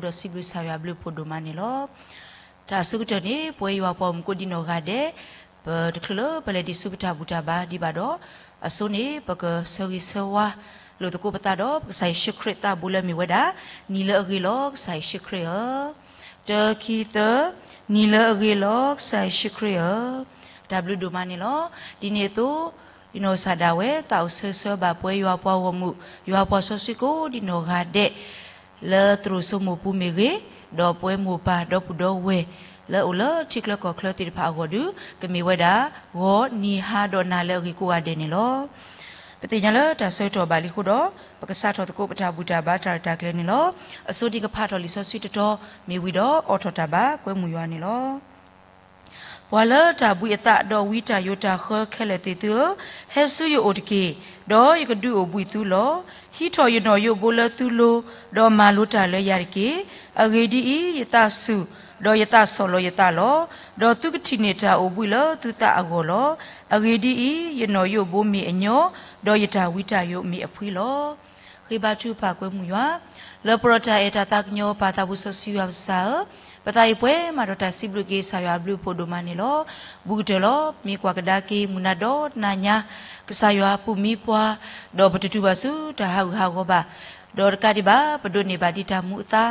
ဒီးစံးဘျုးကစၢ်ယွၤအဘျုးအဖှိၣ်ဒိၣ်မးန့ၣ်လီၤ. တၢ်အဆိကတၢၢ်န့ၣ် ပဝဲယွၤပှၤဂီၢ်မုၢ်ကိးဒံနီၢ်ဂၤဒဲး ပတချုးလၢပလဲၤဒံးဆူပတၢ်ဘူၣ်တၢ်ဘါဒံးဘၣ်ဒီး အဆိန့ၣ် ပကဆၢဂ့ၤဆၢဝါလိာ်သကိးပသးဒီး ပကစၢ်ယ့ၣ်ၡူးခရံာ်သးဘိလၢအမ့ၢ်ဝဲဒၣ် နံၤလၢအဂ့ၤလီၤ ကစၢ်ယ့ၣ်ၡူးခရံာ်ဧၢ. တၢ ခံ သၢ, နံၤလၢအဂ့ၤလီၤ ကစၢ်ယ့ၣ်ၡူးခရံာ်ဧၢ. တၢ်ဘျုးဒိၣ်မးန့ၣ်လီၤ. ဒ်န့ၣ်အသိး ယနီၢ်ကစၢ်ဒၣ်ဝဲ သးအိၣ်ဆၢဂ့ၤဆၢဝါဘၣ်ပဝဲယွၤပှၤဂီၢ်မုၢ် ယွၤပှၤစီဆှံကိးဒံနီၢ်ဂၤဒဲး လၢသရိာ်စိမိၢ်ပူၤမ့ၢ်ဂ့ၤ, ဒီးပဝဲမိၢ်ပၢ်ဒီပုၢ်ဒီဝဲၢ် လၢအအိၣ်လၢထံချၢကီၢ်ချၢသ့ၣ်တဖၣ်အဂီၢ်ဒီး ကမ့ၢ်ဝဲဒၣ် ဂီၤနံၤဟါဒီးနၤလၢအဂ့ၤကိးဂၤဒဲးန့ၣ်လီၤ. ပသ့ၣ်ညါလၢတၢ်ဆၢကတီၢ်ဘၣ်လံအဃိဒီး ပကစးထီၣ်သကိးပတၢ်ဘူၣ်တၢ်ဘါတၢ်ရဲၣ်တၢ်ကျဲၤန့ၣ်လီၤ. အဆိန့ၣ်ကဖးထီၣ်လံာ်စီဆှံတတီၤ မ့ၢ်ဝံၤဒီးအိးထီၣ်တၢ်ဘါကွဲမုာ်ယွၤန့ၣ်လီၤ. ပှၤလၢတၢ်ဘှံးအသးဒီးဝံတၢ်ယိးတၢ်ဃၢခဲလၢာ်သ့ၣ်သုဧၢ, ဟဲဆူယအိၣ်တက့ၢ်, ဒီးယကဒုးအိၣ်ဘှံးသုလီၤ. ဟံးထီၣ်ယနီၣ်ယိးဘိလၢသုလိၤ, ဒီးမၤလိတၢ်လၢယၤတက့ၢ်. အဂ့ၢ်ဒ်အံၤ, ယသးစူၤ, ဒီးယသးဆီၣ်လီၤယသးလီၤ. ဒီးသုကထံၣ်န့ၢ်တၢ်အိၣ်ဘှံးလၢသုသးအဂီၢ်လီၤ. အဂ့ၢ်ဒ်အံၤ, ယနီၣ်ယိးဘိမ့ၢ်အညီ, ဒီးယတၢ်ဝံတၢ်ယိးမ့ၢ်အဖှံလီၤ. ဃ့ဘါထုကဖၣ်ကွဲမုာ်ယွၤ လၢပှဲၤဒီးတၢ်အဲၣ်တၢ်သးကညီၤ ပၢ်သးဘိစီဆှံယွၤကစၢ်ဧၢ, ပသးအံၤပှဲၤမးဒီးတၢ်စံးဘျုးက့ၤကစၢ်ယွၤအဘျုးအဖှိၣ်ဒိၣ်မးန့ၣ်လီၤ. ဘူးကတၢၢ်လီၤ မ့ၢ်ကွၢ်ကဒါက့ၤမုၢ်နၤဒီးနၤညါ ကစၢ်ယွၤပူၢ်မံပှၤ, ဒီးပတတူၢ်ဘၣ်ဆူတၢ်ဟးဂူာ်ဟးဂီၤဘၣ်, ဒီးတကးဒံးဘၣ် ပဒိးန့ၢ်ဘၣ်ဒံးတၢ်မူအသါ,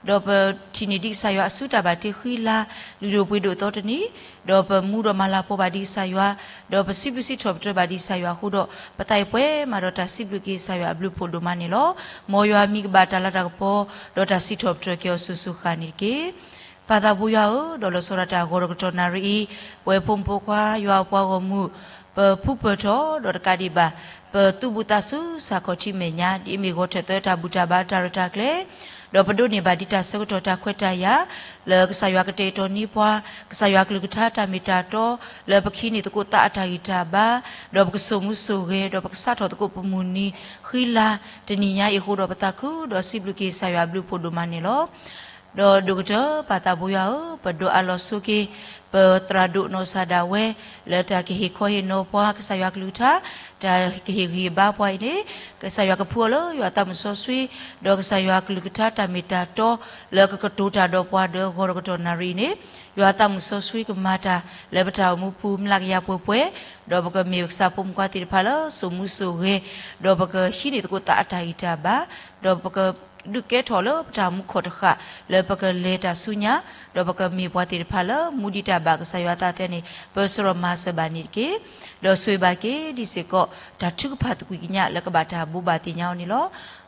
ဒီးပထံၣ်န့ၢ်ဒံးကစၢ်ယွၤအစုတၢ်ဘၣ်တ့ဃံလၤ, လုၢ်ဒိၣ်ပှ့ၤဒိၣ်သီတနံၤ, ဒီးပမူဒီးမၤလၤကပီၤဘၣ်ဒံးကစၢ်ယွၤ, ဒီးပစံးဘျုးစံးထီၣ်ပတြၢၤဘၣ်ဒံးကစၢ်ယွၤအဃိဒီး ပသးအံၤပှဲၤမးဒီးတၢ်စံးဘျုးက့ၤကစၢ်ယွၤအဘျုးအဖှိၣ်ဒိၣ်မးန့ၣ်လီၤ. မ်ယွၤမံၤကဘၣ်တၢ်လၤတၢ်ကပီၤ, ဒီးတၢ်စံးထီၣ်ပတြၢၤက့ၤအီၤစိၤစိၤဃၣ်န့ၣ်တက့ၢ်. ပၢ်သးဘိယွၤဧၢ, ဒီးလီၤဆီဒၣ်တၢ်ဂီၤဒီးကတီၢ်နၣ်ရံၣ်အံၤ, ပဝဲဖိမုၣ်ဖိခွါ ယွၤအပှၤဂီၢ်မုၢ်, ပဖုပၢၢ်ထီၣ်ဒီးတကးဒံးဘၣ်, ပသူၣ်ဘူးသးဆူစၢ်ခီၣ်ထံးမဲာ်ညါ ဒ်အမ့ၢ်ဂီၤထၢၣ်သၢတၢ်ဘူၣ်တၢ်ဘါတၢ်ရဲၣ်တၢ်ကျဲၤ, ဒီးပဒိးန့ၢ်ဘၣ်ဒံးတၢ်ဆၢကတီၢ်တၢ်ခွဲးတၢ်ယာ်, လၢကစၢ်ယွၤကတဲာ်ကတီၤန့ၢ်ပှၤ, ကစၢ်ယွၤကလုၢ်ကထါတၢ်မ့ၢ်တၢ်တီ, လၢပကဟံးန့ၢ်သကိးသးအတၢ်ဂံၢ်တၢ်ဘါ, ဒီးပကစိာ်မူစိာ်ဂဲၤ, ဒီးပကစးထီၣ်သကိးပမုၢ်နံၤဃံလၤ, တနံၤညါအံၤအဃိဒီးပသးခုဒီးစံးဘျုးက့ၤကစၢ်ယွၤအဘျုးအဖှိၣ်ဒိၣ်မးန့ၣ်လီၤ. ဒီးဒိၣ်ကတၢၢ် ပၢ်သးဘိယွၤဧၢ, ပဒိးအးလီၤဆိက့ၤ ပသရၣ်ဒိၣ်နီၢ်ကစၢ်ဒၣ်ဝဲ, လၢတၢ်ကဟ့ၣ်ခီဟ့ၣ်နီၤပှၤ ကစၢ်ယွၤကလုၢ်ကထါ, တၢ်ကဟ့ၣ်ဂံၢ်ဘါပှၤအံၤန့ၣ်, ကစၢ်ယွၤကဖှူအီၤလၢယွၤသးမုၢ်စီဆှံ, ဒီးကစၢ်ယွၤကလုၢ်ကထါတၢ်မ့ၢ်တၢ်တီ, လၢကကတိၤတၢ်ဒီးပှၤဒီးဂီၤဒီးကတီၢ်နၣ်ရံၣ်အံၤန့ၣ်, ယွၤသးမုၢ်စီဆှံကမၤတၢ်လၢပတၢ်အိၣ်မူပူၤမျးကယၤပှဲၤပှဲၤ, ဒီးပကမ့ၢ်ပကစၢ်ဖိမုၣ်ဖိခွါသ့ၣ်တဖၣ်လၢစိာ်မူစိာ်ဂဲၤ, ဒီးပကဟံးန့ၢ်သကိးသးအတၢ်ဂံၢ်တၢ်ဘါ, ဒီးပက ဒုးကဲထီၣ်လၢပတၢ်အိၣ်မူခီၣ်တဃာ် လၢပကလဲၤတၢ်ဆူညါ, ဒီးပကမ့ၢ်ပှၤသ့ၣ်တဖၣ်လၢမူဒံးတၢ်ဘၣ်ကစၢ်ယွၤအသးသ့န့ၣ်, ပၢဆှၢဒီးမၤစၢၤဘၣ်န့ၣ်တက့ၢ်. ဒီးဆိၣ်ဂ့ၤဘၣ်က့ၤဒ်စ့ၢ်ကီး တၢ်ထုကဖၣ်သကွံာ်ကညးလၢကဘၣ်တၢ်ဘိးဘၣ်သ့ၣ်ညါအီၤန့ၣ်လီၤ.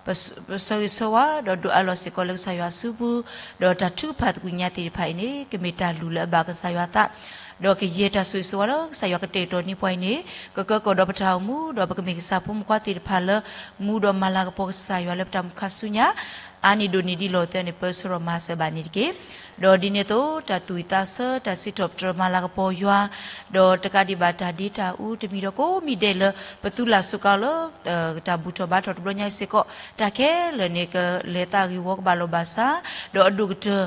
ပဆၢဂ့ၤဆၢဝါ ဒီးဒိးအးလီၤစ့ၢ်ကီးလၢကစၢ်ယွၤအစုပူၤ, ဒီးတၢ်ထုကဖၣ်သကွံာ်ကညးသ့ၣ်တဖၣ်အံၤန့ၣ် ကမ့ၢ်တၢ်လုၢ်လၢအဘၣ်ကစၢ်ယွၤအသး, ဒီးကယဲၢ်တၢ်ဆိၣ်ဂ့ၤဆိၣ်ဝါလၢကစၢ်ယွၤကတဲာ်ကတီၤန့ၢ်ပှၤအံၤန့ၣ် ကကၢကီၢ်ဒီးပတၢ်အိၣ်မူ, ဒီးပကမ့ၢ်ကစၢ်ဖိမုၣ်ဖိခွါသ့ၣ်တဖၣ်လၢ မူဒီးမၤလၤကပီၤကစၢ်ယွၤလၢပတၢ်မုၢ်ခါဆူညါ အါန့ၢ်ဒိၣ်န့ၢ်ဒံးလီၤသ့န့ၣ် ပၢဆှၢဒီးမၤစၢၤဘၣ်န့ၣ်တက့ၢ်. ဒီးဒ်န့ၣ်အသိး တၢ်သူၣ်ဝံၣ်သးဆၢ တၢ်စံးထီၣ်ပတြၢၤမၤလၤကပီၤယွၤ, ဒီးတကးဒံးဘၣ်တၢ်ဒ့တၢ်အူတမံၤဒီးကိးမံၤဒဲးလၢ ပသူလၢ်စူးကါအီၤလၢ တၢ်ဘူၣ်ထီၣ်ဘါထီၣ်တဘျီညါအံၤစ့ၢ်ကီး တၢ်ခဲလၢာ်န့ၣ် ကလဲၤသးဂ့ၢ်ဝီကဘၣ်လိာ်ဘၣ်စး, ဒီးအဒိၣ်ကတၢၢ်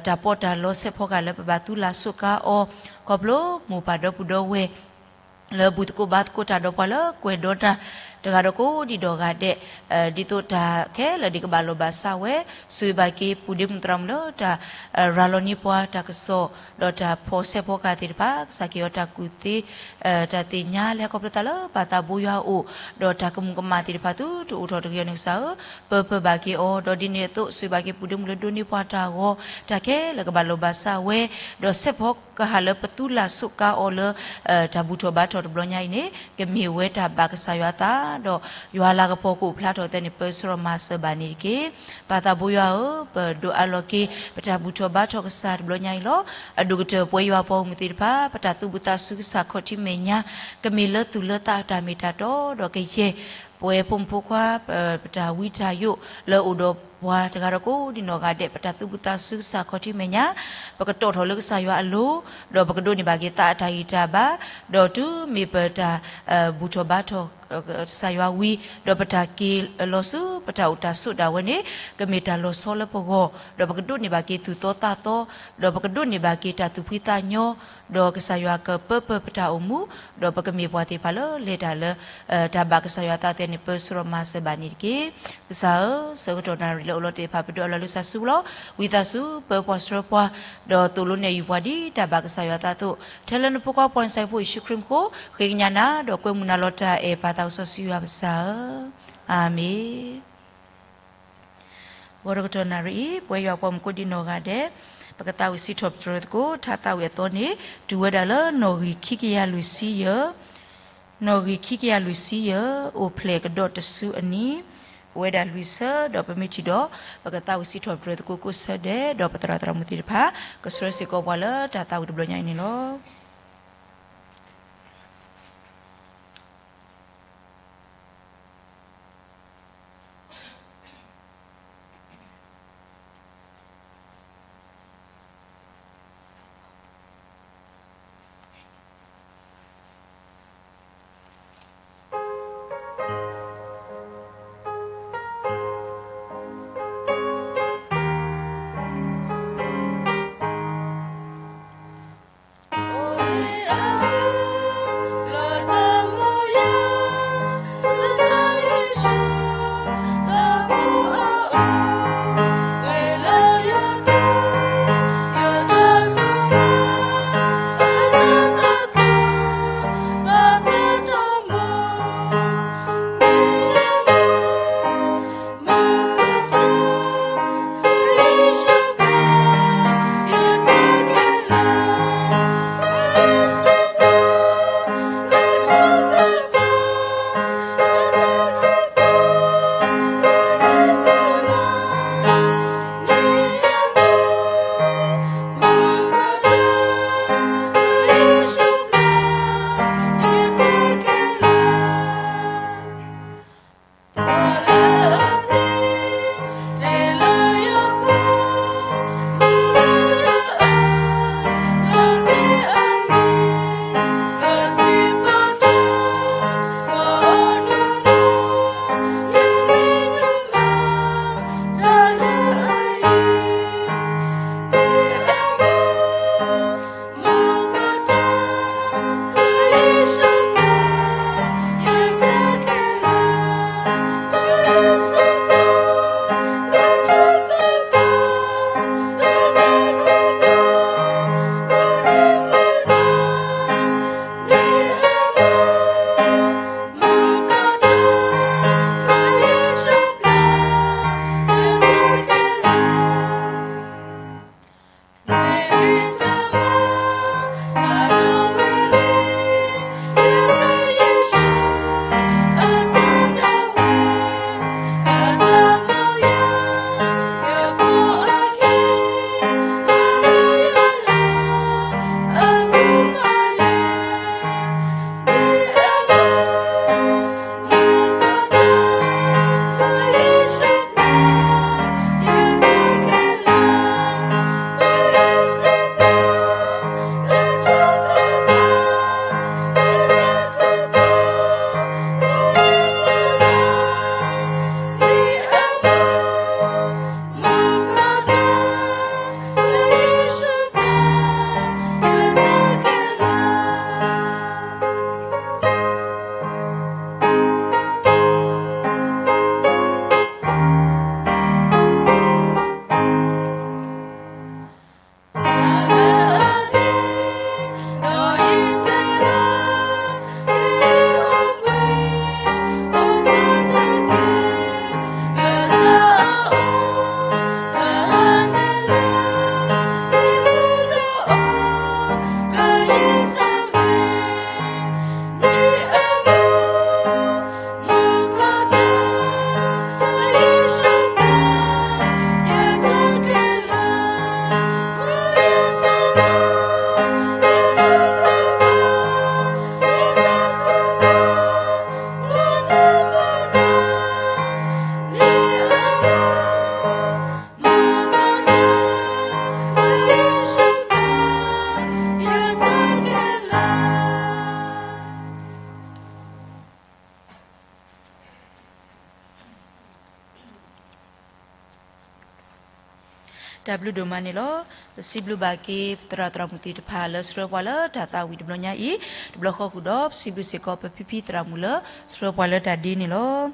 တၢ်ပီးတၢ်လီဆဲးဖီကဟၣ်လၢပဘၣ်သူလၢ်စူးကါအီၤ, ခီဖျိမိၢ်ပၢ်ဒီပုၢ်ဒီဝဲၢ် လၢဘူၣ်သကိးဘါသကိးတၢ်ဒီးပှၤလၢကွဲးဒီးတၢ် တဂၤဒီးကိးဒံးဒီးဂၤဒဲး, ဒ်သိးတၢ်ခဲလၢာ်ဒံးကဘၣ်လိာ်ဘၣ်စးဝဲ, ဆိၣ်ဂ့ၤဘၣ်က့ၤပူၤဒ့မုၣ်သရၣ်မုၣ်လၢတၢ်ရၤလီၤန့ၢ်ပှၤတၢ်ကစီၣ်, ဒီးတၢ်ဖီၣ်ဆဲးဖီကဟၣ်သ့ၣ်တဖၣ်, ကစၢ်က့ၤအီၤတၢ်ကူၣ်သ့ တၢ်သ့ၣ်ညါလၢဟဲခီဖျိသးလၢပၢ်သးဘိယွၤအအိၣ်, ဒီးတၢ်ကမူးကမၣ်သ့ၣ်တဖၣ်သုတအိၣ်ထီၣ်တဂ့ၤအီၤန့ၣ်ကစၢ်ဧၢ, ပၢပၢဘၣ်က့ၤအီၤ, ဒီးဒ်န့ၣ်အသိး ဆိၣ်ဂ့ၤဘၣ်က့ၤပူၤဒ့မုၣ်လၢဒိးန့ၢ်ပှၤတၢ်ဂီၤ, တၢ်ခဲလၢာ်ကဘၣ်လိာ်ဘၣ်စးဝဲ, ဒီးဆဲးဖီကဟၣ်လၢပသူလၢ်စူးကါအီၤလၢ တၢ်ဘူၣ်ထီၣ်ဘါထီၣ်တဘျီညါအံၤန့ၣ် ကမ့ၢ်ဝဲတၢ်ဘၣ်ကစၢ်ယွၤအသး, ဒီးယွၤလၤကပီၤကအိၣ်ဖျါထီၣ်သ့န့ၣ် ပၢဆှၢဒီးမၤစၢၤဘၣ်န့ၣ်တက့ၢ်. ပၢ်သးဘိယွၤဧၢ, ပဒိးအးလီၤက့ၤ ပတၢ်ဘူၣ်ထီၣ်ဘါထီၣ်ကစၢ်တဘျီညါအံၤလီၤ. အဒိၣ်ကတၢၢ်ပဝဲယွၤပှၤဂီၢ်မုၢ်သ့ၣ်တဖၣ် ပတၢ်သူၣ်ဘူးသးဆူကစၢ်ခီၣ်ထံးမဲာ်ညါ ကမ့ၢ်လၢသူၣ်လၢသးအတၢ်မ့ၢ်တၢ်တီ, ဒီးကယဲၢ် ပဝဲဖိမုၣ်ဖိခွါ ပတၢ်ဝံတၢ်ယိးလၢအိၣ်ဒီးပှၤတဂၤဒီးကိးဒံးနီၢ်ဂၤဒဲး ပတၢ်သူၣ်ဘူးသးဆူကစၢ်ခီၣ်ထံးမဲာ်ညါ, ပကတီၢ်ထီၣ်လၢကစၢ်ယွၤအလိၤ, ဒီးပကဒိးန့ၢ်ဘၣ်က့ၤသးအတၢ်ဂံၢ်တၢ်ဘါ, ဒီးတုၤမ့ၢ်ပတၢ်ဘူၣ်ထီၣ်ဘါထီၣ် ကစၢ်ယွၤဝံၤ ဒီးပတၢ်က့ၤလီၤဆူ ပတၢ်အိၣ်တၢ်ဆိးဒၣ်ဝဲန့ၣ် ကမ့ၢ်တၢ်လီၤဆီလၢပဂီၢ်, ဒီးပကဒိးန့ၢ်ဘၣ်က့ၤသူၣ်သီသးသီ, ဒီးပကဒိးန့ၢ်ဘၣ်က့ၤတၢ်သူၣ်ဖှံသးညီ, ဒီးကစၢ်ယွၤကပၢပၢပတၢ်အိၣ်မူ, ဒီးပကမ့ၢ်ပှၤသ့ၣ်တဖၣ်လၢလဲၤတၢ်လၢ တၢ်ဘၣ်ကစၢ်ယွၤသးသ့န့ၣ် ပၢဆှၢဒီးမၤစၢၤဘၣ်န့ၣ်တက့ၢ်. ကစၢ်ဧၢ, ဆၢကတီၢ်နၣ်ရံၣ်လၢအိၣ်လီၤတ့ၢ်တဖၣ် ပဒုးအီလီၤလၢကစၢ်စုပူၤလီၤ. ဝံသးစူၤ ပၢပှၤဆှၢပှၤ, ဒီးသိၣ်လိနဲၣ်ယုၢ်ပှၤဒ်တၢ်ဘၣ်ကစၢ်ယွၤသးအသိး, ထဲလၢနဖိခွါပှၤနစၤဖိယ့ၣ်ၡူးခရံာ်မူခိၣ် ဃ့ကညးနၤ ဒီးကွဲမုာ်နၤလီၤတၢ်အဲၣ်ပၢ်သးစီဆှံယွၤပကစၢ်ဧၢ, အၤမ့ၣ်. ဂီၤတကတီၢ်နၣ်ရံၣ်အံၤ ပဝဲယွၤပှၤမုၣ်ကိးဒံးနီၢ်ဂၤဒဲး ပကသးဝံၣ်စံးထီၣ်ပတြၢၤသကိး ထါသးဝံၣ်အသီန့ၣ် တုၤဝဲဒၣ်လၢနီၣ်ဂံၢ်ခံကယၤလွံၢ်ဆံယဲၢ်, နီၣ်ဂံၢ်ခံကယၤလွံၢ်ဆံယဲၢ် အိၣ်ဖျဲၣ်ကဒီးတဆူအနံၤ, ပဝဲဒၣ်လွံၢ်ဆၢ ဒီးပမ့ၢ်ထံၣ်ဒီး ပကသးဝံၣ်စံးထီၣ်ပတြၢၤသကိးကိးဆၢဒဲး ဒီးပသရၣ်သရၣ်မုၣ်သ့ၣ်တဖၣ် ကဆှၢစ့ၢ်ကီးပှၤလၢတၢ်သးဝံၣ်တဘျီညါအံၤန့ၣ်လီၤ. တၢ်ဘျုးဒိၣ်မးန့ၣ်လီၤ. ပစံးဘျုးဘၣ်က့ၤပသရၣ်သရၣ်မုၣ်သ့ၣ်တဖၣ်လၢဆှၢပှၤလၢတၢ်သးဝံၣ်တဘျီညါအံၤ, တဘျီဃီဃုာ်ဒီး ပစံးဘျုးစ့ၢ်ကီးပဖံဖံသရၣ်မုၣ်လၢဆှၢပှၤလၢတၢ်ဒ့န့ၣ်လီၤ.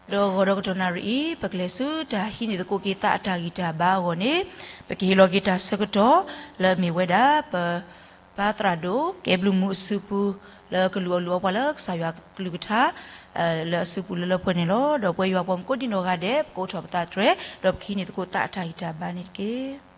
ဒီးဂီၤဒီးကတီၢ်နၣ်ရံၣ်အံၤ ပကလဲၤဆူတၢ်ဟံးန့ၢ်သကိးက့ၤသးအတၢ်ဂံၢ်တၢ်ဘါအဂီၢ်န့ၣ်, ပကဟ့ၣ်လီၤက့ၤတၢ်ဆၢကတီၢ်လၢအမ့ၢ်ဝဲဒၣ် ပ ပၢ်သရၣ်ဒိၣ် ကဲဘျုးမူးအစုပူၤ လၢကလူၤအီၣ်လူၤအီပှၤလၢကစၢ်ယွၤကလုၢ်ကထါ လၢအစုပူၤလၢလၢပှဲၤပှဲၤန့ၣ်လီၤ. ဒီးပဝဲယွၤပှၤမုၣ်ကိးဒံနီၢ်ဂၤဒဲး ပကအိးထီၣ်ပသးတြဲၤ ဒီးပကဟံးန့ၢ်သကိးသးအတၢ်ဂံၢ်တၢ်ဘါန့ၣ်တက့ၢ်.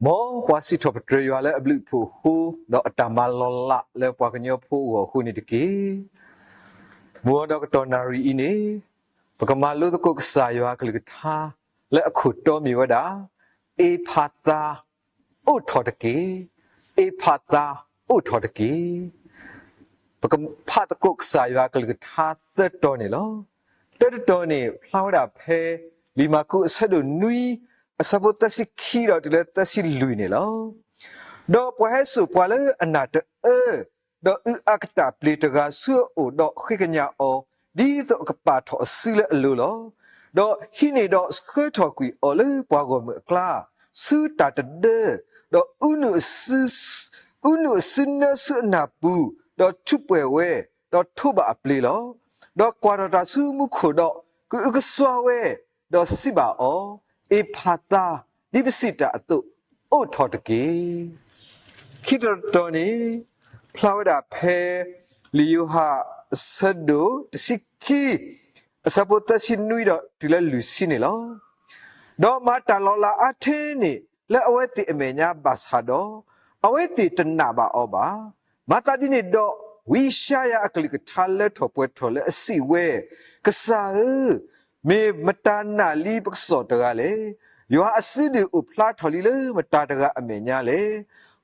မ်ပှၤစံးထီၣ်ပတြၢၤယွၤလၢအဘျုးအဖှိၣ်အဃိ, ဒီးအတၢ်မၤလီၤလးလၢပှၤကညီဖိအဂီၢ်အဃိန့ၣ်တက့ၢ်. မုၢ်ဂီၤဒီးကတီၢ်နၣ်ရံၣ်အံၤန့ၣ်, ပကမၤလိသကိးကစၢ်ယွၤအကလုၢ်ကထါ လၢအခိၣ်တီမ့ၢ်ဝဲဒၣ်, အ့ဖၤသါ, အိးထီၣ်တက့ၢ်. အ့ဖၤသါ, အိးထီၣ်တက့ၢ်. ပကဖးသကိးကစၢ်ယွၤအကလုၢ်ကထါသၢတီၤန့ၣ်လီၤ. တၢတတီၤန့ၣ် ဖျါဝဲဒၣ်ဖဲ လံာ်မၢ်ကူးအဆၢဒိၣ်နွံ အဆၢဖိသၢဆံခံဒီးတုၤလၢသၢဆံလွံၢ်န့ၣ်လီၤ. ဒီးပှၤဟဲစိာ်ပှၤလၢအနၢ်တအၢ ဒီးအုၣ်အါကတၢၢ်ပျ့ၤတဂၤဆူအအိၣ်ဒီးဃ့ကညးအီၤ, ဒ်သိးအကပာ်ထီၣ်အစုလၢအလိၤလီၤ. ဒီးဟံးန့ၢ်ဒီးဆှၢထီၣ်ကွံာ်အီၤလၢပှၤဂီၢ်မုၢ်အကျါ, ဆူတၢ်တဒၢ, ဒီးအူနုၢ်အစုနၢဆူအနၢ်ပူၤ, ဒီးထူးပှဲၤဝဲ, ဒီးထိးဘၣ်အပျ့ၤလီၤ. ဒီးကွၢ်ထီၣ်တၢ်ဆူမူခိၣ်ဒီး, ကအုကစွါဝဲ, ဒီးစံးဘၣ်အီၤ, အ့ဖၤသါ, ဒ်ပစံးတၢ်အသိး, အိးထီၣ်တက့ၢ်. ခံတီၤတတီၤန့ၣ်, ဖျါဝဲဒၣ်ဖဲ လံာ်ယိၤဟၣ်အဆၢဒိၣ်တဆံခံ အဆၢဖိသၢဆံနွံဒီးတုၤလၢလွံၢ်ဆံန့ၣ်လီၤ. ဒီးမၤတၢ်လီၤလးအါထဲန့ၣ် လၢအဝဲသ့ၣ်အမဲာ်ညါဘၣ်ဆၣ်ဒီး, အဝဲသ့ၣ်တနာ်ဘၣ်အီၤဘၣ်. မၤသးဒ်န့ၣ်ဒီး, ဝံယၡါယၤအကလုၢ်ကထါလၢထီၣ်ပှဲၤထီၣ်လၢအစံးဝဲ, ကစၢ်ဧၢ, မ့ၢ်မတၤနာ်လံပကစီၣ်တဂၤလဲၣ်. ယွၤအစုဒုၣ်အိၣ်ဖျါထီၣ်လံလၢမတၤတဂၤအမဲာ်ညါလဲၣ်.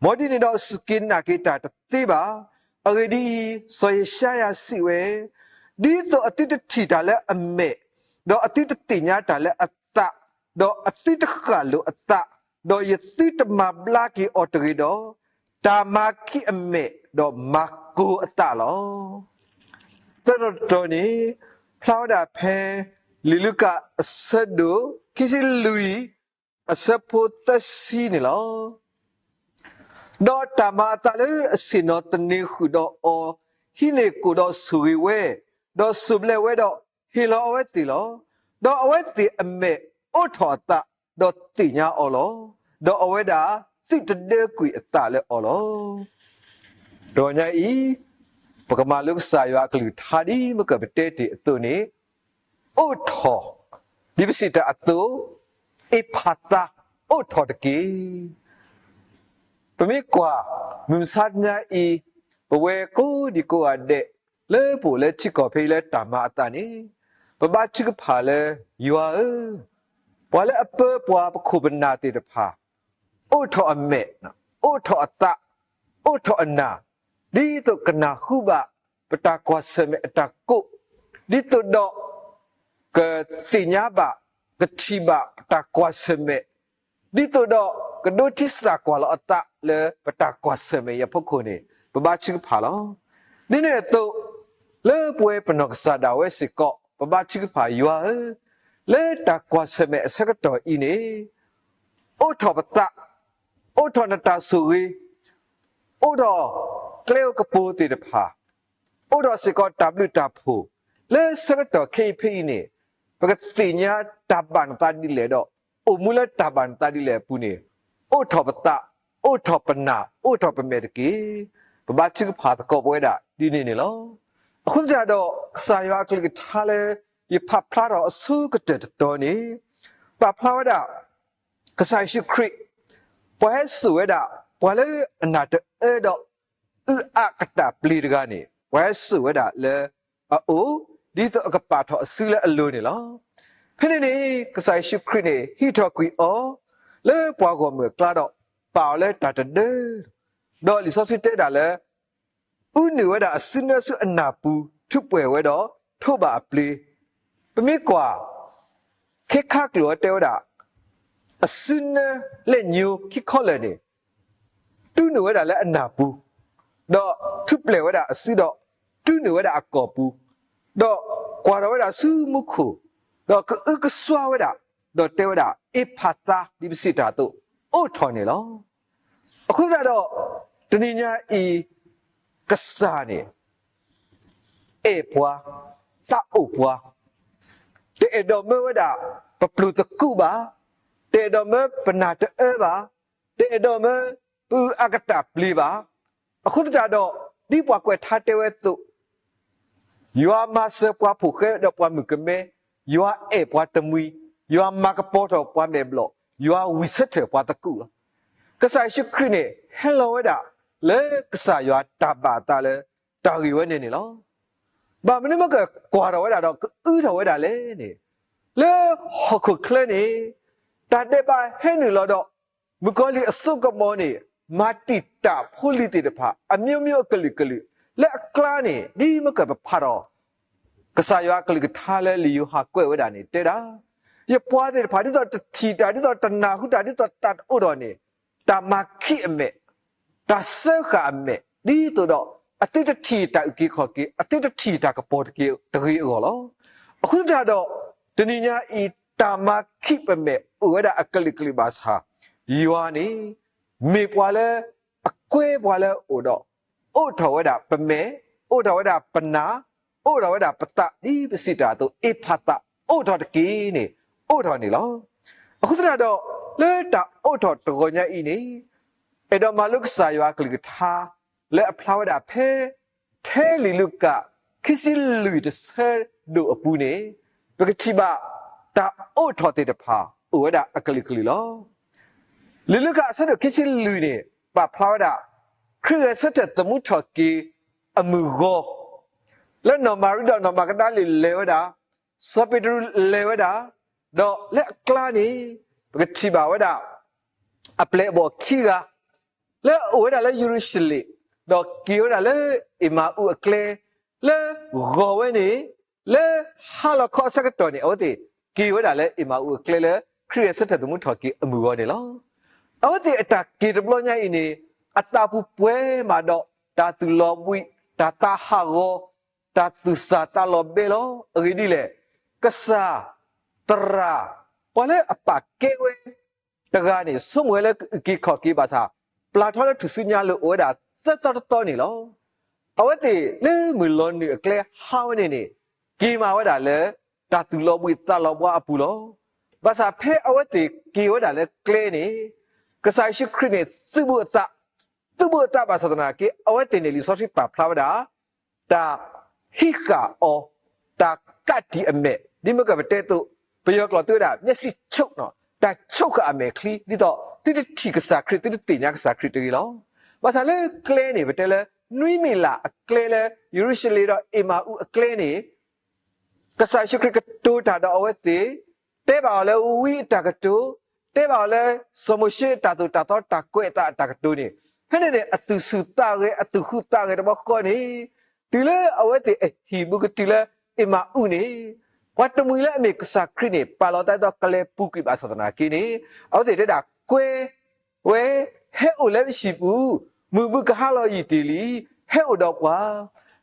မ်ဒ်န့ၣ်ဒီးစူၢ်က့ၤနာ်က့ၤတၢ်တသ့ဘၣ်. အဂ့ၢ်ဒ်အံၤ, စီၤယၡါယၤစံးဝဲ, ဒ်သိးအသုတထံၣ်တၢ်လၢအမဲာ်, ဒီးအသုတသ့ၣ်ညါတၢ်လၢအသး, ဒီးအသုတဃၣ်လိာ်အသး, ဒီးယသုတမၤဘျါက့ၤအီၤတဂ့ၤဒီး, တၢ်မၤခံးအမဲာ်, ဒီးမၤကိၤအသးလီၤ. သၢတီၤတတီၤန့ၣ်, ဖျါဝဲဒၣ်ဖဲ လံာ်လူၤကၣ်အဆၢဒိၣ် ခံဆံလွံၢ် အဆၢဖိသၢဆံန့ၣ်လီၤ. ဒီးတၢ်မၤအသးလၢအဆ့ၣ်နီၤသန့ၤဃုာ်ဒီးအီၤ, ဟံးန့ၢ်ကိၣ်ဒီးဆိၣ်ဂ့ၤဝဲ, ဒီးစိၢ်ဘျဲးဝဲဒီးဟ့ၣ်လီၤအဝဲသ့ၣ်လီၤ. ဒီးအဝဲသ့ၣ်အမဲာ်အိးထီၣ်အသး, ဒီးသ့ၣ်ညါအီၤလီၤ. ဒီးအဝဲဒၣ်သုးတဒၢကွံာ်အသးလၢအီၤလီၤ. တနံၤညါအံၤ, ပကမၤလိကစၢ်ယွၤအကလုၢ်ကထါဒ်မ့ၢ်ကပတဲတ့ၢ်အသိးန့ၣ်, အိးထီၣ်, ဒ်ပစံးတၢ်အသိး, အ့ဖၤသါ, အိးထီၣ်တက့ၢ်. ပမ့ၢ်ကွၢ်, မုၢ်မဆါတနံၤညါအံၤ, ပဝဲကိးဒံကိးဂၤဒဲး, လၢပအိၣ်လၢထံကီၢ်ဖဲအံၤလၢတၢ်မၤအသးန့ၣ်, ပဘါထုကဖၣ်လၢ, ယွၤဧၢ, ပှၤလၢအပၢပှၤပခိၣ်ပနၢ်သ့ၣ်တဖၣ်, အိးထီၣ်အမဲာ်, အိးထီၣ်အသး, အိးထီၣ်အနၢ်, ဒ်သိးကနၢ်ဟူဘၣ်ပတၢ်ကွၢ်ဆၢၣ်မဲာ်အတၢ်ကိး, ဒ်သိးဒီး ကသ့ၣ်ညါဘၣ်, ကထံၣ်ဘၣ်ပတၢ်ကွၢ်ဆၢၣ်မဲာ်, ဒ်သိးဒီးကဒိးထံစၢ်ကွၢ်လီၤအသးလၢပတၢ်ကွၢ်ဆၢၣ်မဲာ်အံၤအဖီခိၣ်န့ၣ်, ပဘါထုကဖၣ်လီၤ. ဒ်န့ၣ်အသိး, လၢပဝဲပနီၢ်ကစၢ်ဒၣ်ဝဲစ့ၢ်ကီး, ပဘါထုကဖၣ်ယွၤဧၢ, လၢတၢ်ကွၢ်ဆၢၣ်မဲာ်အဆၢကတီၢ်အံၤန့ၣ်, အိးထီၣ်ပသး, အိးထီၣ်နတၢ်ဆိၣ်ဂ့ၤ, အိးထီၣ်ကျဲဧိၤကပူၤသ့ၣ်တဖၣ်, အိးထီၣ်စ့ၢ်ကီးတၢ်ဘျုးတၢ်ဖှိၣ်, လၢဆၢကတီၢ်ခဲအံၤဖဲအံၤန့ၣ်, ပကသ့ၣ်ညါတၢ်ဘၣ်နသးဒ်လဲၣ်ဒီး, အိၣ်မူလၢတၢ်ဘၣ်နသးဒ်လဲၣ်အပူၤန့ၣ်, အိးထီၣ်ပသး, အိးထီၣ်ပနၢ်, အိးထီၣ်ပမဲာ်တက့ၢ်. ပဘါထုကဖၣ်သကိးပဝဲဒၣ်ဒ်န့ၣ်န့ၣ်လီၤ. အဃိသတးဒီး, ကစၢ်ယွၤအကလုၢ်ကထါလၢယဖးဖျါထီၣ်အဆိကတၢၢ်တတီၤန့ၣ်, ပာ်ဖျါဝဲဒၣ် ကစၢ်ယ့ၣ်ၡူးခရံာ် ပှၤဟဲစိာ်ဝဲဒၣ် ပှၤလၢအနၢ်တအၢဒီး အုၣ်အါကတၢၢ်ပျ့ၤတဂၤန့ၣ် ပှၤဟဲစိာ်ဝဲဒၣ်လၢအအိၣ် ဒ်သိးအကပာ်ထီၣ်အစုလၢအလိၤန့ၣ်လီၤ. ဖဲန့ၣ်န့ၣ် ကစၢ်ယ့ၣ်ၡူးခရံာ်န့ၣ် ဟံးထီၣ်ကွံာ်အီၤ လၢပှၤဂီၢ်မုၢ်အကျါဒီး ပာ်အီၤလၢတၢ်တဒၢ ဒီးလံာ်စီဆှံတဲဒၣ်လၢ အုၣ်နုာ်ဝဲဒၣ်အစုနၢဆူအနၢ်ပူၤ ထူးပှဲၤဝဲဒီး ထိးဘၣ်အပျ့ၤ, ပမ့ၢ်ကွၢ် ခဲခါကျိာ်အီၤတဲဝဲဒၣ် အစုနၢလၢညိခံခီလၢာ်န့ၣ် တူၢ်နုာ်ဝဲဒၣ်လၢအနၢ်ပူၤ, ဒီးထူးပှဲၤဝဲဒၣ်အစုဒီး တူၢ်နုာ်ဝဲဒၣ်အကိာ်ပူၤ, ဒီးကွၢ်ထီၣ်ဝဲဒၣ်ဆူမူခိၣ်, ဒီးကအုကစွါဝဲဒၣ်, ဒီးတဲဝဲဒၣ် အ့ဖၤသါ ဒ်ပစံးတၢ်အသိး အိၣ်ထီၣ်န့ၣ်လီၤ. အဃိသတးဒီး တနံၤညါအံၤ ကစၢ်န့ၣ် အဲၣ်ပှၤ, သးအိၣ်ပှၤ, တအဲၣ်ဒိးမၢဝဲဒၣ် ပပျိာ်သကူးဘၣ်, တအဲၣ်ဒိးမၢပနၢ်တအၢဘၣ်, တအဲၣ်ဒိးမၢပအုၣ်အါကတၢၢ်ပျ့ၤဘၣ်. အဃိသတးဒီး ဒ်ပှၤကွဲးထါတဲဝဲအသိး ယွၤမၤစၢၤပှၤဖိဃဲဒီးပှၤမုၣ်ကမဲ, ယွၤအဲၣ်ပှၤတမှံၤ, ယွၤမၤကပီၤထီၣ်ပှၤမဲာ်ဘျီၣ်, ယွၤဝံၢ်ဆၢထၢၣ်ပှၤသကူးလီၤ. ကစၢ်ယ့ၣ်ၡူးခရံာ်န့ၣ် ဟဲလီၤဝဲဒၣ် လၢကစၢ်ယွၤတၢ်ဘၣ်အသးလၢ တၢ်ဂ့ၢ်ဝဲန့ၣ်န့ၣ်လီၤ. ဘၣ်မနုၤမ့ၢ်ကကွၢ်ထီၣ်ဝဲဒၣ်ဒီး ကအုထီၣ်ဝဲဒၣ်လဲၣ်န့ၣ်, လၢဟီၣ်ခိၣ်ချၢန့ၣ် တၢ်ဒဲးဘးဟဲနုာ်လီၤဒီး မုၣ်ကီၤလံၢ်အစိကမီၤန့ၣ် မၤတံာ်တာ်ဖိလံၤသ့ၣ်တဖၣ် အမျိုးမျိုးအကလုာ်ကလုာ် လၢအကျါန့ၣ် ဒ်မ့ၢ်ကပဖးထီၣ် ကစၢ်ယွၤအကလုၢ်ကထါလၢလံာ်ယိၤဟၣ်ကွဲးဝဲဒၣ်န့ၣ် တဲဒၣ်, ယပှၤသ့ၣ်တဖၣ် ဒ်သိးတထံၣ်တၢ် ဒ်သိးတနၢ်ဟူတၢ် ဒ်သိးတၢ်တအိၣ်ဒီးန့ၣ် တၢ်မၤခံးအမဲာ်, တၢ်စၢဃာ်အမဲာ် ဒ်သိးဒီး အသုတထံၣ်တၢ်အုၣ်က့ၤခီၣ်က့ၤ အသုတထံၣ်တၢ်ကပီၤတက့ၢ်တဂ့ၤအဂီၢ်လီၤ. အဃိသတးဒီး တနံၤညါအံၤ တၢ်မၤခံးပမဲာ်အိၣ်ဝဲဒၣ်အကလုာ်ကလုာ်ဘၣ်ဆၣ် ယွၤန့ၣ် မ့ၢ်ပှၤလၢအကွဲပှၤလၢအအိၣ်ဒီး အိးထီၣ်ဝဲဒၣ်ပမဲာ်, အိးထီၣ်ဝဲဒၣ်ပနၢ်, အိးထီၣ်ဝဲဒၣ်ပသး ဒ်ပစံးတၢ်အသိး အ့ဖၤသး အိးထီၣ်တက့ၢ်န့ၣ် အိးထီၣ်န့ၣ်လီၤ. အဃိသတးဒီး လၢတၢ်အိးထီၣ်တဂီၤညါအံၤန့ၣ် အဲၣ်ဒိးမၤလိကစၢ်ယွၤအကလုၢ်ကထါ လၢအဖျါဝဲဒၣ်ဖဲ ထဲလံာ်လူၤကၣ် ခံဆံလွံၢ်တဆၢဒိၣ်အပူၤန့ၣ် ပကထံၣ်ဘၣ် တၢ်အိးထီၣ်သ့ၣ်တဖၣ် အိၣ်ဝဲဒၣ်အကလုာ်ကလုာ်လီၤ. လံာ်လူၤကၣ်အဆၢဒိၣ်ခံဆံလွံၢ်န့ၣ် ပာ်ဖျါဝဲဒၣ် ခရံာ်ဂဲၤဆၢထၢၣ်သမူထီၣ်က့ၤအမုၢ်ဂီၤ လၢနီၢ်မၤရံဒီးနီၢ်မၤကဒၤလ့ၣ်လဲၤဝဲဒၣ်, စီၤပ့းတရူးလဲၤဝဲဒၣ်, ဒီးလၢအကျါန့ၣ် ပကထံၣ်ဘၣ်ဝဲဒၣ် အပျဲၢ်အဘီၣ်ခံဂၤ လၢအအိၣ်ဝဲဒၣ်လၢယရူၤၡလ့ၣ်, ဒီးက့ၤဝဲဒၣ်လၢအ့မၤအူအကျဲ လၢဂီၤဝဲန့ၣ် လၢဟါလီၤခီအဆၢကတီၢ်န့ၣ် အဝဲသ့ၣ်က့ၤဝဲဒၣ်လၢအ့မၤအူအကျဲလၢ ခရံာ်ဂဲၤဆၢထၢၣ်သမူထီၣ်က့ၤအမုၢ်ဂီၤန့ၣ်လီၤ. အဝဲသ့ၣ်အတၢ်က့ၤတဘျီညါအံၤန့ၣ် အသးပူၤပှဲၤမးဒီး တၢ်သူၣ်လီၤဘှံး, တၢ်သးဟးဂီၤ, တၢ်သူၣ်စၢ်သးလီၤဘဲလီၤ. အဂ့ၢ်ဒ်လဲၣ်, ကစၢ်, သရၣ်, ပှၤလၢအပာ်ကဲဝဲ တဂၤန့ၣ် ဆိကမိၣ်ဝဲလၢကအုၣ်က့ၤခီၣ်က့ၤဘၣ်ဆၣ် ပျၢ်ထီၣ်လၢထူၣ်စုညါလိၤအိၣ်ဝဲဒၣ်သၢသီတသီန့ၣ်လီၤ. အဝဲသ့ၣ်လၢမုၢ်လီၤနုာ်အကျဲဟါဝဲန့ၣ်န့ၣ် က့ၤမၤဝဲဒၣ်လၢ တၢ်သူၣ်လီၤဘှံးသးလီၤဘှါအပူၤလီၤ. ဘၣ်ဆၣ်ဖဲအဝဲသ့ၣ်က့ၤဝဲဒၣ်လၢကျဲန့ၣ် ကစၢ်ယ့ၣ်ၡူးခရံာ်န့ၣ် သုးဘူးအသး, သုးဘူးအသးဘၣ်ဆၣ်သနာ်က့ အဝဲသ့ၣ်န့ၣ် လံာ်စီဆှံပာ်ဖျါဝဲဒၣ် တၢ်ဟံးဃာ်အီၤ, တၢ်ကးတံာ်အမဲာ်, ဒ်မ့ၢ်ကပတဲအသိး ပယီၤကျိာ်သုဝဲဒၣ် မျက်စိချုပ်, တၢ်ချုပ်ဃာ်အမဲာ်ချံ ဒ်သိးသုတထံၣ်ကစၢ်ခရံာ် သုတသ့ၣ်ညါကစၢ်ခရံာ်တဂ့ၤလီၤ. ဘၣ်ဆၣ်လၢကျဲန့ၣ် ပတဲလၢ နွံမံးလးအကျဲလၢ ယရူၤၡလ့ၣ်ဒီးအ့မၤအူအကျဲန့ၣ် ကစၢ်ယ့ၣ်ၡူးခရံာ်ကတိၤတၢ်ဒီးအဝဲသ့ၣ်, တဲဘၣ်အီၤလၢဝံအတၢ်ကတိၤ, တဲဘၣ်အီၤလၢ စီၤမိၤၡ့အတၢ်သိၣ်တၢ်သီတၢ်ကွဲးအသးအတၢ်ကတိၤန့ၣ်, ဖဲန့ၣ်န့ၣ် အသူၣ်ဆူၣ်သးဂဲၤ အသူၣ်ဃူသးဂဲၤတဘျီဃီန့ၣ်, တုၤလၢအဝဲသ့ၣ်အဟံၣ်ဘူးကတုၤလၢအ့မၤအူန့ၣ်, ပှၤတမှံၤလၢအမ့ၢ်ကစၢ်ခရံာ်န့ၣ် ပာ်လီၤသးဒ်သိးကလဲၤပူၤကွံာ်ဘၣ်ဆၣ်သနာ်က့န့ၣ်, အဝဲသ့ၣ်တဲဒၣ်ကွဲ ဝဲ, ဟဲအိၣ်လၢပဟံၣ်ပူၤ, မုၢ်ဘုကဟါလီၤယံာ်တ့ၢ်လံ, ဟဲအိၣ်ဒီးပှၤ,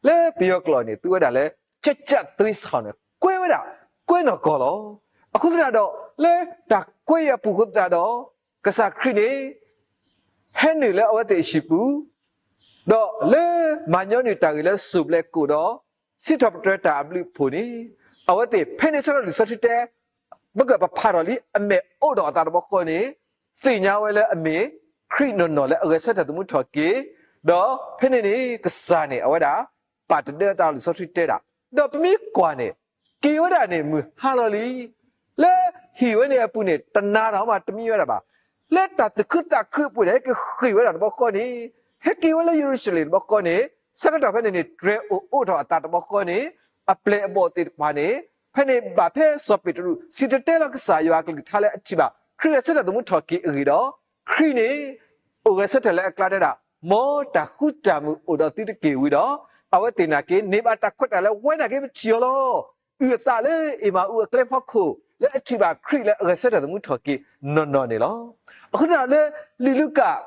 လၢပယီၤကျိာ်န့ၣ် သုဝဲဒၣ်လၢ ကျက်ကျက်သွေးဆောင်န့ၣ် ကွဲဝဲဒၣ်, ကွဲနီၢ်ကီၢ်လီၤ. အဃိသတးဒီး လၢတၢ်ကွဲအပူၤအဃိသတးဒီး ကစၢ်ခရံာ်န့ၣ် ဟဲနုာ်လၢအဝဲသ့ၣ်အဟံၣ်ပူၤ, ဒီးလၢမၤညီနုၢ်တၢ်ဂ့ၢ်လၢစိၢ်ဘျဲးကိၣ်ဒီး စံးထီၣ်ပတြၢၤတၢ်အဘျုးအဖှိၣ်န့ၣ်, အဝဲသ့ၣ်ဖဲန့ၣ်ဆၢကတီၢ်လံာ်စီဆှံတဲ မ့ၢ်ကပဖးထီၣ်လံအမဲာ်အိးထီၣ်အသးတဘျီဃီန့ၣ်, သ့ၣ်ညါဝဲလၢအမ့ၢ်ခရံာ်နီၢ်နီၢ်လၢအဂဲၤဆၢထၢၣ်သမူထီၣ်က့ၤ, ဒီးဖဲန့ၣ်န့ၣ် ကစၢ်န့ၣ် အဝဲဒၣ် ပာ်တဒၢအသးလံာ်စီဆှံတဲဒၣ်, ဒီးပမ့ၢ်ကွၢ်န့ၣ် က့ၤဝဲဒၣ်န့ၣ်မုၢ်ဟါလီၤလံ, လၢ ဟံၣ်ဝဲန့ၣ်အပူၤန့ၣ် တနၤတၢ်မးတမံဝဲဒၣ်ဘၣ်. လၢတၢ်သူၣ်ခုသးခုအပူၤန့ၣ် ဟဲက့ၤဃ့ၢ်ဝဲဒၣ်တဘျီဃီန့ၣ်, ဟဲက့ၤဝဲလၢယရူၤၡလ့ၣ်တဘျီဃီန့ၣ်, ဆၢကတီၢ်ဖဲန့ၣ်န့ၣ် တြဲၤအိၣ်အိးထီၣ်အသးတဘျီဃီန့ၣ်, အပျဲၢ်အဘီၣ်သ့ၣ်တဖၣ်န့ၣ်, ဖဲန့ၣ်ဘၣ်ဖဲစီၤပ့းတရူး စံၣ်တဲၤတဲလီၤကစၢ်ယွၤအကလုၢ်ကထါလၢအထံၣ်ဘၣ် ခရံာ်ဂဲၤဆၢထၢၣ်သမူထီၣ်က့ၤအဂ့ၢ်ဒီး, ခရံာ်န့ၣ် အိၣ်ဂဲၤဆၢထၢၣ်လၢအကျါတဲဒၣ်, မ်တၢ်ဃူတၢ်မုာ်အိၣ်ဒီးသုတက့ၢ်ဝံၤဒီး, အဝဲသ့ၣ်နာ်က့ၤ န့ၢ်ဘၣ်တၢ်ခွဲးတၢ်ယာ်လၢဝဲနာ်က့ၤပထံၣ်အီၤလီၤ. အုၣ်အသးလၢအ့မၤအူအကျဲဖီခိၣ် လၢအထံၣ်ဘၣ်ခရံာ်လၢအဂဲၤဆၢထၢၣ်သမူထီၣ်က့ၤနီၢ်နီၢ်န့ၣ်လီၤ. အဃိသတးဒီးလၢ လံာ်လူၤကၣ်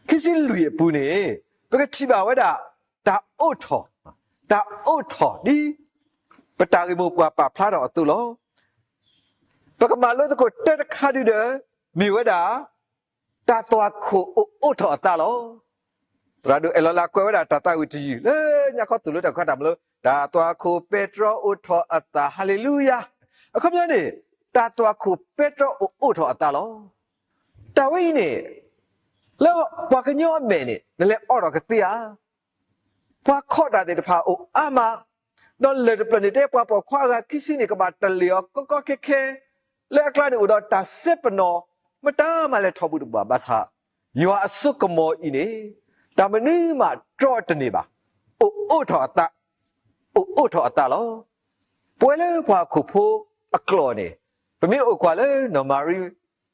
ခံဆံလွံၢ်အပူၤန့ၣ်, ပကထံၣ်ဘၣ်ဝဲဒၣ် တၢ်အိးထီၣ်, တၢ်အိးထီၣ်ဒ် ပတၢ်ဂ့ၢ်မိၢ်ပှၢ်ပာ်ဖျါထီၣ်အသိးလီၤ. ပကမၤလိသကိးတၢ်တခါဒုဒီး မ့ၢ်ဝဲဒၣ် တၢ်သွၣ်ခိၣ်အိၣ်အိးထီၣ်အသးလီၤ. သရၣ်ဒိၣ်အဲၣ်လီၤလးကွဲးဝဲဒၣ်တၢ်သးဝံၣ်တယုၢ်လၢညါခီသိၣ်လိတၢ်ခွါတၢ်မၤလိ, တၢ်သွၣ်ခိၣ်ပဲတြီအိးထီၣ်အသး ဟါလ့လူယၤ. အခီပညီန့ၣ်, တၢ်သွၣ်ခိၣ်ပဲတြီအိၣ်အိးထီၣ်အသးလီၤ. တၢ်ဝဲအံၤန့ၣ် လၢပှၤကညီအမဲာ်န့ၣ် နလဲၤအိးထီၣ်ကသ့ဧါ. ပှၤခိးတၢ်သ့ၣ်တဖၣ်အိၣ်အါမး, ဒီးလၢၢ်တဖျၢၣ်န့ၣ်တဲပှၤပိာ်ခွါအဂၤခံဆံန့ၣ် ကဘၣ်တလ့ၢ်အီၤကီကီခဲခဲ, လၢအကျါန့ၣ်အိၣ်ဒီးတၢ်စဲပနီၣ်, မတၤမၤလဲၤထီၣ်ဘူးတဘူးဘၣ်ဆၣ်, ယွၤအစိကမီၤအံၤန့ၣ် တၢ်မနုၤမးတြီတန့ၢ်ဘၣ်, အိၣ်အိးထီၣ်အသး, အိၣ်အိးထီၣ်အသးလီၤ. ပဝဲလၢပှၤဟီၣ်ခိၣ်ဖိအကျိာ်န့ၣ်, ပမ့ၢ်အိၣ်ကွၢ်လၢနီၢ်မၤရံ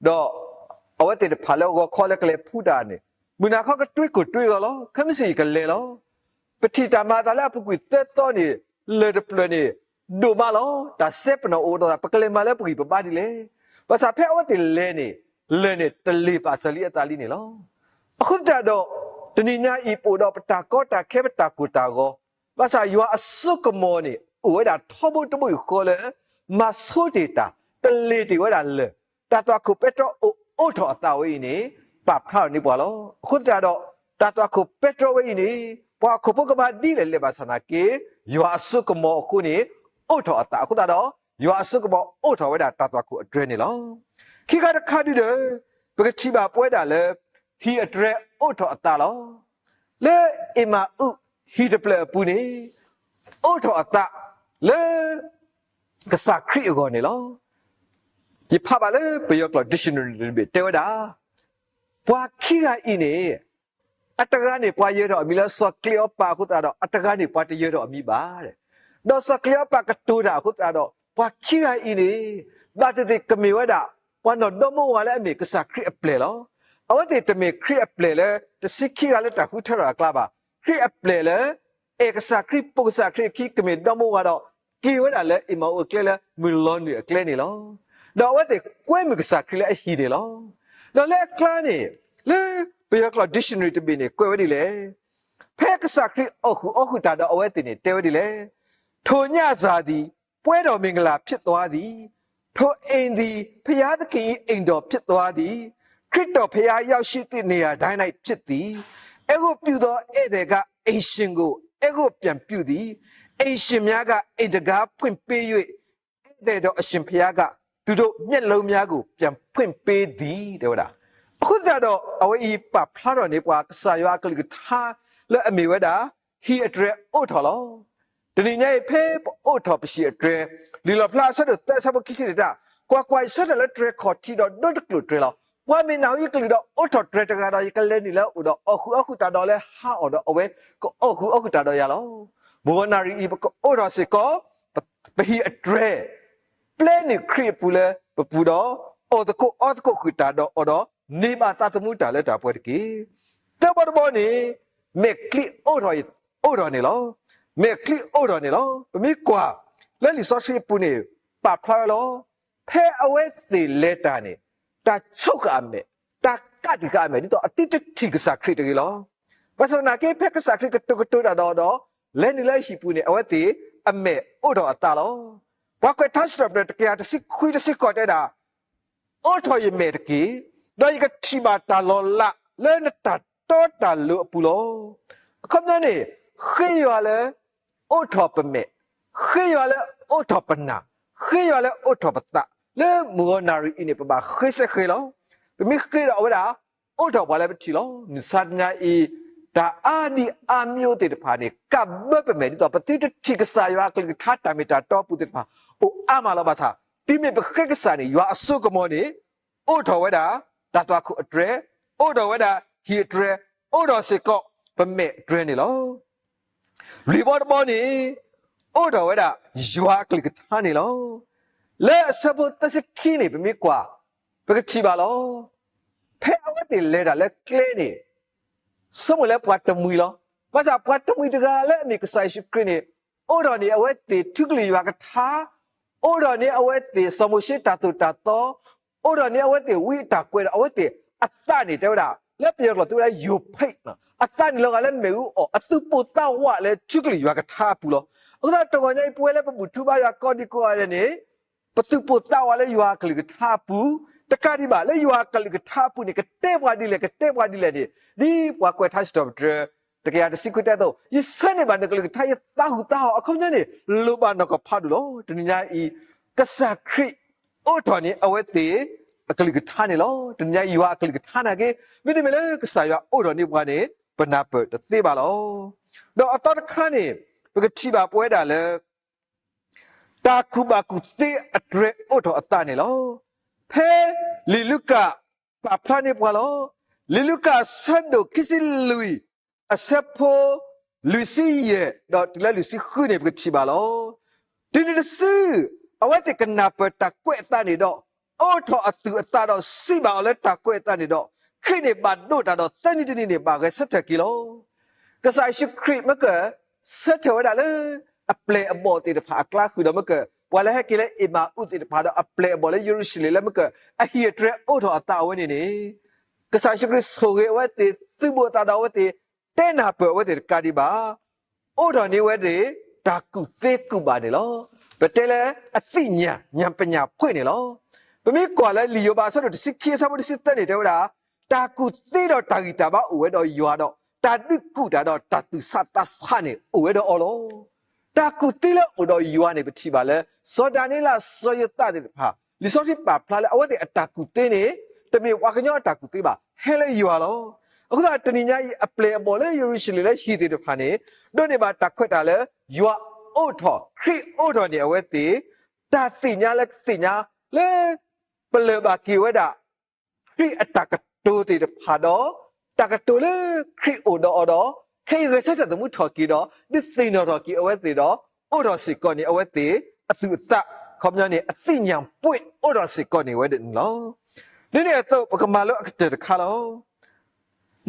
ဒီးအဝဲသ့ၣ်တဖၣ်လၢဂီၤခီလၢကလဲၤဖှူတၢ်န့ၣ်, မုၢ်နၤခီကတွ့ကိၢ်တွ့ဂီၤလီၤ. ခဲမုၢ်ဆ့ၣ်ယကလဲၤလီၤ. ပထံၣ်တၢ်မၤအသးလၢအပူၤကွံာ်သၢသီန့ၣ်, လၢၢ်တဖျၢၣ်န့ၣ် ဒိၣ်မးလီၤ. တၢ်စဲပနီၣ်အိၣ်ဒီး ပကလဲၤမၤလၢပဂံၢ်ပဘါဒ်လဲၣ်. ဘၣ်ဆၣ်ဖဲအဝဲသ့ၣ်လဲၤန့ၣ်, လၢၢ်န့ၣ်တလ့ၢ်ပာ်စၢၤလံအသးလံန့ၣ်လီၤ. အဃိသတးဒီး, တနံၤညါအံၤပအိၣ်ဒီးပတၢ်ကီတၢ်ခဲ ပတၢ်ကိၢ်တၢ်ဂီၤ, ဘၣ်ဆၣ်ယွၤအစိကမီၤန့ၣ် အိၣ်ဝဲဒၣ်ထီဘိတဘိယူၢ်ဃီလၢ မၤဆိတ့ၢ်တၢ်, တလ့ၢ်တ့ၢ်ဝဲဒၣ်လၢၢ်, တၢ်သွၣ်ခိၣ်ပဲတြီအိၣ်အိးထီၣ်အသးဝဲအံၤန့ၣ် ပာ်ဖျါထီၣ်န့ၢ်ပှၤလီၤ. အဃိသတးဒီး, တၢ်သွၣ်ခိၣ်ပဲတြီဝဲအံၤန့ၣ် ပှၤဟီၣ်ခိၣ်ဖိကမၤဒ်လဲၣ်လဲၣ်ဘၣ်ဆၣ်နာ်က့, ယွၤအစိကမီၤအဃိန့ၣ် အိးထီၣ်အသးအဃိသတးဒီး, ယွၤအစိကမီၤအိးထီၣ်ဝဲဒၣ်တၢ်သွၣ်ခိၣ်အတြဲၤန့ၣ်လီၤ. ခံခါတခါဒုဒီး, ပကထံၣ်ဘၣ်ပဝဲဒၣ်လၢ ဟံၣ်အတြဲၤအိးထီၣ်အသးလီၤ. လၢအ့မၤအူဟံၣ်တဖျၢၣ်အပူၤန့ၣ်, အိးထီၣ်အသးလၢ ကစၢ်ခရံာ်အဂီၢ်န့ၣ်လီၤ. ယဖးဘၣ်လၢပယီၤကျိာ် dictionary တဘ့ၣ်တဲဝဲဒၣ်, ပှၤခံဂၤအံၤန့ၣ်, အတဂၤန့ၣ်ပှၤယၢၤထီၣ်အမံၤလၢစီၤကျ့အီပၤအဃိသတးဒီး အတဂၤန့ၣ်ပှၤတယၢၤထီၣ်အမံၤဘၣ်. ဒီးစီၤကျ့အီပၤကတိၤတၢ်အဃိသတးဒီး ပှၤခံဂၤအံၤန့ၣ်, ဘၣ်သ့ၣ်သ့ၣ်ကမ့ၢ်ဝဲဒၣ် ပှၤနီၢ်ဒီမါဝၤလၢအမ့ၢ်ကစၢ်ခရံာ်အပျဲၢ်လီၤ. အဝဲသ့ၣ်တမ့ၢ်ခရံာ်အပျဲၢ်လၢ တဆံခံဂၤလၢတၢ်ဃုထၢထီၣ်အကျါဘၣ်. ခရံာ်အပျဲၢ်လၢ အဲၣ်ကစၢ်ခရံာ်ပိာ်ကစၢ်ခရံာ်အခံကမ့ၢ်ဒီမါဝၤဒီး က့ၤဝဲဒၣ်လၢအ့မၤအူအကျဲလၢမုၢ်လီၤနုာ်အကျဲန့ၣ်လီၤ. ဒီးအဝဲသ့ၣ်ကွဲမုာ်ကစၢ်ခရံာ်လၢအဟံၣ်န့ၣ်လီၤ. ဒီးလၢအကျါန့ၣ်, လၢပယီၤကျိာ် dictionary တဘ့ၣ်န့ၣ် ကွဲးဝဲဒ်လဲၣ်. ဖဲကစၢ်ခရံာ်အီၣ်ဃုာ်အီၣ်ဃုာ်တၢ်ဒီးအဝဲသ့ၣ်န့ၣ် တဲဝဲဒ်လဲၣ်. ထိုညစာသည် ပွဲတော်မင်္ဂလာဖြစ်သွားသည်, ထိုအိမ်သည် ဘုရားသခင်၏ အိမ်တော်ဖြစ်သွားသည်, ခရစ်တော်ဘုရားရောက်ရှိသည့်နေရာတိုင်း၌ဖြစ်သည်. အဲဂုတ္တုပြုသောဧည့်သည်က အိမ်ရှင်ကို အဲဂုတ္တုပြန်ပြုသည်, အိမ်ရှင်များက အိမ်တံခါးဖွင့်ပေး၍ ဧည့်သည်တော်အရှင်ဘုရားက သူတို့မျက်လုံးများကို ပြန်ဖွင့်ပေးသည် တဲဝဲဒၣ်. အဃိသတးဒီး အဝဲအံၤပာ်ဖျါထီၣ်န့ၢ်ပှၤကစၢ်ယွၤအကလုၢ်ကထါလၢအမ့ၢ်ဝဲဒၣ် ဟံၣ်အတြဲၤအိးထီၣ်လီၤ. တနံၤညါအံၤဖဲပအိးထီၣ်ပဟံၣ်အတြဲၤ, လံာ်လီၣ်ဖျါအဆၢဒိၣ်သၢအဆၢဖိခံဆံန့ၣ်တၢ်, ကွၢ်ကွၢ်, ယဆၢထၢၣ်လၢတြဲၤခီၣ်ထံးဒီးဒိတကျိာ်တြဲၤလီၤ. ပှၤမ့ၢ်နၢ်ဟူယကလုၢ်ဒီးအိးထီၣ်တြဲၤတဂၤဒီး ယကလဲၤနုာ်လၢအအိၣ်ဒီးအီၣ်ဃုာ်အီၣ်ဃုာ်တၢ်ဒီးလၢဟါအီၣ်ဒီးအဝဲကအီၣ်ဃုာ်အီၣ်ဃုာ်တၢ်ဒီးယၤလီၤ. မုၢ်ဂီၤနၣ်ရံၣ်အံၤ ပကအိးထီၣ်စ့ၢ်ကီး ပဟံၣ်အတြဲၤ ပျဲနုာ်ခရံာ်အပူၤလၢပပူၤဒီး အီၣ်သကိးအီသကိးဃုာ်တၢ်ဒီးအီၤဒီး န့ၢ်ဘၣ်သးသမူတၢ်လၢတၢ်ပှဲၤတက့ၢ်. သၢဘီတဘီန့ၣ် မဲာ်ချံအိးထီၣ်, အိးထီၣ်န့ၣ်လီၤ. မဲာ်ချံအိးထီၣ်န့ၣ်လီၤ. ပမ့ၢ်ကွၢ်လၢလံာ်စီဆှံအပူၤန့ၣ် ပာ်ဖျါဝဲလီၤ. ဖဲအဝဲသ့ၣ်လဲၤတၢ်န့ၣ် တၢ်ဆိကမိၣ်အမဲာ်, တၢ်ကးတံာ်ဃာ်အမဲာ် ဒ်သိးအသုတထံၣ်ကစၢ်ခရံာ်တဂ့ၤလီၤ. ဘၣ်ဆၣ်သနာ်က့ ဖဲကစၢ်ခရံာ်ကတိၤကတိၤတၢ်ဒီးအီၤဒီး လဲၤနုာ်လၢအဟံၣ်ပူၤန့ၣ် အဝဲသ့ၣ်အမဲာ်အိးထီၣ်အသးလီၤ. ပှၤကွဲးထါစံးထီၣ်ပတြၢၤ တကယၤတဆံခွံတဆံဃိးတဲဒၣ်, အိးထီၣ်ယမဲာ်တက့ၢ်, ဒီးယကထံၣ်ဘၣ်တၢ်လီၤလးလၢနတၢ်တီတၢ်လိၤအပူၤလီၤ. အခီပညီန့ၣ် ဃ့ယွၤလၢအိးထီၣ်ပမဲာ်, ဃ့ယွၤလၢအိးထီၣ်ပနၢ်, ဃ့ယွၤလၢအိးထီၣ်ပသး, လၢမုၢ်ဂီၤနၣ်ရံၣ်အံၤန့ၣ် ပဘၣ်ဃ့စ့ၢ်ဃ့လီၤ. ပမ့ၢ်ဃ့ဒီးအဝဲဒၣ် အိးထီၣ်ပှၤလၢပထံၣ်လီၤ. မုၢ်ဆါတနံၤအံၤ တၢ်အါဒံအါမျိၤသ့ၣ်တဖၣ်န့ၣ် ကးဘၢပမဲာ်ဒ်သိး ပသုတထံၣ်ကစၢ်ယွၤအကလုၢ်ကထါတၢ်မ့ၢ်တၢ်တီအပူၤသ့ၣ်တဖၣ် အိၣ်အါမးလီၤ. ဘၣ်ဆၣ် တုၤမ့ၢ်ပဃ့ကစၢ်န့ၣ် ယွၤအစိကမီၤန့ၣ် အိးထီၣ်ဝဲဒၣ် တၢ်သွၣ်ခိၣ်အတြဲၤ, အိးထီၣ်ဝဲဒၣ်ဟံၣ်အတြဲၤ, အိးထီၣ်စ့ၢ်ကီး ပမဲာ်အတြဲၤန့ၣ်လီၤ. လွံၢ်ဘီတဘီန့ၣ် အိးထီၣ်ဝဲဒၣ် ယွၤအကလုၢ်ကထါန့ၣ်လီၤ. လၢအဆၢဖိသၢဆံခံန့ၣ် ပမ့ၢ်ကွၢ် ပကထံၣ်ဘၣ်လီၤ. ဖဲအဝဲသ့ၣ်လဲၤတၢ်လၢကျဲန့ၣ် ဆိကမိၣ်လၢပှၤတမှံၤလီၤ. ဘၣ်ဆၣ်ပှၤတမှံၤတဂၤလၢအမ့ၢ်ကစၢ်ယ့ၣ်ၡူးခရံာ်န့ၣ် အိးထီၣ်န့ၢ်အဝဲသ့ၣ်ထူကလုၢ်ယွၤကထါ, အိးထီၣ်န့ၢ်အဝဲသ့ၣ်စီၤမိၤၡ့တၢ်သိၣ်တၢ်သီ, အိးထီၣ်န့ၢ်အဝဲသ့ၣ်ဝံအတၢ်ကွဲးဒီး အဝဲသ့ၣ်အသးန့ၣ် တဲဝဲဒၣ် လၢပယီၤကျိာ်သ့ဝဲဒၣ် ယိၤဖ့း, အသးန့ၣ်လီၤဂာ်လၢမ့ၣ်အူအီၣ် အသူၣ်ပိၢ်သးဝးလၢထူကလုၢ်ယွၤကထါအပူၤလီၤ. အဃိသတးတဂီၤညါအံၤ ပဝဲလၢပဘူၣ်ထူဘါယွၤကိးဒံကိးဂၤဒဲးန့ၣ် ပသူၣ်ပိၢ်သးဝးလၢယွၤအကလုၢ်ကထါအပူၤ, တကးဒံးဘၣ် လၢယွၤအကလုၢ်ကထါအပူၤန့ၣ် ကတဲပှၤဒ်လဲၣ် ကတဲပှၤဒ်လဲၣ်န့ၣ် ဒ်ပှၤကွဲးထါစံးထီၣ်ပတြၢၤ တကယၤတဆံခွံတဲအသိး, ယဆၢန့ၢ်ဘၣ်နကလုၢ်ကထါ ယသးဟူးသးဟီၣ် အခီပညီန့ၣ် လိၣ်ဘၣ်နီၢ်ကီၢ်ဖးဒိၣ်လီၤ. တနံၤညါအံၤ ကစၢ်ခရံာ်အိးထီၣ်န့ၢ်အဝဲသ့ၣ်အကလုၢ်ကထါန့ၣ်လီၤ. တနံၤညါအံၤ ယွၤအကလုၢ်ကထါနာ်က့ မ့တမ့ၢ်လၢကစၢ်ယွၤအိးထီၣ်န့ၢ်ပှၤန့ၣ် ပနၢ်ပၢၢ်တသ့ဘၣ်လီၤ. ဒီးအသီတခါန့ၣ် ပကထံၣ်ဘၣ်ပဝဲဒၣ်လၢ တၢ်ကူၣ်ဘၣ်ကူၣ်သ့အတြဲၤအိးထီၣ်အသးန့ၣ်လီၤ. ဖဲလံာ်လူၤကၣ်ပာ်ဖျါန့ၢ်ပှၤလီၤ. လံာ်လူၤကၣ်အဆၢဒိၣ်ခံဆံလွံၢ် အဆၢဖိလွံၢ်ဆံယဲၢ် ဒီးတုၤလၢလွံၢ်ဆံဃုန့ၣ် ပကထံၣ်ဘၣ်လီၤ. တုၤနုၤတစု အဝဲသ့ၣ်ကနၢ်ပၢၢ်တၢ်ကွဲးအသးန့ၣ်ဒီး အိးထီၣ်အသူၣ်အသးဒီးစံးဘၣ်အီၤလၢတၢ်ကွဲးအသးန့ၣ်ဒီး ခရံာ်န့ၣ်ဘၣ်ဒိးတၢ်ဒီးသၢနံၤတနံၤန့ၣ် ဘၣ်ဂဲၤဆၢထၢၣ်က့ၤလီၤ. ကစၢ်ယ့ၣ်ၡူးခရံာ်မ့ၢ်က ဆၢထၢၣ်ဝဲဒၣ်လၢ အပျဲၢ်အဘီၣ်သ့ၣ်တဖၣ်အကျါဃုာ်ဒီးမ့ၢ်က ပှၤလၢဟဲက့ၤလၢအ့မၤအူးသ့ၣ်တဖၣ်ဒီးအပျဲၢ်အဘီၣ်လၢယရူၤၡလ့ၣ်လၢမ့ၢ်က အဟံၣ်အတြဲၤအိးထီၣ်အသးအဝဲန့ၣ်န့ၣ် ကစၢ်ယ့ၣ်ၡူးခရံာ်ဆိၣ်ဂ့ၤအဝဲသ့ၣ် သုးဘူးအသးဒီးအဝဲသ့ၣ် တဲနၢ်ပၢၢ်အဝဲသ့ၣ်တကးဒံးဘၣ် အိးထီၣ်န့ၢ်ဝဲသ့ၣ် တၢ်ကူၣ်သ့ကူၣ်ဘၣ်န့ၣ်လီၤ. ပတဲလၢအသ့ၣ်ညါ ညါပညာဖွေးန့ၣ်လီၤ. ပမ့ၢ်ကွၢ်လၢလံာ်ယိၤဘးအဆၢဒိၣ်တဆံခံအဆၢဖိတဆံသၢန့ၣ် တဲဝဲဒၣ် တၢ်ကူၣ်သ့ဒီးတၢ်ဂံၢ်တၢ်ဘါအိၣ်ဝဲဒီးယွၤဒီး တၢ်ဒုးကူၣ်တၢ်ဒီးတၢ်သူၣ်ဆးသးဆးန့ၣ် အိၣ်ဝဲဒီးအီၤလီၤ. တၢ်ကူၣ်သ့လၢအအိၣ်ဒီးယွၤန့ၣ် ပထံၣ်ဘၣ်လၢ စီၤဒၤနံးယ့လး စီၤယိၤသးသ့ၣ်တဖၣ် လံာ်စီဆှံပာ်ဖျါလၢအဝဲသ့ၣ်အတၢ်ကူၣ်သ့န့ၣ် တမ့ၢ်ပှၤကညီအတၢ်ကူၣ်သ့ဘၣ် ဟဲလၢယွၤလီၤ. အဃိသတးတနံၤညါအံၤ အပျဲၢ်အဘီၣ်လၢယရူၤၡလ့ၣ်လၢဟံၣ်သ့ၣ်တဖၣ်န့ၣ် ဒိးန့ၢ်ဘၣ်တၢ်ခွဲးတၢ်ယာ်လၢ ယွၤအိးထီၣ် ခရံာ်အိးထီၣ်န့ၢ်အဝဲသ့ၣ် တၢ်သ့ၣ်ညါလၢကသ့ၣ်ညါလၢ ပလၢၢ်ဘၣ်က့ၤဝဲဒၣ် ခရံာ်အတၢ်ကတိၤသ့ၣ်တဖၣ်ဒီး တၢ်ကတိၤလၢခရံာ်အိၣ်ဒီးအီၤဒီး ခဲအံၤဂဲၤဆၢထၢၣ်သမူထီၣ်က့ၤဒီး ဒုးသ့ၣ်နီၣ်ထီၣ်က့ၤအဝဲသ့ၣ်ဒီး အိးထီၣ်စ့ၢ်ကီးန့ၢ်အဝဲသ့ၣ် အသူၣ်အသး ခီပညီန့ၣ် အသ့ၣ်ညါပှ့ၤအိးထီၣ်စ့ၢ်ကီးန့ၢ်ဝဲဒၣ်န့ၣ်လီၤ. ဒ်န့ၣ်အသိး ပကမၤလိအကတၢၢ်တခါလီၤ.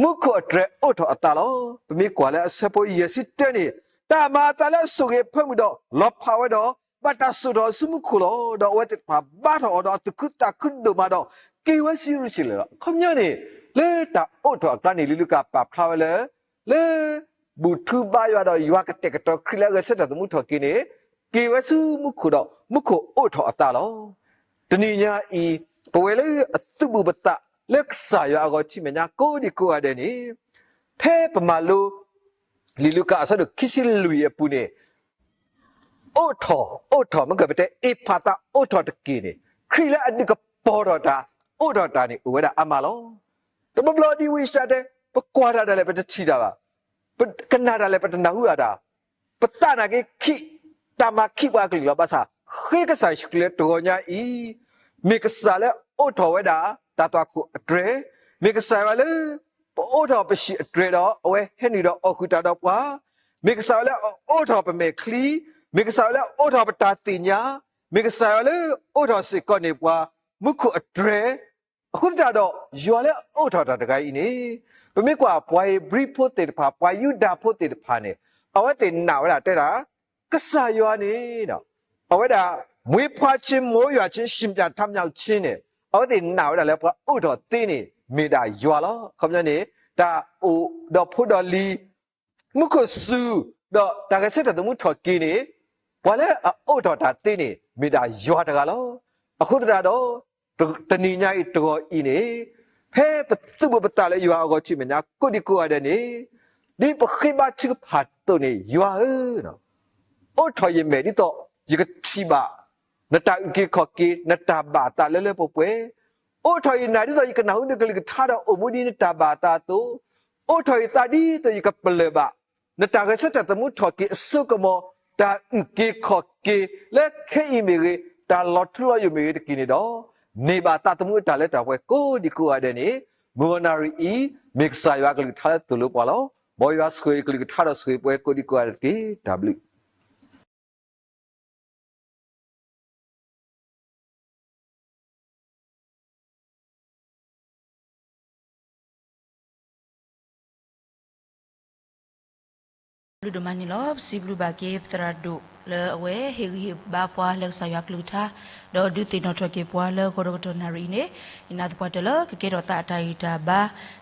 မူခိၣ်အတြဲၤအိးထီၣ်အသးလီၤ. ပမ့ၢ်ကွၢ်လၢအဆၢဖိယဲၢ်ဆံတၢန့ၣ် တၢ်မၤအသးလၢအဆိၣ်ဂ့ၤအဖၢမုၢ်ဒီး လီၤဖးဝဲဒီး ဘၣ်တၢ်စိာ်ထီၣ်ဆူမူခိၣ်လီၤ. ဒီးအဝဲသ့ၣ်တဖၣ်ဘါထီၣ်အီၤဒီးအသူၣ်ခုသးခုဒိၣ်မးဒီး က့ၤဝဲဆူယရူၤၡလ့ၣ်လီၤ. အခီပညီန့ၣ် လၢတၢ်အိးထီၣ်အကျါန့ၣ် လံာ်လူၤကၣ်ပာ်ဖျါဝဲလၢ လၢ ဘူၣ်ထူဘါယွၤဒီးယွၤကတဲာ်ကတီၤခရံာ်လၢအဂဲၤဆၢထၢၣ်သမူထီၣ်က့ၤန့ၣ် က့ၤဝဲဆူမူခိၣ်ဒီး မူခိၣ်အိးထီၣ်အသးလီၤ. တနံၤညါအံၤ ပဝဲလၢအသုးဘူးပသး လၢကစၢ်ယွၤအဂီၢ်ထံးမဲာ်ညါကိးဒံကိးဂၤဒဲးန့ၣ် ဖဲပမၤလိ လံာ်လူၤကၣ်အဆၢဒိၣ်ခံဆံလွံၢ်အပူၤန့ၣ် အိးထီၣ် အိးထီၣ် မ့ၢ်ကပတဲ အ့ၣ်ဖးသးအိးထီၣ်တက့ၢ်န့ၣ် ခရံာ်လၢအဒုးကပီၤထီၣ်တၢ် အိးထီၣ်တၢ်န့ၣ် အိၣ်ဝဲဒၣ်အါမးလီၤ. တဘျီဘျီဒ်ဝံၡတဲ ပကွၢ်တၢ်ဒၣ်လဲာ် ပတထံၣ်တၢ်ဘၣ်, ပကနၣ်တၢ်လဲာ် ပတနၢ်ဟူဘၣ်တၢ်, ပသးနာ်က့ခံး, တၢ်မၤခံးပှၤကလုာ်လီၤ. ဘၣ်ဆၣ် ဃ့ကစၢ်ယ့ၣ်ၡူးခရံာ်လၢတဂီၤညါအံၤ မ့ၢ်ကစၢ်လၢအိးထီၣ်ဝဲဒၣ် တၢ်သွၣ်ခိၣ်အတြဲၤ, မ့ၢ်ကစၢ်ယွၤလၢ ပအိးထီၣ်ပဟံၣ်အတြဲၤဒီး အဝဲဟဲနုာ်ဒီးအီၣ်ဃုာ်တၢ်ဒီးပှၤ, မ့ၢ်ကစၢ်ယွၤလၢအအိးထီၣ်ပမဲာ်ချံ, မ့ၢ်ကစၢ်ယွၤလၢအအိးထီၣ်ပတၢ်သ့ၣ်ညါ, မ့ၢ်ကစၢ်ယွၤလၢအိးထီၣ်စ့ၢ်ကီးန့ၢ်ပှၤ မူခိၣ်အတြဲၤ, အဃိသတးဒီး ယွၤလၢအအိးထီၣ်တၢ်တဂၤအံၤန့ၣ် ပမ့ၢ်ကွၢ်ပှၤဧ့ၤဘြံၤဖိသ့ၣ်တဖၣ် ပှၤယူဒၤဖိသ့ၣ်တဖၣ်န့ၣ် အဝဲသ့ၣ်နာ်ဝဲဒၣ်တဲဒၣ် ကစၢ်ယွၤန့ၣ် အဝဲဒၣ် မွေးဖွားခြင်း မိုးရွာခြင်း ရှင်ပြန်ထမြောက်ခြင်းန့ၣ် အဝဲသ့ၣ်နာ်ဝဲဒၣ်လၢပှၤအိးထီၣ်သ့န့ၣ် မ့ၢ်ဒၣ်ယွၤလီၤ. အခီပညီန့ၣ် တၢ်အိၣ်ဒီးဖိဒီးလံၤ မူခိၣ်စူၤ ဒီးတၢ်ဂဲၤဆၢထၢၣ်သမူထီၣ်က့ၤန့ၣ် ပှၤလၢအအိးထီၣ်တၢ်သ့န့ၣ် မ့ၢ်ဒၣ်ယွၤတဂၤလီၤ. အဃိသတးဒီး တနံၤညါအံၤတဂီၤအံၤန့ၣ် ဖဲပသုးဘူးပသးလၢယွၤအဂီၢ်ထံးမဲာ်ညါ ကိးဒံကိးဂၤဒဲးန့ၣ် ဒ်ပဃ့ဘါထုကဖၣ်အသိးန့ၣ် ယွၤဧၢ အိးထီၣ်ယမဲာ်ဒ်သိးယကထံၣ်ဘၣ် နတၢ်အုၣ်က့ၤခီၣ်က့ၤ နတၢ်ဘၣ်အသးလၢလၢပှဲၤပှဲၤ, အိးထီၣ်ယနၢ်ဒ်သိးယကနၢ်ဟူနကလုၢ်ကထါဒီး အိၣ်မူဒ်နတၢ်ဘၣ်အသးအသိး, အိးထီၣ်ယသးဒ်သိးယကပလၢၢ်ဘၣ် နတၢ်ဂဲၤဆၢထၢၣ်သမူထီၣ်က့ၤအစိကမီၤ တၢ်အုၣ်က့ၤခီၣ်က့ၤ လၢခဲအံၤမ့ၢ်ဂ့ၤ တၢ်လီၤထူလီၤယိာ်မ့ၢ်ဂ့ၤတက့ၢ်န့ၣ်ဒီး, န့ၢ်ဘၣ်သးသမူအတၢ်လၢတၢ်ပှဲၤကိးဒံကိးဂၤဒဲးန့ၣ်, မုၢ်ဂီၤနၣ်ရံၣ်အံၤ, မ့ၢ်ကစၢ်ယွၤကလုၢ်ကထါလၢသိၣ်လိပှၤလီၤ. မ်ယွၤဆိၣ်ဂ့ၤကလုၢ်ကထါဒီးဆိၣ်ဂ့ၤပှၤကိးဒံကိးဂၤဒဲးတက့ၢ်. တၢ်ဘျုး ဘျုးဒိၣ်မးန့ၣ်လီၤ. ပစံးဘျုးဘၣ်က့ၤပသရၣ်ဒိၣ်လၢအဝဲ ဟ့ၣ်ဂံၢ်ဟ့ၣ်ဘါပှၤလၢကစၢ်ယွၤကလုၢ်ကထါ, ဒီးဒုးသ့ၣ်နီၣ်ထီၣ်က့ၤပှၤလၢဂီၤဒီးကတီၢ်နၣ်ရံၣ်အံၤန့ၣ်, ယနာ်သပှၢ်တၢၢ်လၢကကဲထီၣ်သးအတၢ်ဂံၢ်တၢ်ဘါ,